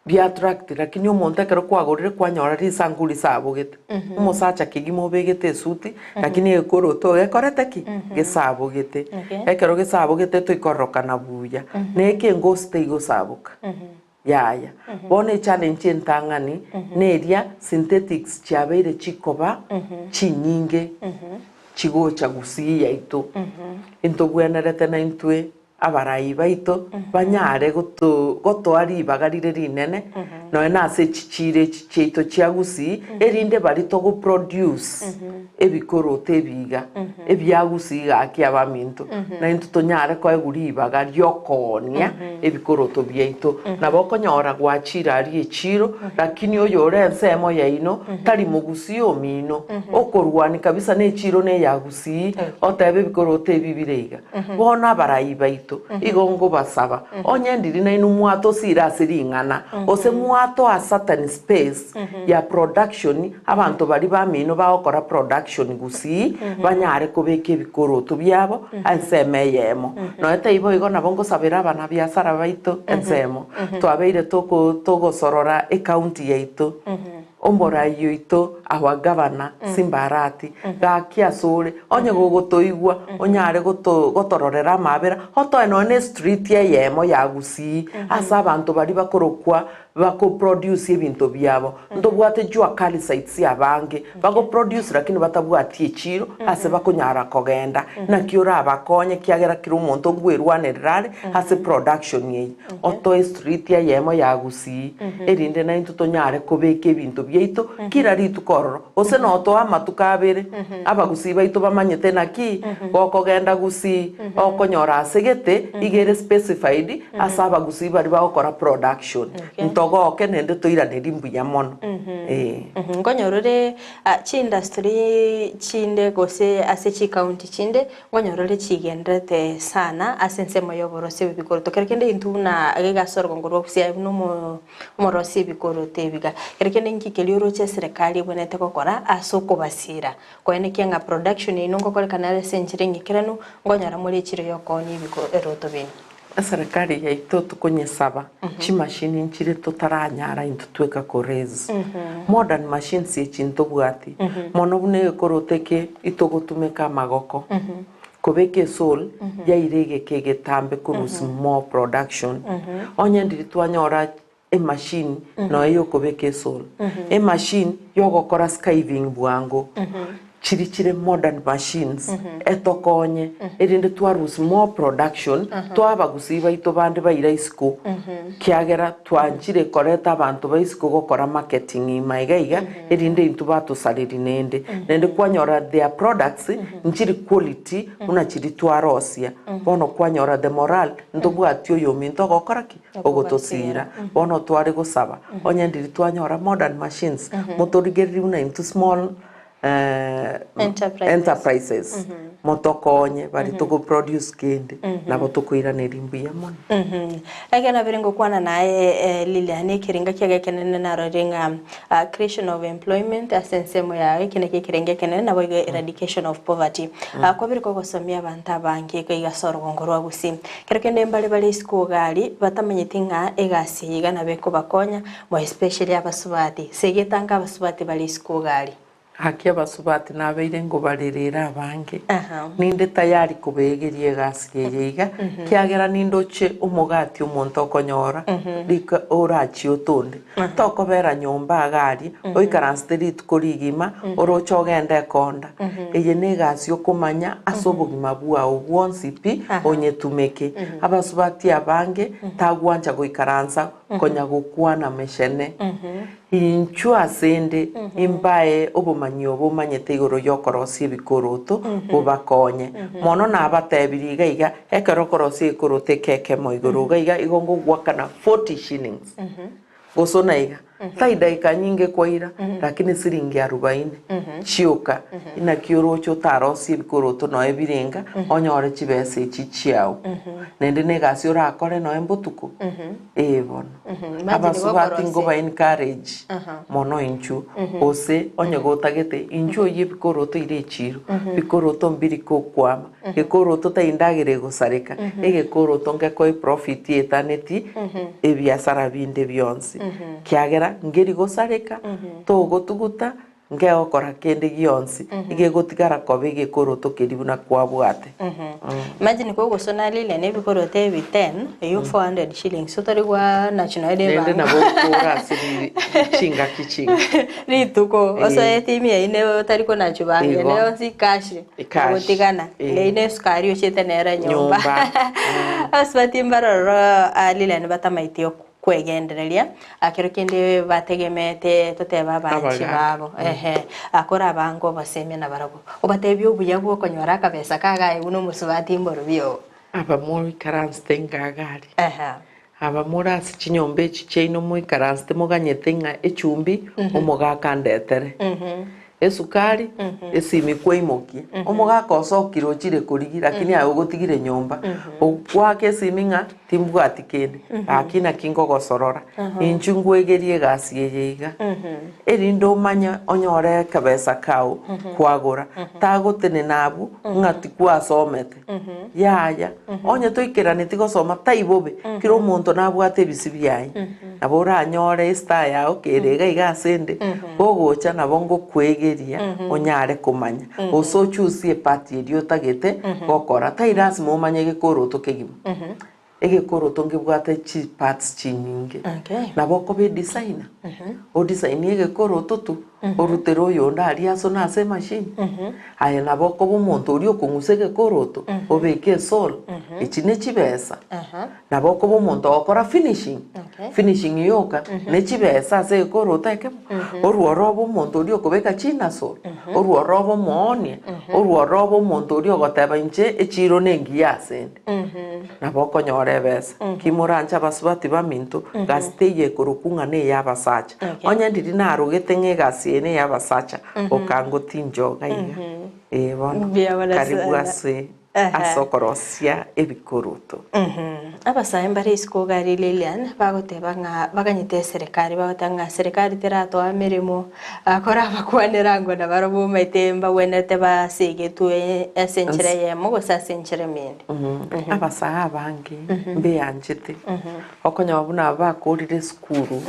Speaker 3: Bia attract lakini omonto ekero kwagorire kwanyora risanku risabogete. Omosacha kegima obegete esuti lakini egekoroto gekorete ki? Gesabogete. Ekero gesabogete toikororokana buya. Na ekengosi teigosaboka. Yaya. Bono echallenge entang'ani neria synthetics chiabeire chikoba chinyinge chigocha gusii yaito. Intobwenerete naintwe abarai baito banyare gotoa ribaga rire rinene, nonya nase echichiiro echi chiaito chia Gusii, erinde baria togoproduce ebikoroto ebiga ebia Gusii gaki abaminto, naintwe tonyare koegwa ribaga riokoonia ebikoroto biaito. Nabo okonyora gwachire aria echiiro, lakini oyore ensemo yaino tari mogusii omino, okorwania kabisa na echiiro neya Gusii, otebe ebikoroto ebi bire iga. Bono abarai baito, igo nkobasaba, onye ndiri nainwe mwatosiire ase ring'ana, gose mwatoa certain space ya production, abanto baria bamino bagokora production gusii, banyare kobeka ebikoroto biabo ensemo eyemo. Nonya taibo igo nabo nkosabera abanabiasara baito ensemo, twabeire toko togosorora ecounty yaito. Omorai oito, our governor, Simba Arati, gaki asore, onye gogotoigwa, onyare goto gotororera amabera, otoe nonya ne street eyemo ya Gusii, ase abanto baria bakorokwa bako produce ebinto biabo. Ntobwate jua kali sites abange, bago produce lakini batabwati echiro ase bakonyara kogenda. Naki orabakonye ekiagera kera omonto nkwerwanerera are ase production eye. Otoe street eyemo ya Gusii, erinde naintwe tonyare kobeka ebinto biaito kira rituko ororo, gose notoe amatuko abere, abagusii baito bamanyete naki gokogenda Gusii, okonyora ase gete iga ere specified ase abagusii baria bagokora production. Ntogoke naende toiranerie mbuya mono, eh.
Speaker 2: Nkonyora ore chiindustry chinde gose ase chicounty chinde Nkonyora ore chigenderete sana ase ensemo y'oborosia bw'ebikoroto. Kero kende intwe buna iga ase orogongo rwa Gusii aye buna omo omorosia ebikoroto ebi iga. Kero kende inki keria oroche eserekari ebwenerete gokora ase okobasira koenekia ng'a production yaino ngokorekana ere ase enchera eng'ikeranu, nkonyora more echiro y'okoonia ebikoroto bino.
Speaker 3: Eserekari yaito tokonyesaba chimashini nchire totaranyara intwe tweka ko raise. Modern machines echi ntobwati mono buna egekoroto eke itogotumeka amagoko kobeka esole yaira egeka egetambe korusia more production. Onye ndiri twanyora emachine nonya yokobeka esole, emachine yogokora skiving bwango. Chiri chire modern machines etokonye erinde twarusie more production toa abagusii baito bande baira isiko kiagera twanchire koreta abanto ba isiko gokora marketing ime iga iga erinde intwe batosareri nende naende kwanyora their products nchiri quality buna chiri twarosia bono kwanyora the morale ntobwati oyominto ogokora ki? Ogotosira. Bono tware gosaba onye ndiri twanyora modern machines motorigererie buna intwe small enterprises motokonye bari togo produce kende nabo tokoiraneria mbuya mono.
Speaker 2: Ekero nabere ngokwana naye Lilian ekerenga kiago ekenene narorire ng'a creation of employment ase ensemo yago eke nakio ekerengo ekenene naboigo eradication of poverty. Kwabere kogosomia abanto abange iga iga ase orogongo rwa Gusii. Kero kende mbare bare isiko iga aria batamanyeti ng'a egasi eye iga nabo ekobakonya more especially abasubati. Segetanga abasubati bare isiko iga aria.
Speaker 3: Gaki abasubati nabeire ngobarerera abange, ninde tayari kobeegeria egasi eye iga, kiagera nindoche omogati omonto okonyora rika orachie otonde. Tokobera nyomba iga aria, oikaransete rituko rigima, oroche ogende ekonda. Eye negasi okomanya ase obogima bwao bwonsi pi onyetumeke. Abasubati abange tagwancha goikaransa konya gokwana mechene. Inchuo asende, imbae obomanyi obo omanyete igoro y'okorosia ebikoroto, bobakonye. Mono nabatebirie iga iga, ekero okorosia egekoroto eke ekemo igoro iga iga, igo ngogoakana 40 shillings. Gose iga, tai dakika nyinge kwaira, lakini siringi arubaini chioka. Inaki oroche otarosie ebikoroto noe birenga, onyore chibesa echi chiao. Naende na egasi orakore noe mbotuko, ee bono. Abasubati nkoba encourage mono inchuo, gose onye gotagete inchuo oyie ebikoroto ire echiro, bikoroto mbiri kokwama, gekoroto tai ndagera egosareka, egekoroto ngekoe profit etaneti ebiasara binde bionsi, kiagera nkeri gosareka, togotuguta. Nkegokora kende gionsi, egegotigara koba egekoroto keria buna kwabwate.
Speaker 2: Imagine kogosona riria na ebikoroto ebi 10 eyio 400 shillings otori gwa nachi nonya
Speaker 3: Naende
Speaker 2: ebango.
Speaker 3: nabo okora ase ri- chingaki chinke.
Speaker 2: Rituko
Speaker 3: Eh.
Speaker 2: osoe team yaino otari konachwa bango
Speaker 3: Igo.
Speaker 2: ende yonsi cash
Speaker 3: Ecash.
Speaker 2: ogotigana
Speaker 3: Eh.
Speaker 2: na eyio na esukari ochiete nere nyomba.
Speaker 3: Nyomba. Mm.
Speaker 2: Abasubati mbaroro Lilian batamaeti ok Kwegendereria, kero kende bategemeete totebe abanchi
Speaker 3: Abagaaka.
Speaker 2: babo, ehe, akore abange obosemia nabarabwo. Obatebie obuya bw'okonyora akabesa kagaye buna omosubati mborobio oo.
Speaker 3: Aba moikaransete ng'aga aria.
Speaker 2: Ehe.
Speaker 3: Aba more ase chinyomba echi chiaino moikaransete moganyete ng'a echumbi omogaka andetere. Esukari, esimi kwaimokia. Omogaka osokire ochire korigia lakini aye ogotigire nyomba. Ogoaka esimi ng'a timbwati kende, gaki naki nkogosorora. Inchu nkwegerie egasi eye iga. Erinde omanye onyore ekebesa kao kwagora. Tagotenena abwo ng'a tikwasomete. Yaya, onye toikeraneti gosoma tai bobe, kera omonto nabwate ebisi biaye. Nabo oranyore estar yao kere iga iga ase ende, gogocha nabo ngokwegeria onyare komanya. Gose ochusie epart eria otagete gokora. Tai lasima omanye gekoroto kegima. Egekoroto ngebwate chiparts chinyinge.
Speaker 2: Okay.
Speaker 3: Nabo okoba edesigner, odesignie egekoroto tu, orutere oyonde aria asone ase emachine. Aye nabo okoba omonto oria okong'usa egekoroto, obeke esole, echi ne chibesa. Nabo okoba omonto ogokora finishing,
Speaker 2: Okay.
Speaker 3: finishing yoka, ne chibesa ase egekoroto ekemo. Orworo obe omonto oria okobeka chinasoro, orworo obe omoonia, orworo obe omonto oria ogoteba inche echiro nengiya asende. Nabo okonyora ebesa. Ki moranche abasubati baminto, gasi teiyo ekorokwa ng'a neya abasacha.
Speaker 2: Okay.
Speaker 3: Onye ndiri narogete ng'a egasi eye neya abasacha, okango tinchoga iga. Ee bono,
Speaker 2: Mbuya mono
Speaker 3: karibu
Speaker 2: sana.
Speaker 3: ase
Speaker 2: Aha.
Speaker 3: ase okorosia ebikoroto.
Speaker 2: Abasae mbare isiko iga Lilian bagoteba ng'a baganyete eserekari bagoteba ng'a serikali teratoa emeremo Korabakwanera ango nabarabwo omanyete mbagwenerete basegetwe ase enchera eyemo gose ase enchera emende.
Speaker 3: Abasae abange mbeanchete, okonyora buna aba bakorire esukuru,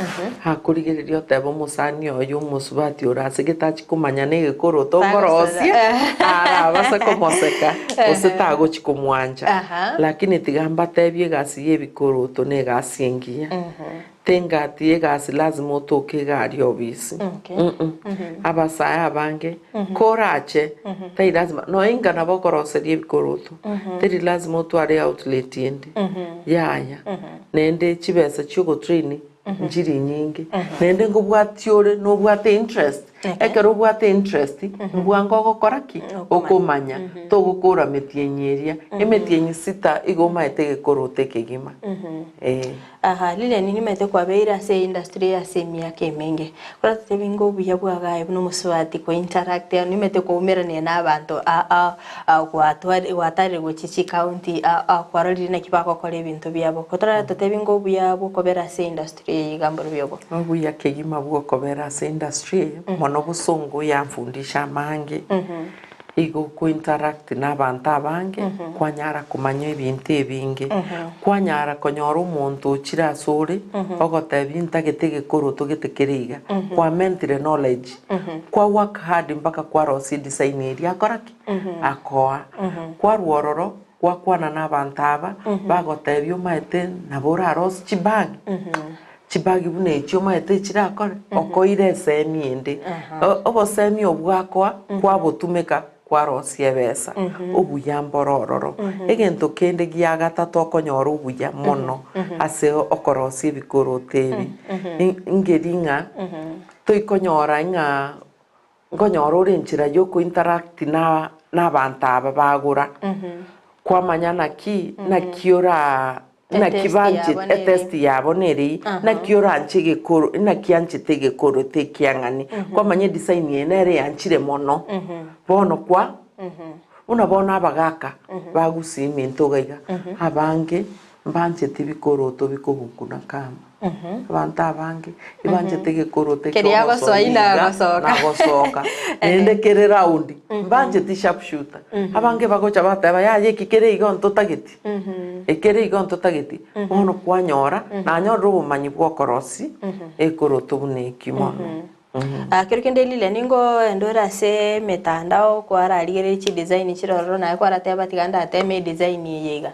Speaker 3: akorigereria oteba omosani oye omosubati ore ase gete achie komanya na egekoroto nkorosie, arabase komoseka, gose. tagochi komwancha.
Speaker 2: Aha.
Speaker 3: Lakini tiga mbatebie egasi ya ebikoroto na egasi engiya. Tengati egasi lazima otoke egari obisi.
Speaker 2: Okay.
Speaker 3: Abasae abange korache tari lazima nonya inga nabo okoroseria ebikoroto teri lazima otware outlet ende yaya naende chibesa chia ogotrain nchiri nyinge naende nkobwatia ore nobwate interest ekero obwate interest mbwango ogokora ki okomanya togokora metienyi eria emetienyi sita igo omaete egekoroto ekegima eh.
Speaker 2: Aha, Lilian nimaete kwabeire ase industry eye ase emiaka emenge. Koratotebi ng'a obuya bwagaye buna omosubati ko interact nimaete koumerania na abanto aa aa gwatwari gwatarire gochia chicounty aa aa kwarorire naki bagokora ebinto biabo. Kotoratotebi ng'a obuya bwokobera ase industry eye iga mborobio obo.
Speaker 3: Obuya kegima bwokobera ase industry eye mono bosongo yamfundisha amange. Igo okointeract nabanto abange, kwanyara komanya ebinto ebinge, kwanyara konyora omonto ochire asore, ogotebia ntagete egekoroto gete kere iga, kwamentire knowledge, kwa work hard mpaka kwarosia edesign eria akora ki? Akoa. Kwarwa ororo, gwakwana na abanto aba, bagotebia omaete nabo orarosie chibag. Chibagi buna echio omanyete chirakore, okoira esemi ende. Obosemi obwakoa kwabotumeka kwarosia ebesa, obuya mbore ororo. Egento kende gia gatato okonyora obuya mono ase okorosia ebikoroto ebi, ngeri ng'a toikonyora ng'a Nkonyora ore enchera y'okointeract na nabanto aba bagora, kwamanya naki naki ora naki
Speaker 2: Etest
Speaker 3: banchete
Speaker 2: yabo nere.
Speaker 3: etest yabo nere eyio, naki oranche egekoro naki anchete egekoroto ekiang'ani, kwamanya edesign eye nere eanchire mono, bono kwa buna bono abagaka bagusii minto iga iga, abange mbancheti bikoroto bikobukuna kama. Abanto abange ebanchete egekoroto
Speaker 2: Keria agosoa
Speaker 3: ekiogosoa
Speaker 2: ina
Speaker 3: iga
Speaker 2: agosoka.
Speaker 3: na gosoka naende kere round mbancheti sharp shooter. Abange bagocha bateba yaya eki kere igo ntotageti, ekere igo ntotageti bono kwanyora nanyorire obomanyi bwa okorosia ekoroto buna eki mono.
Speaker 2: Kero kende Lilian nigo ore ase emetandao kwararigereria chidesign chire ororo naye kwarateba tiga ndateme edesign eye iga.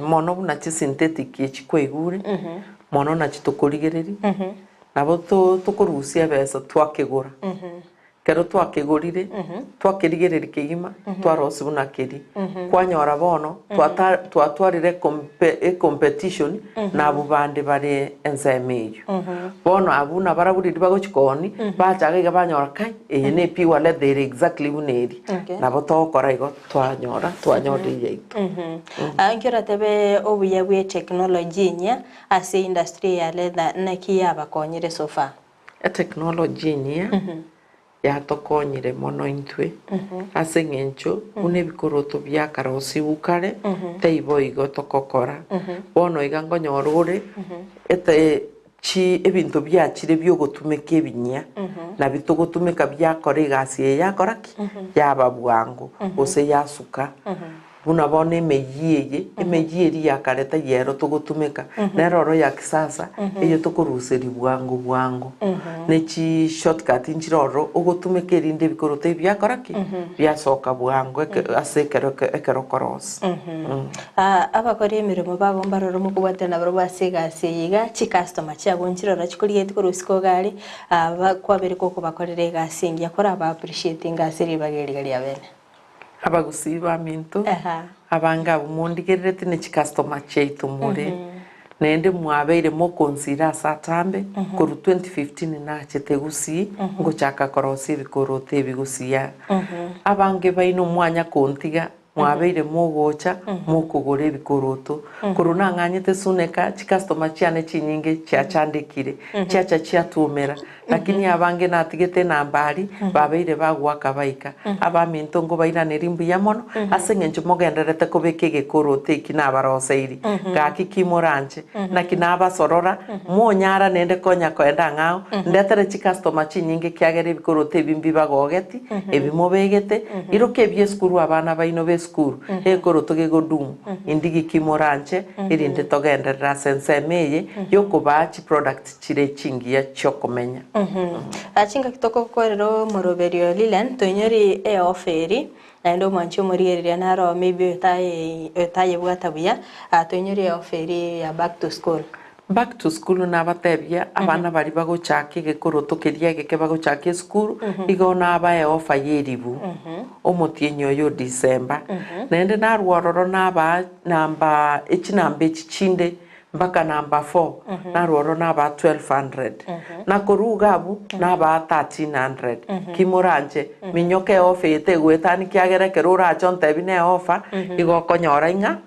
Speaker 3: Mono buna chisynthetic echi kwaigure, mono nachi tokorigereria, nabo tokorusia ebesa twakegora. Ekero twakegorire, twakerigereria kegima, twarosia buna keria. Kwanyora bono, twatwarire ecompetition na abwo bande bare ensemo eyio. Bono abwo nabarabwo riria bagochia koonia, bachaka iga banyora kai, eye ne pure leather ere exactly buna eria. Nabo togokora igo. Twanyora, twanyorire eyaito.
Speaker 2: Inki oratebe obuya bwe technology enyia ase industry ya leather naki yabakonyire so far?
Speaker 3: Etechnology enyia yatokonyire mono intwe ase eng'encho buna ebikoroto biakarosiwu kare taibo igo togokora. Bono iga nkonyora ore ete Chi ebinto biachire biogotumeka ebinyia, nabi togotumeka biakora egasi eye yakora ki? Yaba bwango, gose yasuka. Buna bono emeyio eye, emeyio eria ya kare taiyo ero togotumeka, nero oro ya kisasa, eye tokoruseria bwango bwango. Ne chi shortcut nchire ororo, ogotumeka erinde ebikoroto ebi biakora ki? Biasoka bwango eke ase ekero ekero okorosia.
Speaker 2: Abakori emeremo babo mbarore omokobwatera nabarabwo ase egasi eye iga, chicustomer chiabo nchirora chikorigetie korwa isiko iga are, kwabere gokobakorera egasi engiya koraba appreciating ase ribaga eri iga ria bene.
Speaker 3: Abagusii baminto, abange abwo mondigerereti ne chicustomer chiaito more, naende mwabeire mokonsira ase atambe, korwa 2015 nachete Gusii ngochaka korosia ebikoroto ebi Gusii aa. Abange baino mwanya kontiga Mwabeire mogocha mokogora ebikoroto. Korwa nang'anyete Suneka, chicustomer chiane chinyinge chiachandekire, chiacha chiatuomera. Lakini abange natigete enamba aria, babeire bagoaka baika. Abaminto nkobairanerie mbuya mono, ase eng'encho mogendererete kobeka egekoroto eki nabaroseiri. Gaki ki moranche? Naki nabasorora, monyara naende konya koenda ang'ao, ndetere chicustomer chinyinge ekiagera ebikoroto ebi mbibagogeti, ebi mobegete, iroka ebi'esukuru abana baino b'esukuru, egekoroto gegodumu, indigi ki moranche, erinde togenderere ase ensemo eye y'okobaa chiproduct chire chingiya chi'okomenya.
Speaker 2: Chingaki togokorera omoroberio Lilian, toinyori eofa eri. Naende omwanchi omorigereria naro maybe oyotaye oyotayebwata buya, toinyorie offer eria ya back to school.
Speaker 3: Back to school nabatebia abana baria bagochaka egekoroto keria egeke bagochaka esukuru igo nabae offer yeribu omotienyi oyo o December. Naende narwa ororo nabaa namba echinamba echi chinde mpaka namba four narwa ororo nabaa 1200 na korwa iga abwo nabaa 1300 ki moranche minyoka eoffer eye tegoetania kiagera ekero orache ontebi ne offer igo okonyora ing'a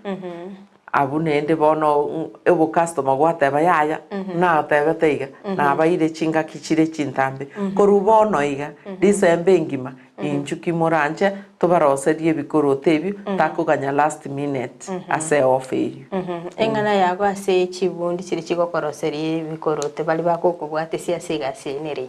Speaker 3: Abwo naende bono obocustoma gwateba yaya, natebete iga, nabaire chingaki chire chintambe. Korwa bono iga, December engima, inchuo ki moranche tobaroserie ebikoroto ebio, takoganya last minute ase eoffer eyio.
Speaker 2: Eng'ana yago ase chibundi chiria chigokoroseria ebikoroto baria bagokobwatesia ase egasi eye nere?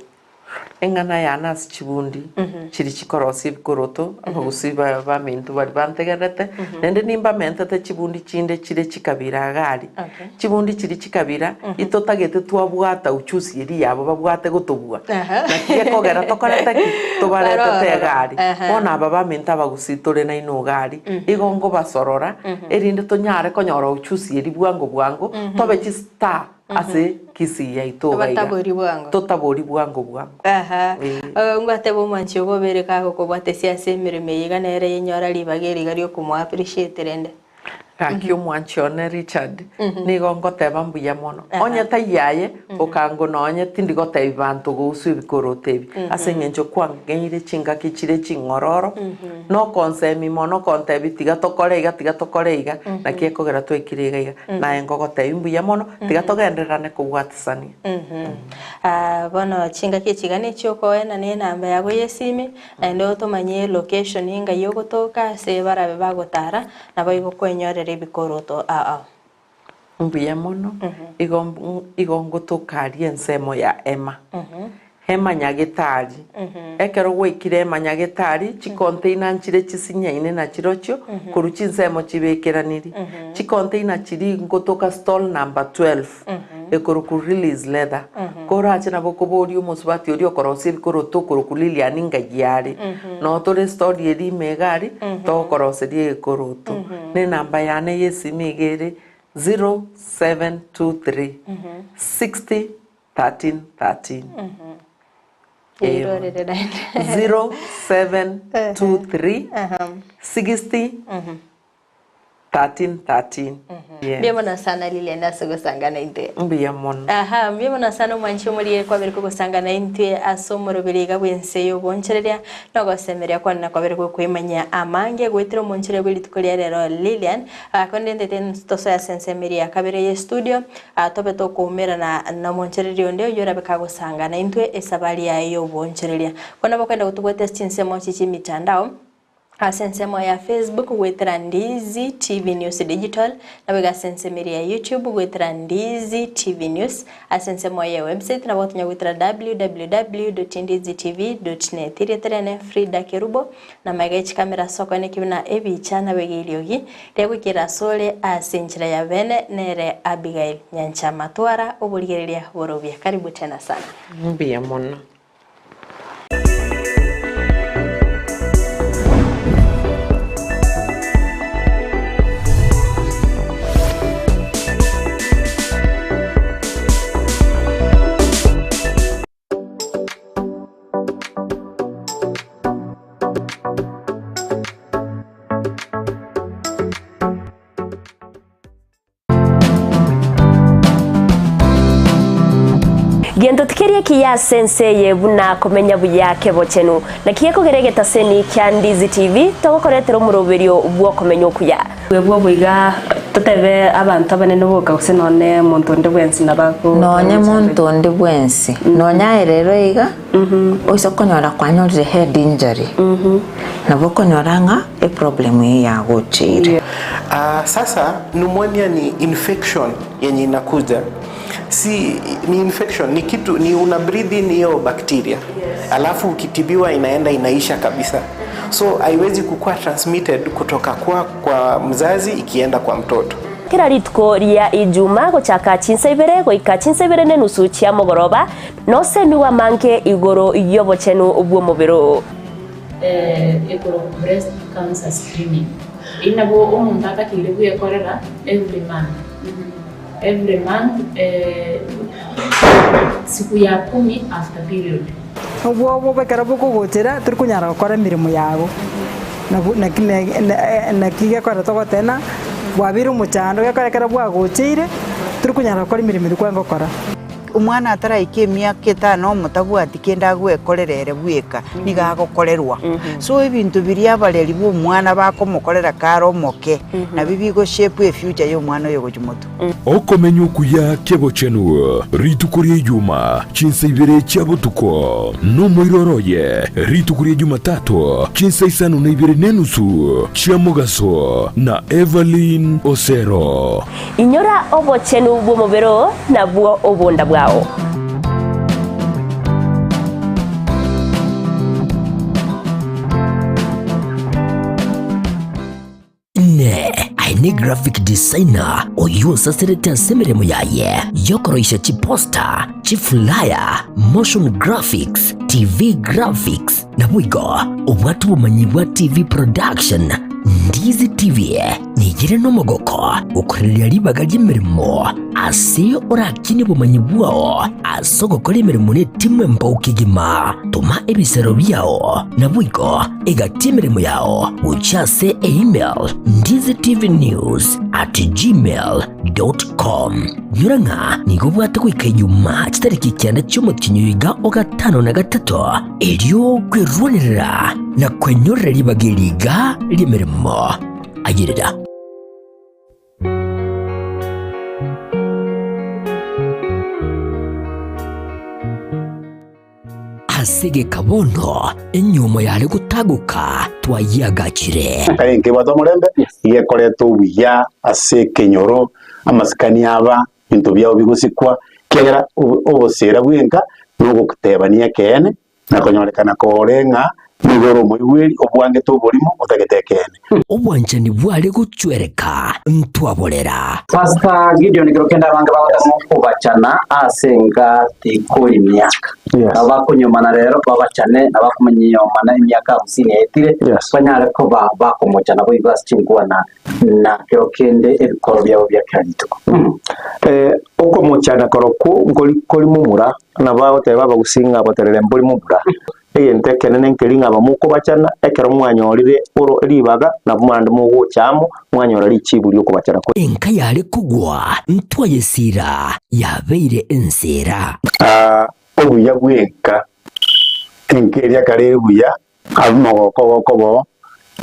Speaker 3: Eng'ana yane ase chibundi chiria chikorosia ebikoroto, abagusii ba baminto baria bantegererete, naende nimbamentete chibundi chinde chire chikabira iga aria.
Speaker 2: Okay.
Speaker 3: Chibundi chiria chikabira, itotagete twabwata uchusi eria yabo babwate gotobua.
Speaker 2: Aha.
Speaker 3: Naki gekogera tokorete ki? Tobaretete
Speaker 2: Barororo.
Speaker 3: iga aria.
Speaker 2: Aha.
Speaker 3: Bono aba baminto abagusii tore nainwe iga aria, igo nkobasorora, erinde tonyare konyora uchusi eria bwango bwango, tobe chistar Ase Kisii yaito iga iga.
Speaker 2: Tobatabori bwango.
Speaker 3: Totabori bwango bwango.
Speaker 2: Aha.
Speaker 3: Ee.
Speaker 2: Eh, ngwateba omwanchi ogo obere kagokobwatesia ase emeremo eye iga nere yenyora ribaga eri iga riokomo appreciate rende.
Speaker 3: Gaki omwanchi one Richard, nigo ngoteba mbuya mono. Onye taiyo aye, okango nonye tindi gotebi banto gousu ebikoroto ebi, ase eng'encho kwang'eire chingaki chire ching'ororo, nokonsemi mono kontebi tiga tokore iga tiga tokore iga, naki ekogera twaikire iga iga. Naye ngogotebia mbuya mono, tiga togendererane kobwatisania.
Speaker 2: Ah, bono chingaki echi iga nechiokoenana enamba yago y'esimi, naende otomanye location engai ogotoka ase barabe bagotara, naboigo kwenyorera ebikoroto ao.
Speaker 3: Mbuya mono, igo igo ngotoka aria ensemo ya Hema. Hema nyagetari. Ekero gwaikire hema nyagetari, chicontainer nchire chisinyaine nachirochio korwa chinsemo chibekeranirie. Chicontainer chiria ngotoka stall number 12 ekorokwa Release Leather. Korache nabo okoboria omosubati oria okorosia ebikoroto okorokwa Lilian ng'ai are. Noo tore stall eria ime iga aria togokoroseria egekoroto. Na enamba yane y'esimi iga ere 0723 60 13 13.
Speaker 2: Eirorere naende.
Speaker 3: 0723 60 13 13.
Speaker 2: Mbuya
Speaker 3: Yes.
Speaker 2: mono sana Lilian ase ogosangana intwe.
Speaker 3: Mbuya mono.
Speaker 2: Aha, mbuya mono sana omwanchi omorie kwabere kogosangana intwe ase omoroberi iga bw'ense y'obonchereria na ogosemeria kwane na kwabere gwokoimanyia amange goetera omonchereria bwe rituko ria rero Lilian. Ah, konde ntete tosoe ase ensemo eria ya kabere ye studio Ah, tobe tokoumerana nomonchereria onde oyio orabe kagosanga naintwe esabari yaye y'obonchereria. Bono bokoenda gotobwate ase chinsemo echi chi'emitandao, ase ensemo ya Facebook goetera Ndizi TV News Digital, naboigo ase ensemo eria ya YouTube goetera Ndizi TV News, ase ensemo ye website nabo otonya goetera www.ndizitv.net. Erieta riane Frida Kerubo, na magega ye chikamera ase okoeneki buna ebicha naboigo eriogi Riagoikera asore ase enchera ya bene nere Abigail Nyanchama twara oborigereria borobia. Karibu tena sana.
Speaker 3: Mbuya mono.
Speaker 8: Gento tikeri ekiya ase ense eye buna komenya buya kebochenu. Naki gekogera egetaseni kia Ndizi TV togokoretera omoroberio bw'okomenya okuya.
Speaker 9: Bwebwo boiga totebe abanto abanene boka gose nonye monto onde bwensi nabo ago
Speaker 10: Nonye monto onde bwensi, nonye aye rero iga, oise konyora kwanyorire head injury, nabo okonyora ng'a eproblem eye yagocheire.
Speaker 11: Ah, sasa pneumonia ni infection yenye inakuja si ni infection ni kitu ni una breathe in hiyo bacteria alafu ukitibiwa inaenda inaisha kabisa so haiwezi kukua transmitted kutoka kwa, kwa mzazi ikienda kwa mtoto
Speaker 8: Kera rituko ria Ijuma gochaka chinsa ibere goika chinsa ibere nenusu chia mogoroba, nosemigwe amange igoro y'obochenu bw'omobere oo.
Speaker 12: Ekorokwa breast cancer screening. Eyio nabo omonto atakeire bwekorera every month, every month siku ya kumi after period.
Speaker 13: Obwoba ekero bokogochera tori konyara gokora emeremo yago, nabo naki naki gekogera togoteba ng'a bwabeire omochando gekogera ekero bwagocheire tori konyara gokora emeremo eria kwarenge gokora.
Speaker 14: Omwana ataraika emiaka etano omotabwati kende agwekorera ere bweka, nigo agokorerwa. So ebinto biria abareri ba omwana bakomokorera kare omoke, nabio bigo shape efuture ya omwana oyo gochia motwe.
Speaker 1: Okomenya okuya k'obochenu rituko ria Ijuma, chinsa ibere chia botuko, nomoiroro oye rituko ria Jumatato, chinsa isano na ibere nenusu chia mogaso, na Evelyn Osero.
Speaker 8: Inyora obochenu bw'omobere oo nabwo obonda bwao.
Speaker 5: Inee! Aye ne graphic designer oyio osaserete ase emeremo yaye y'okoroisia chiposter, chiflyer, motion graphics, TV graphics, naboigo obwate obomanyi bwa TV production, Ndizi TV nigere nomogoko gokorereria ribaga ri'emeremo ase orakinie obomanyi bwao ase ogokora emeremo netimu embao kegima. Toma ebisero biao naboigo egati emeremo yao gochia ase email ndizitvnews@gmail.com. Nyora ng'a nigo obwate goika Ijumaa chitariki kianda chi'omotienyi oyo iga o gatano na gatato, erio kwerwanerera na kwenyorera ribaga eri iga ri'emeremo. Ayerera. Ase egeka bono enyiomo yare gotagoka twayiagachire.
Speaker 15: Kare nkebwate omorembe, igekoreta obuya ase ekenyoro, amasikani aba, ebinto biabo bigosikwa, ekiagera obosera bwenka nogotebania ekeene, na konyorekana kore ng'a nigo ore omoigweri obwangete oborimo otagete ekeene.
Speaker 5: Obwanchani bware gochwereka ntwaborera.
Speaker 16: Pastor Gideon kero kende abange bagotema okobachana ase enga tikori miaka. Nabo bakonyomana rero babachane na bakomanyomana emiaka hamsini yaetire banyare koba bakomochana boigo ase chinkwana na kero kende ebikoro biabo bia kera rituko.
Speaker 17: Okomochana korokwo nkori kori momura, nabo agoteba abagusii ng'a boterere mbori momura. Egento ekenene nkeri ng'a abamokobachana, ekero mwanyorire oro ribaga, nabo naende mogocha amo, mwanyora richibu ri'okobachana kwe.
Speaker 5: Enka yare kogwa ntwayesiira, yabeire enseera.
Speaker 15: Obuya bw'enka, enka eria kare ere buya, ab'omogoko gokoba oo,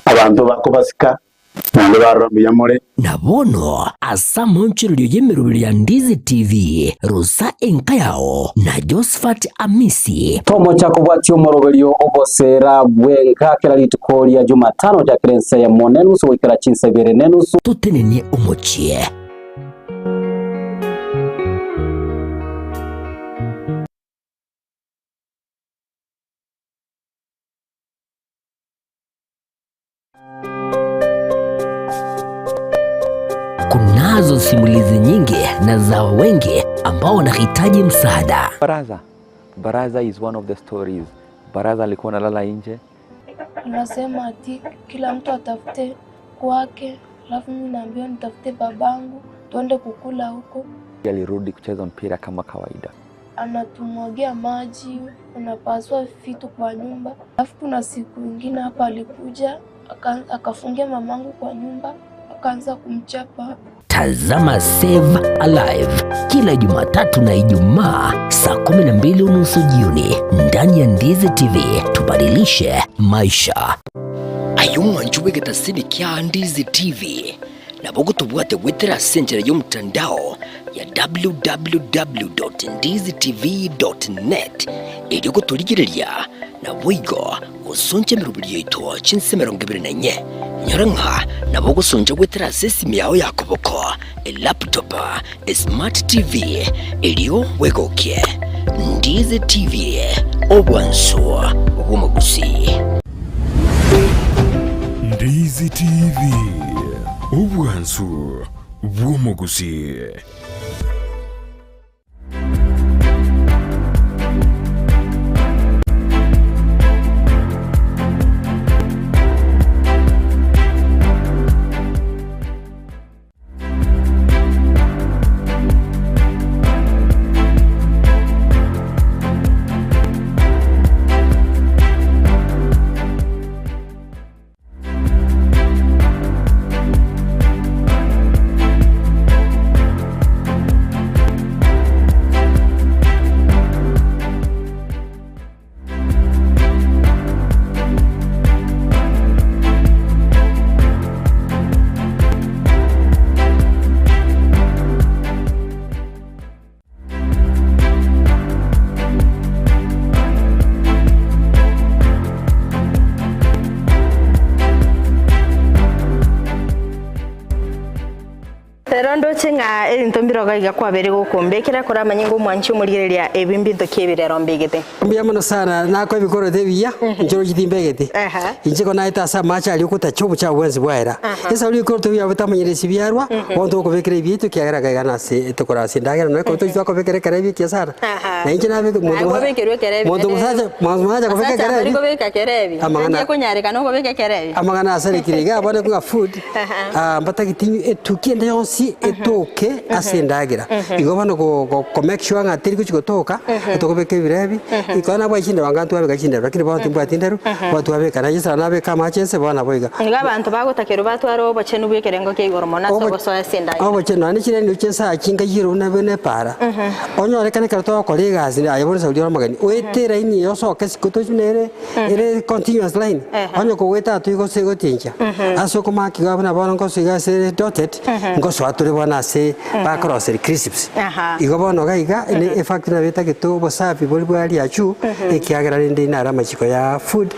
Speaker 15: abanto bakobasika, Naende barora mbuya more.
Speaker 5: Na bono ase amaonchorerio y'emeroberi ya Ndizi TV, rosa enka yao na Josephat Amisi.
Speaker 16: Tomocha kobwatia omoroberio oboseera bw'enka kera rituko ria Jumatano chakera ensa eyemo nenusu goikera chinsa ibere nenusu.
Speaker 5: Totenenie omochie. Kunazo simulizi nyingi na za wengi ambao wanahitaji msaada.
Speaker 18: Baraza. Baraza is one of the stories. Baraza alikuwa analala nje.
Speaker 19: Anasema ati kila mtu atafute kwake, alafu mimi naambiwa nitafute babangu tuende kukula huko.
Speaker 18: Alirudi kucheza mpira kama kawaida.
Speaker 19: Anatumwagia maji, anapasua vitu kwa nyumba. Alafu kuna siku ingine hapa alikuja akafungia mamangu kwa nyumba akaanza kumchapa.
Speaker 5: Tazama Save Alive kila Jumatatu na Ijumaa saa 12:30 jioni ndani ya Ndizi TV. Tubadilishe maisha. Aye omwancho bw'egetasini kia Ndizi TV nabo gotobwate goetera ase enchera y'omotandao ya www.ndizitv.net erio gotorigereria naboigo gosoncha emeroberi yaito chinse 24. Inyora ng'a nabo ogosoncha goetera ase esimi yao ya koboko, elaptop, esmart TV, erio bwegokie. Ndizi TV, obwansu bw'omogusii.
Speaker 1: Ndizi TV, obwansu bw'omogusii.
Speaker 2: Ebinto mbirogo iga kwabeire gokombekera, koramanye ng'a omwanchi omorigereria ebi mbinto ki ebi rero mbegete.
Speaker 20: Mbuya mono sana, nakoe ebikoroto ebiya, inche roche timbegeti. Inche ko naete ase amache aria ogotacha obochafu bwensi bwaera. Esauri ebikoroto ebi biabo tamanyire ase biarwa, bono togokobekera ebiaito ekiagera gaiga nase tokora ase endagera nonya ekero tochi twakobekera ekerebi ekiya sana. Na inche nabeke monto
Speaker 2: Naye kwabekerwa ekerebi
Speaker 20: monto
Speaker 2: naende
Speaker 20: mosacha monto mosacha kobeka
Speaker 2: Abasacha mbari
Speaker 20: ekerebi
Speaker 2: kobeka kerebi,
Speaker 20: Amang'ana-
Speaker 2: naende ekonyarekana okobeka ekerebi.
Speaker 20: amang'ana asarekire iga abone ng'a food Ah, mbatageti etuki ende yonsi etoke ase endagera. Igo bono go- go- go make sure ng'a teri gochi gotoka, tokobeka ebirebi, ekero nabwate chindero anga ntwabeka chindero, lakini bono timbwati ndero, bono twabeka naye sana nabeka amache inse bono nabo iga.
Speaker 2: Nigo abanto bagotakerwa batware obochenu bw'ekerengo kia igoro mono ase
Speaker 20: Obo-
Speaker 2: ogosoa ase endagera.
Speaker 20: Obochenu naende chirende chinsaa chingaiyire buna buna epaara, onyorekane ekero togokora egasi aye bono esauri ore omogeni, oete eraini eye osoke isiko tochi buna ere. Ere continuous line, onye kogoeta atoigo gose gotincha, ase okomaka iga buna bono ngosoa iga ase dotted, ngosoa tore bono ase bakoroseria crisps. Igo bono iga iga, ene efactory nabo etagete obosafi boria bwa riachu, ekiagera rende naro amachiko ya food,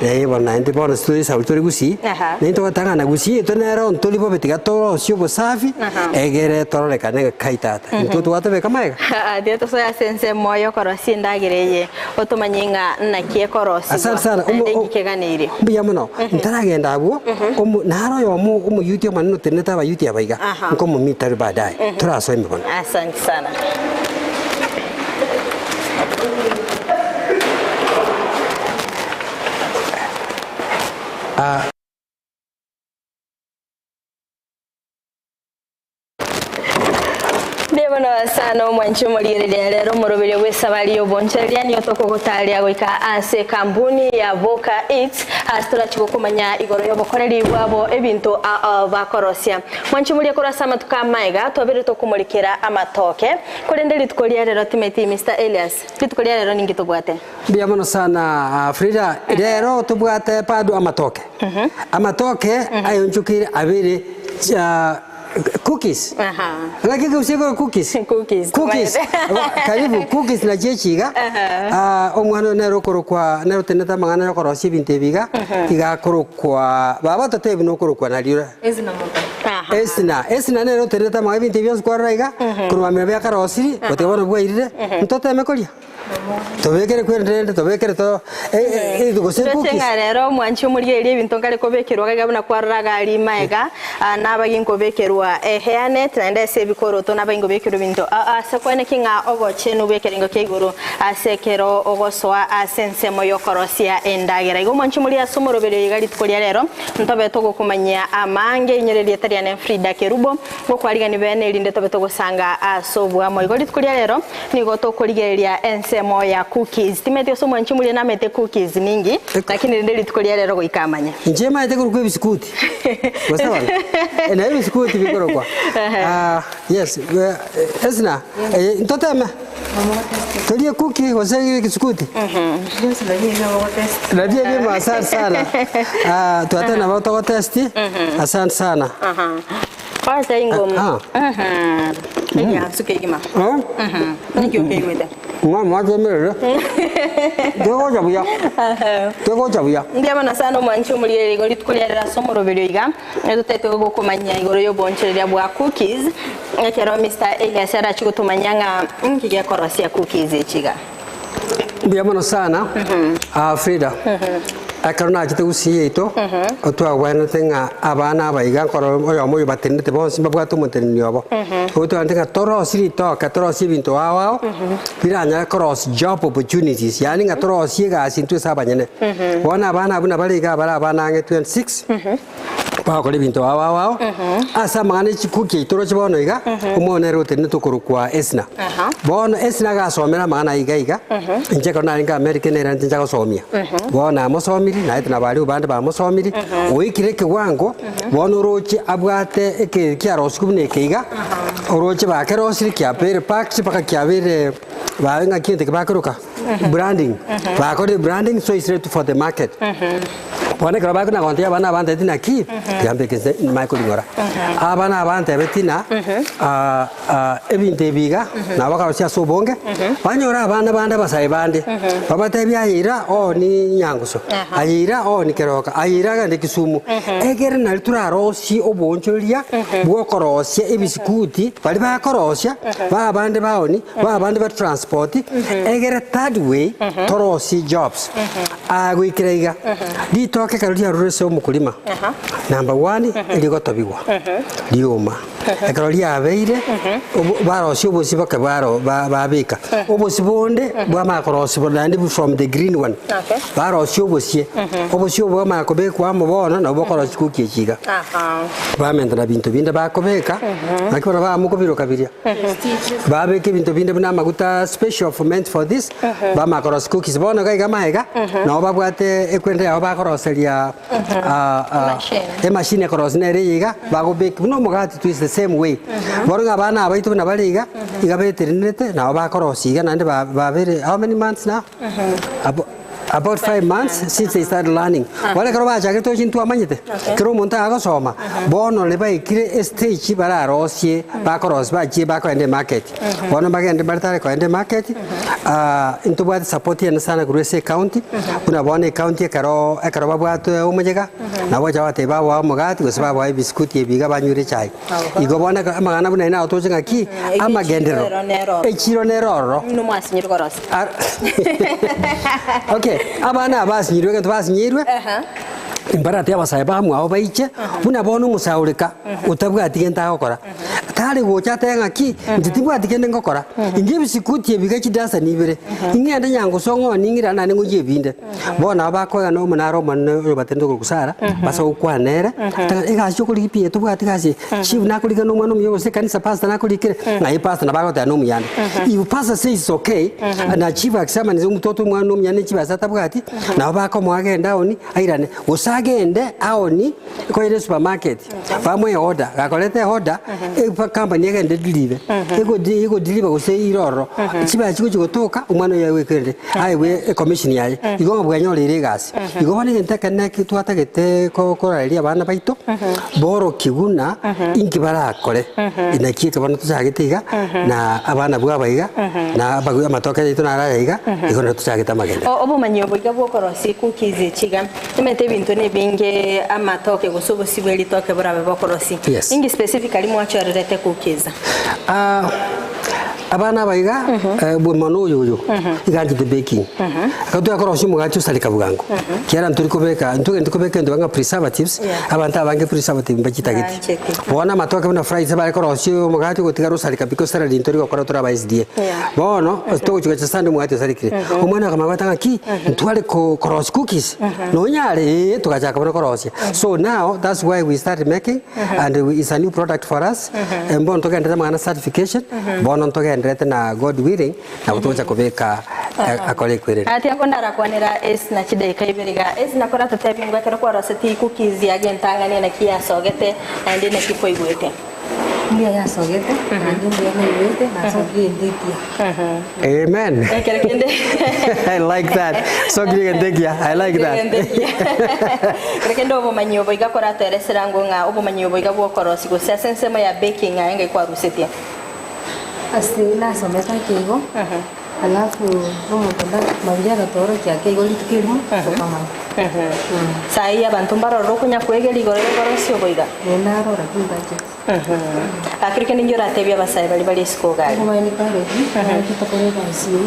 Speaker 20: eh bono naende bono ase tore esauri tore gusii, naende togotang'ana gusii yaito nero ntori bobe tiga torosie obosafi, egere tororekane ng'a kai tata, intwe twatobeka magega.
Speaker 2: Tiga tosoe ase ensemo yokorosia endagera eye. Otomanye ng'a naki ekorosigwa,
Speaker 20: Asante sana.
Speaker 2: naende
Speaker 20: Omo- o-
Speaker 2: inki keganeirie.
Speaker 20: Mbuya mono. Ntaragenda abwo, omo- naro oyomo omoyuti omonene otenenete abayuti aba iga,
Speaker 2: Aha.
Speaker 20: nkomomita aria baadaye. Torasoe ime bono.
Speaker 2: Asante sana.
Speaker 20: Ah.
Speaker 2: Mbuya mono sana omwanchi omorigereria rero omoroberio bw'esabari y'obonchoreria nigo tokogotaria goika ase ekampuni ya Boka Eats ase torachi gokomanya igoro y'obokoreri bwabo ebinto ao bakorosia. Mwanchi omoria korwa ase amatuko amaega twabeire tokomorikera amatoke korende rituko ria rero timeti Mister Elias rituko ria rero ninki tobwate?
Speaker 20: Mbuya mono sana Frida, rero tobwate bado amatoke. Amatoke ayonchokire abere cookies. Ng'aki gose igo cookies?
Speaker 2: Cookies.
Speaker 20: Cookies. Karibu cookies nachio echi iga. Omwana oyo nere okorokwa nere otenenete amang'ana ya okorosia ebinto ebi iga, iga akorokwa baba totebi nokorokwa nario Esina. Esina nere otenenete amang'ana ebinto ebi bionsi kwarora iga, korwa mambia biakarosiri, gotiga bono bwairire, ntoteme koria. Tobekere kweri rende tobekere to eh, eh, gose
Speaker 2: Ndoche
Speaker 20: cookies.
Speaker 2: ng'a rero omwanchi omorigereria ebinto nkare kobekerwa gaiga buna kwarora iga aria maega, ah, nabagi nkobekerwa ehairnet naende ase ebikoroto nabagi nkobekerwa ebinto aa ase kweneki ng'a obochenu bw'ekerengo kia igoro ase ekero ogosoa ase ensemo y'okorosia endagera. Igo omwanchi omoria ase omoroberio oyo iga rituko ria rero ntobe togokomanyia amange inyore erieta riane Frida Kerubo, ngokwarigani bene erinde tobe togosanga ase oboamo. Igo rituko ria rero Nigo tokorigereria ensemo ya cookies. Timanyeti gose omwanchi omoria namanyete cookies ninki, lakini rende rituko ria rero goika amanye.
Speaker 20: Inche maete korokwa ebisikuti. Gose bono? Eh, naye ebisikuti bikorokwa. Ah, yes, eh, Esna, eh, ntoteme? Torie cookie gose egisikuti? Nabio ebimo asante sana. Ah, twateba nabo togotesti. Asante sana.
Speaker 2: Kwanza ingoma.
Speaker 20: Ah.
Speaker 2: Mhm. Egiansu kegima. Mhm. Niki okeigwete.
Speaker 20: Mwa mwatemerere. Tegocha buya. Tegocha buya.
Speaker 2: Mbuya mono sana omwanchi omorigereria igo rituko ria rero ase omoroberio iga etotete gokomanyia igoro y'obonchoreria bwa cookies ekero Mister Elias arachi gotomanyia ng'a nki gekorosia cookies echi iga.
Speaker 20: Mbuya mono sana ah, Frida. Ekero nachete gusii yaito, otwagwenerete ng'a abana aba iga nkoro oyomo oyo batenenete bonsi mbabwate omoteneni obo. Otwenerete ng'a torosie ritoke, torosie ebinto ao ao, biranyare korosia job opportunities, yaani ng'a torosie egasi intwe ase abanyene. Bono abana abwo nabare iga bare abana ang'e 26, bagokora ebinto ao ao ao, ase amang'ana e chikuki yaito oroche bono iga, omwana nere otenenete okorokwa Esna. Bono Esna agasomera amang'ana aya iga iga, inche ekero narenge America nere inche ncha gosomia. Bono namosomiri, naete nabo aria abande bamosomiri, oikire ekewango, bono oroche abwate eke kiarosigwe buna eke iga, oroche bakerosirie kiabeire packed mpaka kiabeire babe ng'aki egento eke bakeroka branding, bakorire branding so is ready for the market. Bono ekero bakona gontebia abana abantebeti naki, tiga mbeke inse nimanye koring'ora. Abana abantebeti ng'a ebinto ebi iga, nabo bakarosia ase obonge, banyore abana bande abasae bande, babatebie aye ira oo ni Nyangusu, aye ira oo ni Keroka, aye ira gende Kisumu. Ekere nari torarosie oboonchoreria bwa okorosia ebisikuti, baria bakorosia, ba abande baoni, ba abande ba transport, egere third way torosie jobs. Aa goikera iga, ritoke ekero riarure ase omokurima, number one, rigotobigwa, rioma. Ekero riabeire, obo barosia obosie boke baro ba babeka. Obosie bonde bwamanya korosiwa naende from the green one.
Speaker 2: Okay.
Speaker 20: Barosia obosie, obosie obo bwamanya kobekwa amo bono nabo bokorosia chikuki echi iga. Bamenta na binto binde bakobeka, naki bono bamua kobiroka biria. Babeka ebinto binde buna amaguta special for meant for this, bamanya korosia cookies. Bono iga iga magega, nabo babwate ekwende yabo bakoroseria emachine ekorosia nere eye iga, bagobake buna omogati tu is the same way. Bono ng'a abana aba baito buna bare iga, iga betenenerete, nabo bakorosia iga naende ba babere how many months now? Abo about 5 months since they started learning. Bono ekero bachagete ochi ntwamanyete, kera omonto agosoma, bono riria baikire estage bararosie, bakorosia bachie bakoenda emarket. Bono mbagende mbare tare koenda emarket, ntobwate support ende sana korwa ase ecounty, buna bono ecounty ekero ekero babwate omoyega, nabo bagocha babatebia babae omogati gose babae ebisikuti ebi iga banywere echae. Igo bono ekero amang'ana buna ayio nagotoche ng'aki, amagenderero, echiro nere ororo.
Speaker 2: Nomwasinyirwe korosia.
Speaker 20: Okay, abana aba basinyirwe egento basinyirwe, mbarate abasae bamwabo baiche, buna bono omosaureka otabwati gento agokora, tari gocha atebe ng'aki, inche tibwati kende ngokora, inche ebisikuti ebi iga chidasani ibere, ing'ende nyangusu ng'onie ng'irane naende ng'oyie ebinde. Bono nabo bakoegana omonara omonene oyobatenenete okorokwa Sara, base gokwana nere, ateba egasi okorigia pi tobwati gasi eye, chief nakorikire na omwana omuya gose ekanisa pastor nakorikire, ng'ai pastor nabo agoteba na omuyande. If pastor says it's okay, na chief akisema inche omototo omwana omuya ne chibesa atabwati, nabo bakomoa agende aoni airane, gose agende aoni koira esupermarket, bamoe order, gakoreta eorder, ecompany egende edeliver, egodi egodeliver gose eire ororo, chibesa chigochi gotoka, omwana oyo aegwe kende, aegwe ecommission yaye, igo ng'a bwanyoreire egasi. Igo bono egento ekenene eki twatagete ko korareria abana baito, borokie buna inki barakore, naki eke bono tochagete iga, na abana bwabo iga, na abagwi amatoke yaito naro aya iga, igo nabo tochagete amagenderero.
Speaker 2: Obomanyi obo iga bwokorosia ecookies echi iga, Omanyete ebinto nebinge amatoke gose obosie bwe ritoke borabe bokorosia.
Speaker 20: Yes.
Speaker 2: Inki specifically mwachorerete cookies?
Speaker 20: Ah, abana aba iga eh, bwe mono oyo oyo iga anchete baking ekero twakorosia omogati osareka bwango kiara ntori kobeka ntogenti kobeka egento banga preservatives
Speaker 2: Yeah.
Speaker 20: abanto abange preservative mbachitageti
Speaker 2: Mbancheti.
Speaker 20: bono amatoke buna fries bare korosia omogati ogotigara osareka because celery ntori gokora toraba SDA
Speaker 2: Yeah.
Speaker 20: bono togochi gocha Sunday omogati osarekire omwana akamanya goteba ng'aki ntware ko korosia cookies nonyare ee togachaka bono korosia so now that's why we started making and we, it's a new product for us Eh, mbono togenderete amang'ana certification bono ntogenderete na God willing nabo togocha kobeka eh, akore ekwereri
Speaker 2: Ati ako ndarakwanera ase na chidaika ibere iga ase nakora totebie ngwa ekero kwaroseti cookies yage entang'ani naki yasogete naende naki kwaigwete.
Speaker 21: Mbuya yasogete, naende mbuya naigwete, nasokire entekia.
Speaker 20: Amen.
Speaker 2: Ekero kende
Speaker 20: I like that. Sokire egento ekiya. I like that.
Speaker 2: Ekero kende obomanyi obo iga koratoeresera ng'o ng'a obomanyi obo iga bwokorosia gose ase ensemo ya baking aye ngai kwarusetie.
Speaker 21: Ase nasomete ake igo, alafu omonto nda mambia agatoorokia ake igo rituko erimo, tokamanya.
Speaker 2: Sai abanto mbarorire okonya kwegera igoro y'okorosia obo iga.
Speaker 21: Ee narora timbancheti.
Speaker 2: Gaki kende inki oratebie abasae baria bare isiko iga aria?
Speaker 21: Okobae encourage, gaki tokore egasi eye,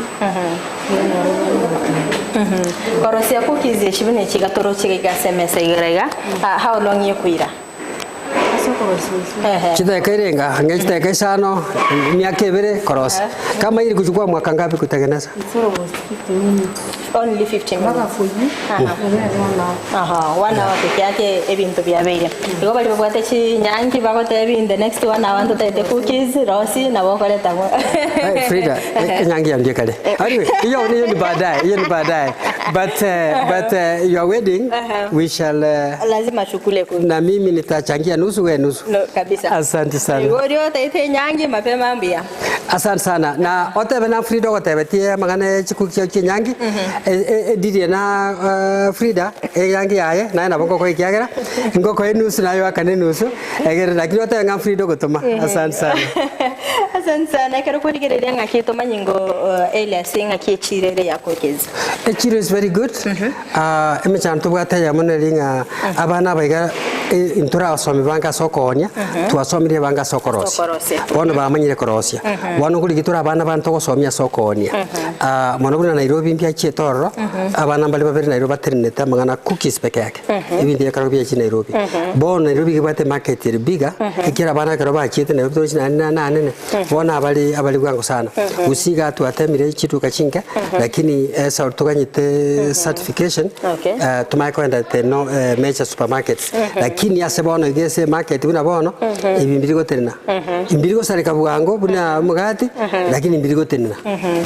Speaker 21: ekiagera naro obwate.
Speaker 2: Korosia cookies echi buna echi iga toroche iga iga ase emesa igoro iga, how long ekoira?
Speaker 21: Ase okorosia echi.
Speaker 20: Chidakika irenga ang'e chidakika isano, emiaka ebere korosia. Kama ili kuchukua mwaka ngapi kutengeneza?
Speaker 21: It's almost 50 minutes.
Speaker 2: Only 50
Speaker 21: Mpaka
Speaker 2: minutes.
Speaker 21: fuyi, nabere one hour.
Speaker 2: Aha, one hour peke yake ebinto biabeire. Igo baria babwate chinyangi bagotebia in the next one hour ntotagete cookies, rosi, nabo okoreta bo.
Speaker 20: Hey, Frida, enyangi yambie kare. Anyway, hiyo hiyo ni baadaye, hiyo ni baadaye. But but your wedding we shall
Speaker 2: Lazima chukule cookies.
Speaker 20: na mimi nitachangia nusu wewe nusu.
Speaker 2: No, kabisa.
Speaker 20: Asante sana.
Speaker 2: Igo oria otaete enyangi mapema mbuya.
Speaker 20: Asante sana na otebe na Frida ogotebetie amang'ana ya chikuki chiao chia enyangi, edirie na Frida eyangi yaye naye nabo ngokoa ekiagera ngokoa enusu naye oakane enusu egere lakini otebe ng'a Frida ogotoma. Asante sana.
Speaker 2: Asante sana ekero kwarigereria ng'aki tomanye ngo Elias ng'aki echiro ere yakokeza.
Speaker 20: Echiro is very good, emechando tobwate eyemo neri ng'a abana aba iga ntorasomi bange ase okoonia, twasomirie abange ase okorosia. Bono bamanyire korosia. Bono nkorigia tore abana bande togosomia ase okoonia. Mono buna Nairobi mbiachiete ororo, abana mbare babere Nairobi batenenete amang'ana cookies peke yake, ebinto ebiekero biachia Nairobi. Bono Nairobi iga ebwate emarket ere bigger, ekiagera abana ekero bachiete Nairobi torochi naende nanene, bono abare abare bwango sana. Gusii iga twatemire chiduka chinke, lakini ase toganyete certification, tomanye kogenda the no major supermarkets. Lakini ase bono iga ase emarket buna bono, ebi mbiri gotenena. Mbiri gosareka bwango buna omogati, lakini mbiri gotenena.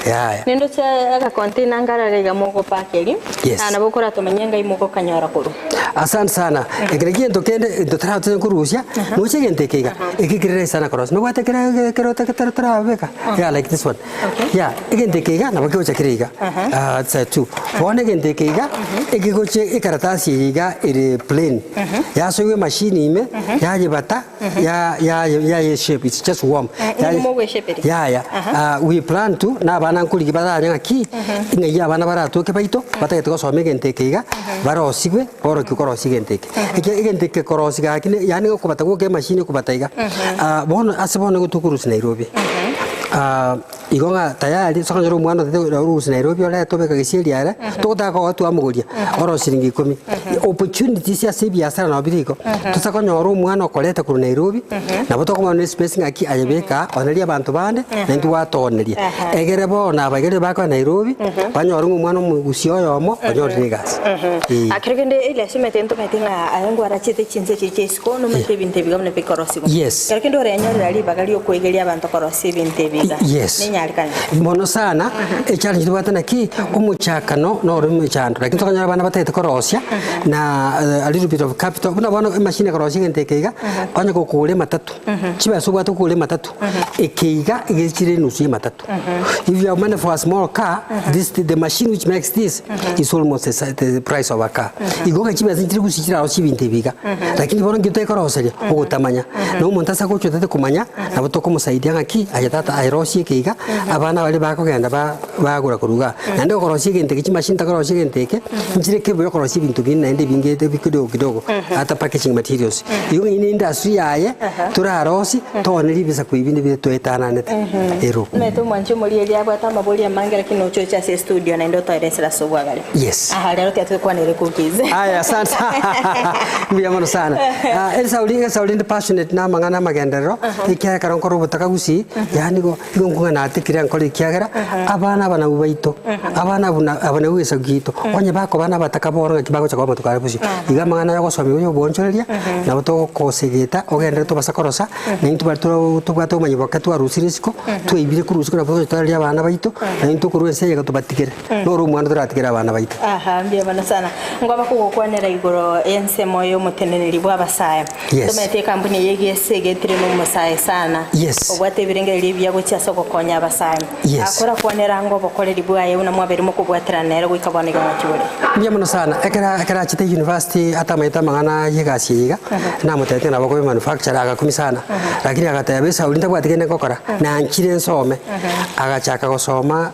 Speaker 20: Yaya.
Speaker 2: Nindoche agacontainer nkarare iga mogopakeria,
Speaker 20: Yes.
Speaker 2: na nabo okoratomanye ngai mogokanyora korwa.
Speaker 20: Asante sana. Ekero gento kende into torache korusia, noche egento eke iga, eke kere rahisi sana korosia. Nobwate kere ekero ekero torabeka, yeah like this one. Yeah, egento eke iga nabo kegocha kere iga, it's a two. Bono egento eke iga, ekegocha ekaratasi eye iga ere plain, yasoigwa emashini ime, yayebata, ya ya yaye shape, it's just warm.
Speaker 2: Nigo mogweshaperia?
Speaker 20: Yaya, we plan to, na abana nkorigia baranye ng'aki, ng'ai abana baratoke baito, batagete gosoma egento eke iga, barosigwe, borokigwe korosia egento eke. Eke egento eke korosia gaki ne yaani okobata gwoka emashini okobata iga, bono ase bono nigo tokorusia Nairobi, igo ng'a tayari ase okonyora omwana otagete orusia Nairobi orete obeke gesieri are, togotaka kogoa twamogoria, oro shilingi ikomi. Opportunities ase ebiasara nabo bire igo, tosa konyora omwana okoreta korwa Nairobi, nabo tokomanya ne space ng'aki aye beka aa, oneria abanto bande, naintwe gwatooneria. Egere bono aba ekero bakoya Nairobi, banyore ng'a omwana omogusia oyomo, onyorire egasi. Eeh.
Speaker 2: Ekero kende Elias omanyete ntomanyete ng'a aye nkwarachete chinse echi chia isiko, nomanyete ebinto ebiga buna bikorosiwa.
Speaker 20: Yes.
Speaker 2: Ekero kende orenyorera ribaga riokoegeria abanto korosia ebinto ebiga,
Speaker 20: Yes.
Speaker 2: nenyarikane?
Speaker 20: Mono sana, echallenge tobwate naki, omochakano noro emechando, lakini tokonyora abana batagete korosia, na a little bit of capital, buna bono emachine ekorosia egento eke iga, onye gokogora ematatu, chibesa obwate okogora ematatu, eke iga egechire enusu ya ematatu. If you have money for a small car, this the machine which makes this is almost the, si- the price of a car. Igo ng'a chibesa nchire gose chirarosie ebinto ebi iga, lakini bono nki toekoroseria, ogotamanya. Na omonto ase agocha otagete komanya, nabo tokomosaidia ng'aki, aye tata aye rosia eke iga, abana baria bakogenda ba bagora korwa igaa. Naende okorosia egento eke chimashini takorosia egento eke, nchire capable ya okorosia ebinto binde naende ebinge ebi kidogo kidogo, ata packaging materials. Igo ng'a ne industry yaye, torarosie, toone ribisaku ebi nibio toetananete. Ero.
Speaker 2: Omanyete omwanchi omorieria abwate amabori amange lakini noche oche ase estudio naende otoeresere ase obwagare.
Speaker 20: Yes.
Speaker 2: Aha rero tiga twekwanere cookies.
Speaker 20: Aya asante. Mbuya mono sana. Ah, esauri esauri ndi passionate na amang'ana amagenderero, ekiagera ekero nkore obotaka gusii, yaani igo igo nkong'a natekire nkore ekiagera, abana aba nabwo baito, abana abwo na aba nabwo egesaku giaito, onye bakoba na abataka bono ng'aki bagocha koba amatuko are bosio. Iga amang'ana aya ogosomigwa ya oboonchoreria, nabo togokosegeta ogenderere tobasa korosa, na intwe baria toro tobwate obomanyi boke twarusire isiko, twaibire korwa isiko nabo togocha torarie abana baito, na intwe korwa ense eye iga tobatigere. Noro omwando toratigere abana baito.
Speaker 2: Aha, mbuya mono sana. Ngoba kogokwanera igoro y'ensemo y'omoteneneri bw'abasae.
Speaker 20: Yes.
Speaker 2: Tomanyete ekampuni eye egese egetire nomosae sana.
Speaker 20: Yes.
Speaker 2: Obwate ebirengererio ebiya gochia ase ogokonya abasae.
Speaker 20: Yes.
Speaker 2: Akorakwanera ango obokoreri bwaye buna mwabeire mokobwaterana nere goika bono iga ng'aki bore.
Speaker 20: Mbuya mono sana. Ekero ekero achete university atamanyete amang'ana y'egasi eye iga, namotebetie nabo akoba emanufacturer agakumia sana. Lakini agateba esauri ntabwati kende ngokora, nanchire nsome. Agachaka gosoma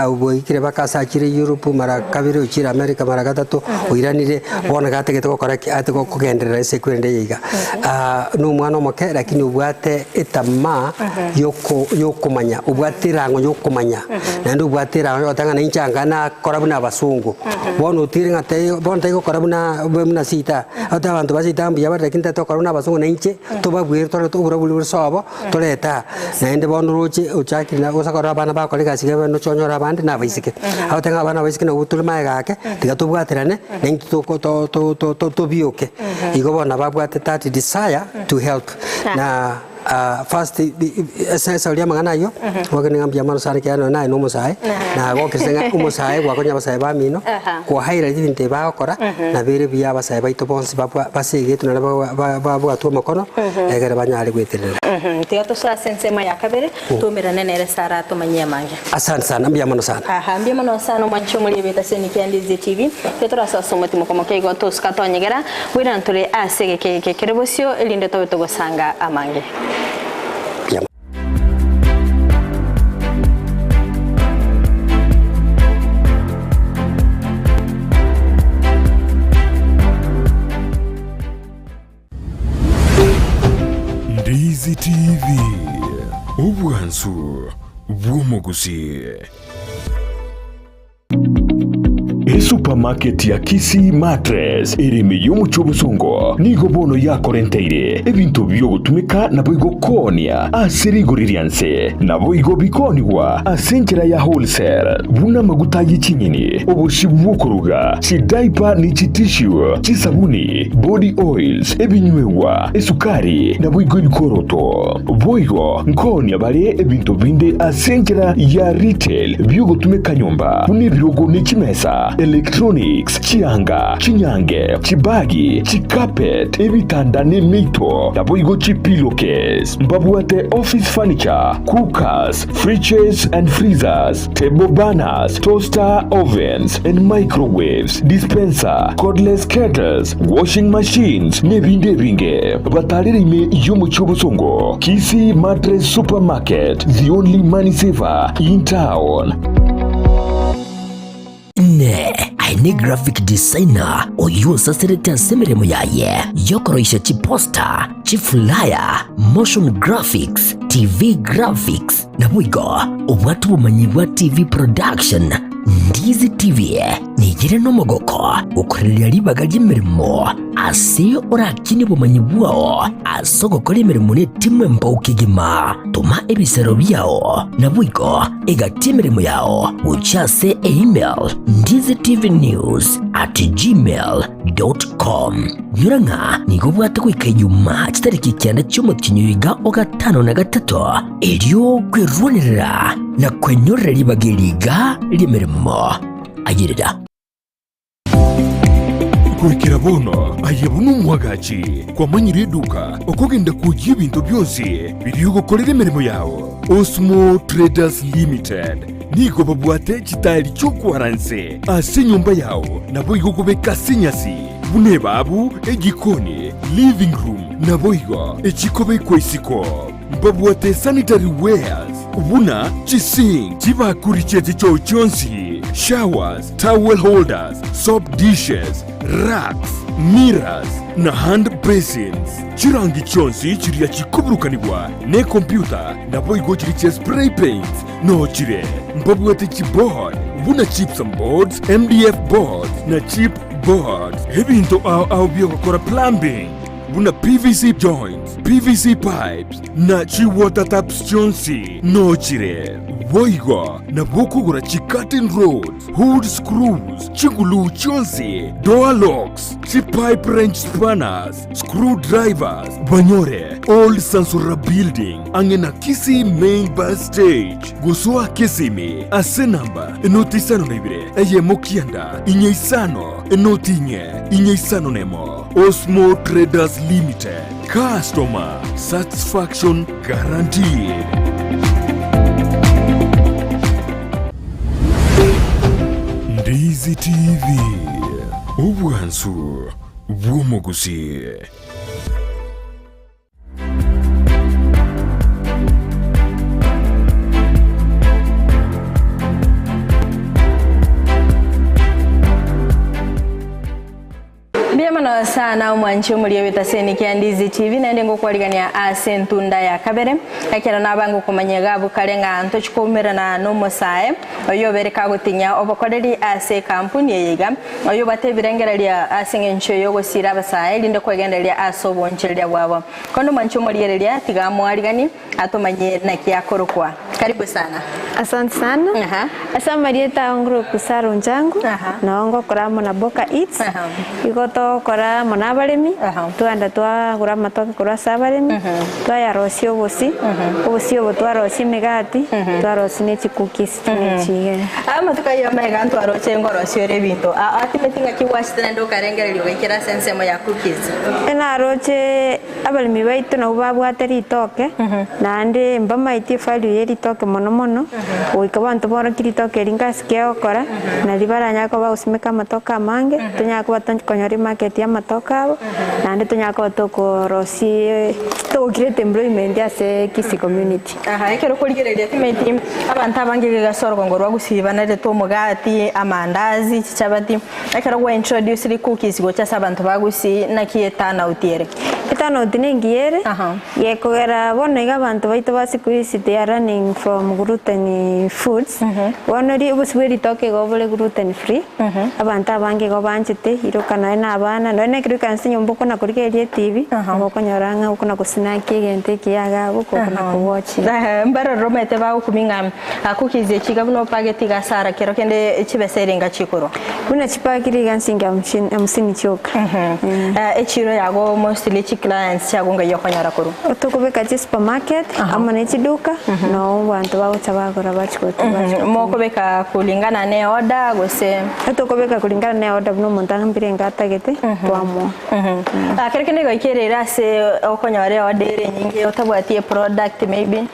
Speaker 20: oboikire mpaka ase achire Europe mara kabere ochire America mara gatato, oiranire, bono iga atagete gokora ki? Atagete kogenderera ase ekwende eye iga. Na omwana omoke lakini obwate etamaa yoko yokomanya, obwate erang'o yokomanya, naende obwate erang'o yogoteba ng'a nainche anga nakora buna abasongo. Bono otigire ng'a tai bono taigokora buna buna seita, agotebi abanto ba seita mbuya bare lakini tari tokora buna abasongo nainche tobabuere torete oborabu boria bore sobo. Torete aa, naende bono oroche ochakire na gose korora abana bagokora egasi iga bono ochonyore abande na abaiseke. Agotebi ng'a abana abaiseke nabwo tore magega ake, tiga tobwaterane, na intwe toko to to to tobioke. Igo bono nabo abwate that desire to help na. First ase esori y'amang'ana ayio, gwakene ng'a mbuya mono sana ekiagera nonye naye na omosae, nagokire ng'a omosae gwakonya abasae bamino, kwa highlight ebinto ebi bagokora, nabo ere buya abasae baito bonsi babwa basegetwe naende ba babwatwe omokono, egere banyare gweterera.
Speaker 2: Tiga tosoe ase ensemo ya kabere, toumerane nere Sarah atomanyie amange.
Speaker 20: Asante sana, mbuya mono sana.
Speaker 2: Aha, mbuya mono sana omwanchi omori ebeta ase Nicky and Easy TV. Tiga torasoe ase omotimo komokia igo tosuka tonyegera, Bwirana tore ase egeka eke kere bosio, erinde tobe togosanga amange.
Speaker 1: Ndizi TV, obwansu bw'omogusii. Esupamaketi ya Kisii Mattress ere ime y'omochie obosongo nigo bono yakorenteire ebinto bi'ogotumeka naboigo koonia ase rigori ria nse, naboigo bikoonigwa ase enchera ya wholesale, buna amaguta ye chinyeni, obosie bw'okoruga, chidaipa ne chitissue, chisabuni, body oils, ebinywegwa, esukari, naboigo ebikoroto. Boigo nkoonia bare ebinto binde ase enchera ya retail bi'ogotumeka nyomba, buna ebirogo ne chimesa, electronics, chianga, chinyange, chibagi, chicarpet, ebitanda ne emeito, naboigo chipillowcase. Mbabwate office furniture, cookers, fridges and freezers, table burners, toaster ovens and microwaves, dispenser, cordless kettles, washing machines, nebinde ebinge. Batarere ime y'omochie obosongo, Kisii Mattress Supermarket, the only money saver in town.
Speaker 5: Inee! Aye ne graphic designer oyio osaserete ase emeremo yaye y'okoroisia chiposter, chiflyer, motion graphics, TV graphics, naboigo obwate obomanyi bwa TV production? Ndizi TV neyere nomogoko gokorereria ribaga ri'emeremo ase orakinie obomanyi bwao ase ogokora emeremo netimu embao kegima. Toma ebisero biao naboigo egati emeremo yao gochia ase email ndizitvnews at gmail dot com. Nyora ng'a nigo obwate goika Ijumaa chitariki kianda chi'omotienyi oiga o gatano na gatato, erio kwerwanerera na kwenyorera ribaga eri iga ri'emeremo. Ayerera.
Speaker 1: Goikera bono aye buna omwagachi kwamanyire eduka okogenda kwoyia ebinto bionsi biria ogokorera emeremo yao. Osmo Traders Limited nigo babwate chitaeri chi'okwara nse ase enyomba yao naboigo kobeka ase enyasi buna ebabu, ejikoni, living room naboigo echikobekwa isiko. Mbabwate sanitary wares buna chisink, chibakuri chie chichoo chionsi, showers, towel holders, soap dishes, racks, mirrors, na hand basins. Chirangi chionsi chiria chikoburukanigwa nekompyuta naboigo chiria chia spray paints noo chire. Mbabwate chiboard buna gypsum boards, MDF boards na chip boards. Ebinto ao ao biogokora plumbing buna PVC joints, PVC pipes, na chi-water taps chionsi noo chire. Boigo nabo okogora chi-curtain rods, hood screws, chiguluu chionsi, door locks, chi-pipe wrench spanners, screw drivers, banyore Old Sansora Building ang'e na Kisii Main Bus Stage. Gosoa Kisimi ase namba enoti isano na ibere eyemo kianda inye isano enoti inye inye isano nemo. Osmo Traders Limited, customer satisfaction guaranteed. Ndizi TV, obwansu bw'omogusii.
Speaker 2: Mbuya mono sana omwanchi omoria bw'etaseni kia Ndizi TV naende ngokwarigania ase entunda ya kabere ekero naba ngokomanya iga abwo kare ng'a ntochi koumerana nomosae oyo obere kagotinyia obokoreri ase ekampuni eye iga oyo obwate ebirengererio ase eng'encho y'ogosira abasae erinde kwegendereria ase obonchereria bwabo. Konde omwanchi omoriereria tiga amoariganie atomanyie naki akorokwa. Karibu sana.
Speaker 4: Asante sana. Ase amarieta ao ngoroku Sarah Onjango, nao ngokora amo na Boka Eats, igo togokora amo na abaremi, twagenda twagora amatoke korwa ase abaremi, twayarosia obosie, obosie obo twarosia emegati, twarosia ne chicookies chine chigere.
Speaker 2: Amatuko ayio amaiga ntwaroche ngorosia ore ebinto aa timeti ng'aki gwachete naende okarengereria ogaikera ase ensemo ya cookies.
Speaker 4: Naroche Abaremi baito nabwo babwate ritoke, naende mbamaeti evalue ye ritoke mono mono, goika abanto baorokie ritoke eri ngasi ki egokora, nario baranyare koba bagosimeka amatoke amange, tonyare koba tokonyora emarket ya amatoke abo, naende tonyare koba tokorosia togo create employment ase Kisii community.
Speaker 2: Aha, ekero okorigereria timeti abanto abange iga ase orogongo rwa Gusii banarete omogati, amandazi, chichabati. Ekero gwa introduced cookies gocha ase abanto ba Gusii naki eturnout ere?
Speaker 4: Eturnout nengiya ere, gekogera bono iga abanto baito ba siku hizi they are running from gluten foods, bono ri obosie bwe ritoke igo bore gluten free, abanto abange igo banchete, iroka nonye na abana, nonye na ekero oikaranse nyomba okona korigereria etv, nigo okonyora ng'a okona gosnackia egento ekiya iga abwo okona kowochia.
Speaker 2: Mbarorire omanyete bagokumia ng'a Cookies echi iga buna opagete iga ase ara kero kende chibesa ere inga chikorwa.
Speaker 4: Buna chipakire iga nsingi hamsini chioka.
Speaker 2: Echiro yago mostly chi clients chiago ngai okonyora korwa?
Speaker 4: Tokobeka chi supermarket amo ne chiduka noo abanto bagocha bagora bachi gotumia.
Speaker 2: Mokobeka kulingana ne order gose?
Speaker 4: Tokobeka kulingana ne order buna omonto angambire enga atagete twamoa.
Speaker 2: Kero kende goika ere ase okonyora eorder ere enyinge otabwati eproduct maybe?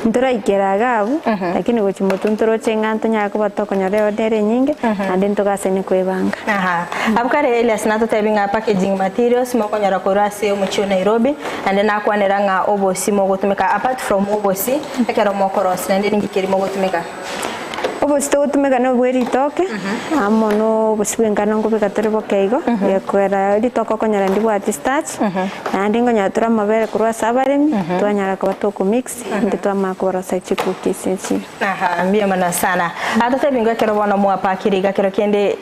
Speaker 4: Ntoraikera iga abwo, lakini gochia motwe ntoroche ng'a ntonyare koba tokonyora eorder ere enyinge, naende ntogasani kwebanga.
Speaker 2: Aha. Abwo kare Elias natotebi ng'a packaging materials mokonyora korwa ase omochie o Nairobi, naende nakwanera ng'a obosie mogotumeka apart from obosie, ekero mokorosia naende ninki keria mogotumeka?
Speaker 4: Obosie togotumeka na obwe ritoke, amo na obosie bwa engano nkobeka tore boke igo, gekogera ritoke okonyora ndibwati starch, naende nkonyora tore amabere korwa ase abaremi, twanyara koba toko mix, naende twamanya koborosia chicookies echi.
Speaker 2: Aha, mbuya mono sana. Totebi ng'o ekero bono mwapakire iga kero kende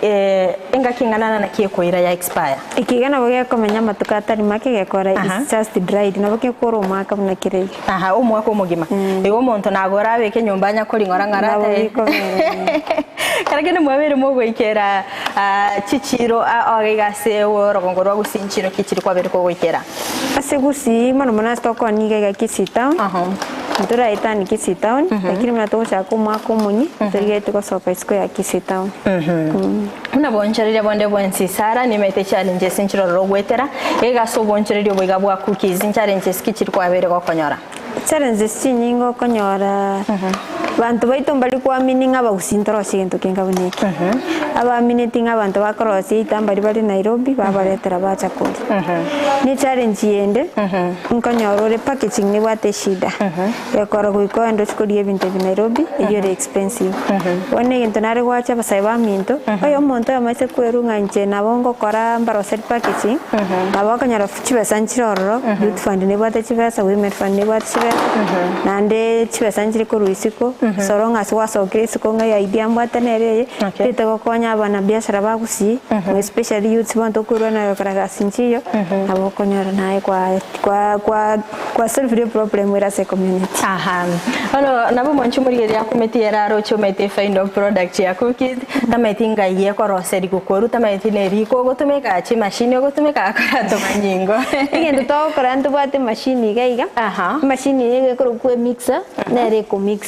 Speaker 2: engaki ing'ana naki ekoira ya expire?
Speaker 4: Eki iga nabo gekomenya amatuko atari make gekora it's just dried, nabo gekora omwaka buna kere iga.
Speaker 2: Aha, omwaka omogima. Igo omonto nagore abeke enyomba anya koring'ora ng'ora
Speaker 4: Nabo
Speaker 2: ate.
Speaker 4: bikobera.
Speaker 2: Kera kende mwabeire mogoikera ah, chichiro ah, iga iga ase orogongo rwa Gusii nchiro ki chiri kwabeire kogoikera?
Speaker 4: Ase Gusii mono mono ase tokoonia iga iga Kisii town, ntoraetanie Kisii town, lakini buna togochaka omwaka omonyi, ntorigeretie gosoka isiko ya Kisii town.
Speaker 2: Buna boonchoreria bonde bwensi, Sara nimaete challenges nchirororo ogwetera, iga ase oboonchoreria obo iga bwa cookies, nchallenges ki chiri kwabeire gokonyora?
Speaker 4: Challenges chinyinge okonyora, banto baito mbari koamini ng'a abagusii ntorosie egento kenga buna eke. Abaamineti ng'a abanto bakorosia eita mbari bare Nairobi, babaretera bacha koria. Ne challenge yende, nkonyora ore packaging nebwate eshida. Gekora goika ogende ochie korigia ebinto ebi Nairobi, eyio ere expensive. Bono egento nare goacha abasae baminto, oye omonto oyomo aise kwerwa ng'a inche nabo ngokora mbaroseri packaging, nabo okonyora chibesa nchire ororo, youth fund nebwate chibesa, women fund nebwate chibesa, naende chibesa nchire korwa isiko, so long as gwasokire isiko ng'a idea mbwate nere eye, tete gokonya abanabiashara ba gusii, especially youths bono tokoirwana gokora gasi nchiyo, nabo okonyora naye kwa kwa kwa. Kwa solve problem ere ase community.
Speaker 2: Aha. Bono nabo mwanche omorigereria akumeti ere aroche omanyete final product ya cookies, tamanyeti ngai ekoroserigwa korwa, tamanyeti ne eriko ogotumeka, chimashini ogotumeka akora tomanyingo.
Speaker 4: Egento togokora ntobwate emashini iga iga, emashini eye iga ekorokwa emixer, nere ekomix.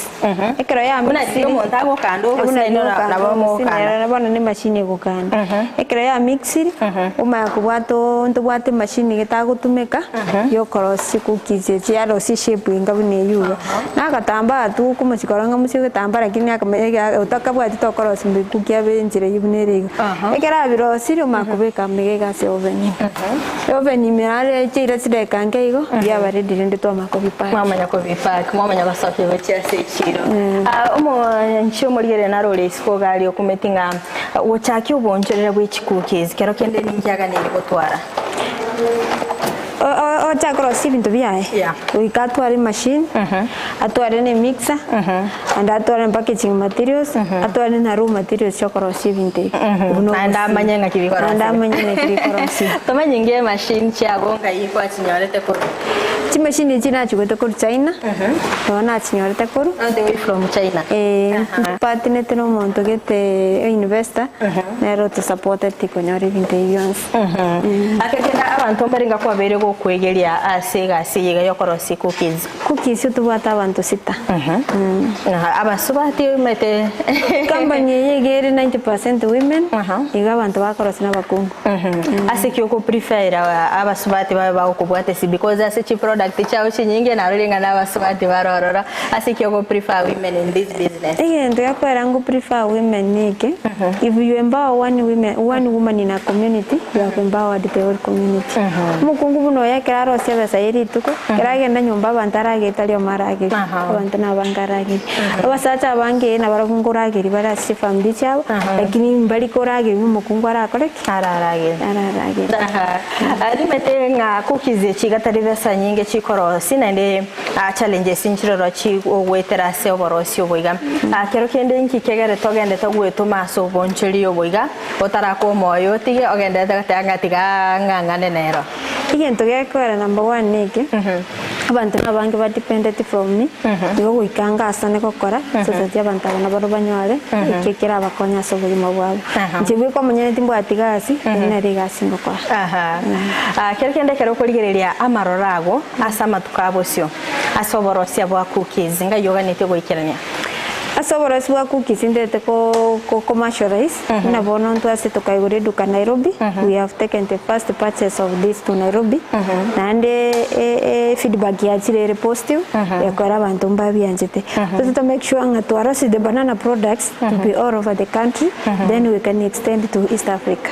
Speaker 4: Ekero ya
Speaker 2: Buna riria omonto agokanda
Speaker 4: Buna
Speaker 2: obosio
Speaker 4: riria
Speaker 2: naende
Speaker 4: ogokanda
Speaker 2: nabo
Speaker 4: obosio
Speaker 2: mogokanda.
Speaker 4: nero bono ne emashini egokanda. Ekero ya mixiri, omanya kobwata oo ntobwate emashini iga etagotumeka, yokorosia chicookies echi yarosia eshape enga buna eywo iga. Na agatambaa tu okomochia korora ng'a mochie egetambaa lakini akamanya otakabwati tokorosia cookie abe enchera eywo buna ere iga. Ekero abirosirie omanya kobeka amaiga iga ase oven ime. Oven ime are chiira chidakika nke igo, biaba ready rende twamanya kobipack.
Speaker 2: Mwamanya kobipack, mwamanya gosokia gochia ase echiro. Ah, omonchi omorigereria naro ore isiko iga aria okumeti ng'a gochakia obonchorere bwe chicookies kero kende ninki aganeirie gotwara?
Speaker 4: Ocha korosia ebinto biaye, goika atware emachine, atware na emixer, naende atware na packaging materials, atware na raw materials chia okorosia ebinto ebi. Buna
Speaker 2: Naende
Speaker 4: obosie.
Speaker 2: amanye ng'aki bikorosigwa.
Speaker 4: Naende amanye ng'aki bikorosigwa.
Speaker 2: Tomanye inga emachine chiago ngai kwachinyorete korwa?
Speaker 4: Chimachine echi nachigwete korwa China, nabo nachinyorete korwa.
Speaker 2: All the way from China?
Speaker 4: Eeh, mpatinete na omonto gete investor, nere otosapoteti konyora ebinto ebi bionsi.
Speaker 2: Ake kera abanto mbare inga kwabeire gokwegeria ase egasi eye iga yokorosia cookies.
Speaker 4: Cookies tobwate abanto sita.
Speaker 2: Abasubati omanyete.
Speaker 4: Company eye iga ere 90% women, iga abanto bakorosia na abakungu.
Speaker 2: Ase ki oko prefer abasubati babe bagokobwatesi because ase chiproduct chiao chinyinge narorire ng'a na abasubati bare ororo. Ase ki ogo prefer women in this business?
Speaker 4: Egento gekoera ngo prefer women neke, if you empower one women, one woman in a community, you have empowered the whole community. Omokungu buna oyo ekero arosia ebesa ye rituko, ekero agenda nyomba abanto aragerie tari omo aragerie, abanto nabange aragerie. Abasacha abange nabarabwo nkorageria bare ase chifamiri chiabo, lakini mbari koragerigwa omokungu arakore ki?
Speaker 2: Araragerie.
Speaker 4: Araragerie.
Speaker 2: Rimete ng'a cookies echi iga tari besa nyinge chikorosia naende Challenges nchiroro chigoetera ase oborosi obo iga. Kero kende inki kegerete ogendete gwetoma ase obonchori obo iga otarakwa omoyo otige ogenderete goteba ng'a tiga ng'ang'ane nero?
Speaker 4: Egento gekoera number one neke, abanto nabange ba depended from me, igo goika ngasane gokora so that abanto aba nabarobwo banyore ekio kerabakonye ase obogima bwabo. Inche bweka omonyene timbwati gasi, eri nere egasi ngokora.
Speaker 2: Kero kende ekero okorigereria amaroro ago ase amatuko a bosio, ase oborosia bwa cookies, ngai oganetie goikerania?
Speaker 4: Ase oborosia bwa cookies ntete ko commercialize, buna bono intwe ase tokaigora eduka Nairobi, we have taken the first purchase of this to Nairobi, naende feedback yachire ere positive, ekora abanto mbabianchete. So to make sure ng'a twarosirie the banana products to be all over the country, then we can extend to East Africa.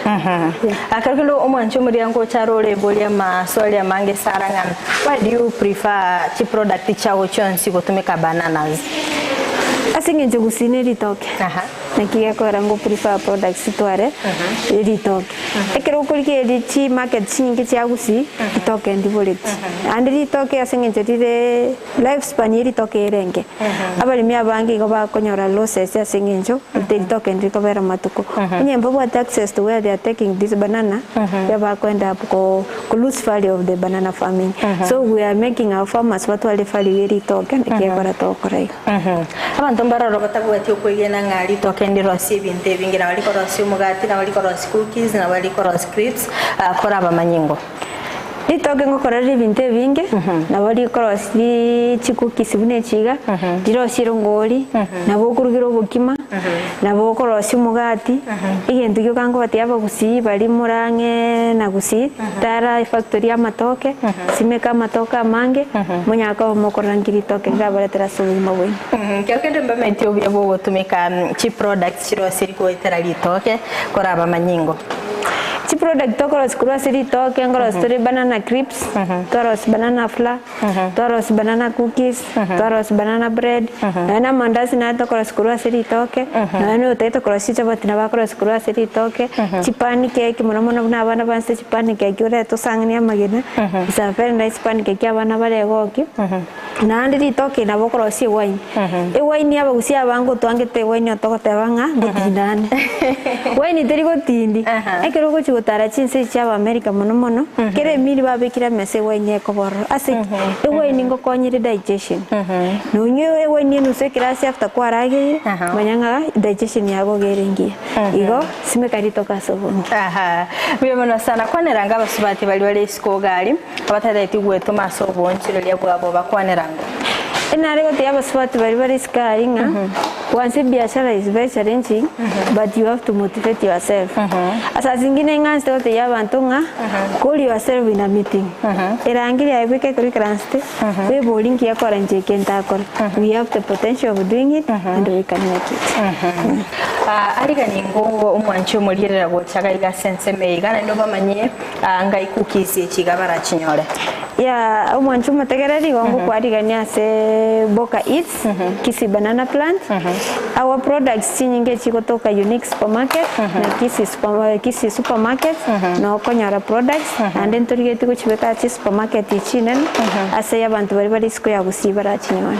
Speaker 2: Ekero kende omwanchi omoria ngocha arore eboria amaswali amange Sarah ng'a why do you prefer chiproduct chiago chionsi gotumeka bananas?
Speaker 4: Ase eng'encho gusii ne ritoke, naki gekogera ngo prefer products tware ritoke. Ekero okorigereria chimarket chinyinge chia gusii, ritoke ndiboreti. Naende ritoke ase eng'encho rire life span ye ritoke ere enke. Abaremi abange igo bakonyora losses ase eng'encho ritoke ndirikobera amatuko. Onye mbabwate access to where they are taking this banana, nigo bakoend up ko lose value of the banana farming. So we are making our farmers batware value ye ritoke naki gekora togokora igo.
Speaker 2: Abanto mbaroro batabwati okwegena ng'a ritoke ndirosie ebinto ebinge, nabo rikorosia omogati, nabo rikorosia cookies, nabo rikorosia crisps, korabamanye ingo.
Speaker 4: Ritoke ngokorera ebinto ebinge, nabo rikorosia chicookies buna echi iga, rirosie erongori, nabo okorugera obokima, nabo okorosia omogati, egento gioka nkobatebi abagusii baria more ang'e na gusii, tara efactory ya amatoke, simeka amatoke amange, monyare koba mokorora nki ritoke rirabaretere ase obogima bwaino.
Speaker 2: Ekero kende mbamaeti obuya bwa ogotumeka chiproducts chirosirie goetera ritoke koraba amanyingo.
Speaker 4: Chiproduct tokorosia korwa ase ritoke, nkorosia tore banana crips, twarosia banana flour, twarosia banana cookies, twarosia banana bread, nonya na amandasi naye tokorosia korwa ase ritoke, nonya na oyotagete korosia chichabati nabo akorosia korwa ase ritoke, chipancake mono mono buna abana banse chipancake orete osang'anie amagena, it's a very nice pancake abana baregokie. Naende ritoke nabo okorosia ewaini. Ewaini abagusia abange otwangete ewaini otogoteba ng'a ngotinda ande. Waini teri gotindi. Ekero ogochia gotara chinse echi chia Abamerika mono mono, kera emiri babekire amesa ewaini ekoba ororo. Ase ki? Ewaini ngokonyire digestion. Nonywe ewaini enusu ekerasi after kwarageire, manya ng'a digestion yago iga ere engiya. Igo, simeka ritoke ase obonge.
Speaker 2: Mbuya mono sana. Kwanera anga abasubati baria bare isiko iga aria. Abatareti gwetoma ase oboonchoreria bwabo bakwanera ng'o?
Speaker 4: Inare gotebia abasubati baria bare isiko aria ng'a once ebiashara is very challenging but you have to motivate yourself. Asa zingine ing'anchete gotebia abanto ng'a call yourself in a meeting. Erangi yaye bweka ekero oikaransete weborie nki gekogera inche eke ntakora. We have the potential of doing it and we can make it.
Speaker 2: Arigani ng'o omwanchi omorierera gocha iga ase ensemo eye iga naende obamanyie Aa ngai cookies echi iga barachinyore.
Speaker 4: Yeah, omwancho omotegereri igo ngokwarigania ase Boka Eats, Kisii Banana Plant. Our products chinyinge chigotoka Unique Supermarket na Kisii Super, Kisii Supermarket noo okonyora products naende ntorigetie gochibeka ase chisupermarket chinene ase abanto baria bare isiko ya Gusii barachinyore.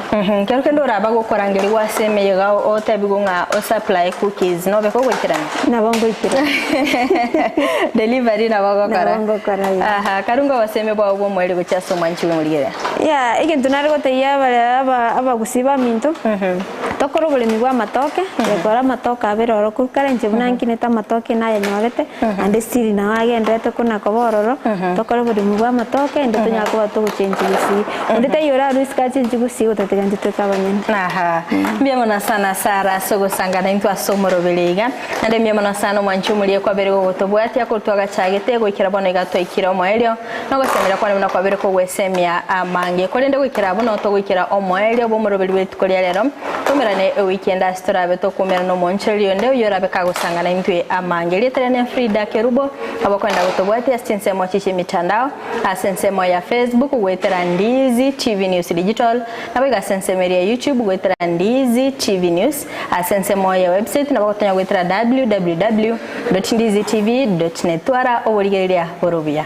Speaker 6: Kero kende oraba gokorangerigwa ase emeyega otebigwe ng'a osupply cookies nobe kogoikerana?
Speaker 4: Nabo ngoikerana.
Speaker 6: Delivery nabo ogokora?
Speaker 4: Nabo ngokora, yeah.
Speaker 6: Aha, karunga obosemi bwao bw'omoerio gochia ase omwanchi bw'omorigereria.
Speaker 4: Yeah, egento nare gotebia abare aba abagusii baminto, tokore oboremi bwa amatoke, gekora amatoke abere ororo korwa kare inche buna nkinete amatoke nayanyorete, naende still nabo agendererete kona koba ororo, tokore oboremi bwa amatoke ende tonyare koba togochengi gusii. Onde taiyo orarue isiko achenchi gusii gotatiga intwe toike abanyene.
Speaker 6: Aha, mbuya mono sana Sarah ase ogosangana intwe ase omoroberi iga. Naende mbuya mono sana omwanchi omoria kwabere gogotobwatia korwa twagachagete goikera bono iga twaikire omoerio, na ogosemeria kwane buna kwabere kogwesemia amange. Korende goikera abwo noo togoikera omoerio bw'omoroberi bw'rituko ria rero, toumerane ewiki ende ase torabe tokoumera nomoonchoreria onde oyio orabe kagosangana intwe amange. Erieta riane Frida Kerubo, abakwenda gotobwatia ase chinsemo echi chi'emitandao. Ase ensemo ya Facebook goetera Ndizi TV News Digital, naboigo ase ensemo eria ya YouTube goetera Ndizi TV News, ase ensemo ya website nabo gotonya goetera www.ndizitv.net. Twara oborigereria bore obuya.